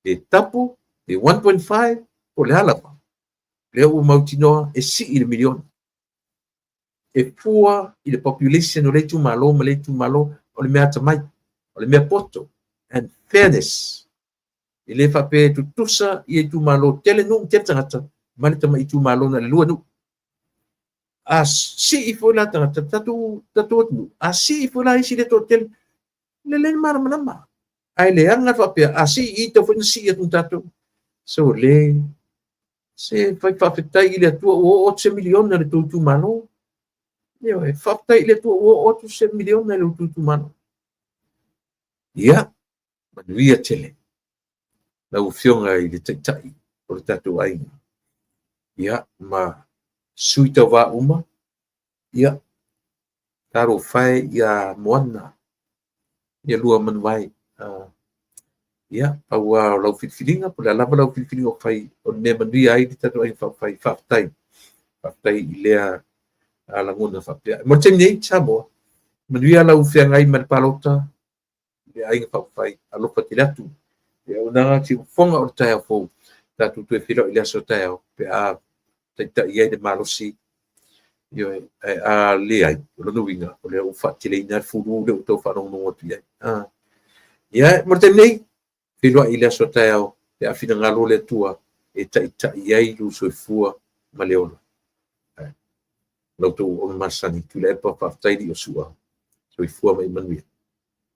Pe tapu, pe 1.5, po o le a lava. Lea ua mautinoa e sii le miliona. E fua i le population o le itumalo ma le itumalo, o le mea atamai, o le mea poto, and fairness. E le faapea e tutusa ia itumalo tele nuu tele tagata ma le tamai itumalo na le 2 nuu. A sii foi la tagata, tatou atunuu, a sii foi la isi le toatele, lelei le malamalama. Ae leaga le faapea, a sii i tau foi na sii atu tatou. So le, se fai faafetai i le Atua ua oo atu se miliona i le tou itumalo. Ioe, faafetai i le Atua ua oo atu se miliona i le tou itumalo. Ia, manuia tele lau Afioga i le Taitai o le tatou aiga. Ia, ma sui tauvā uma, ia, talofa e ia Moana, ia lua manuvae. Ia, pau lava o lau filifiliga, po o le a lava lau filifiliga o fai, o le mea manuia ai le tatou aiga faaupufai, faafetai. Faafetai i lea lagona faapea. Mo le taimi nei, Samoa, manuia lau feagai ma le palota, le aiga faaupufai, alofa tele atu. Ia, o nā siufofoga o le taeao fou, tatou toe feiloai i le aso taeao, pe a taitai ai le malosi, ioe, ae a leai, o lona uiga, o lea ua faateleina le fulu lea ua tau faalogologo atu i ai. Ia, mo le taimi nei, feiloai i le aso taeao, pe a finagalo le Atua e taitai ai lou soifua ma le ola. Lau tou auauna masani, Tuilaepa, faafetai i Iosua, soifua ma ia manuia.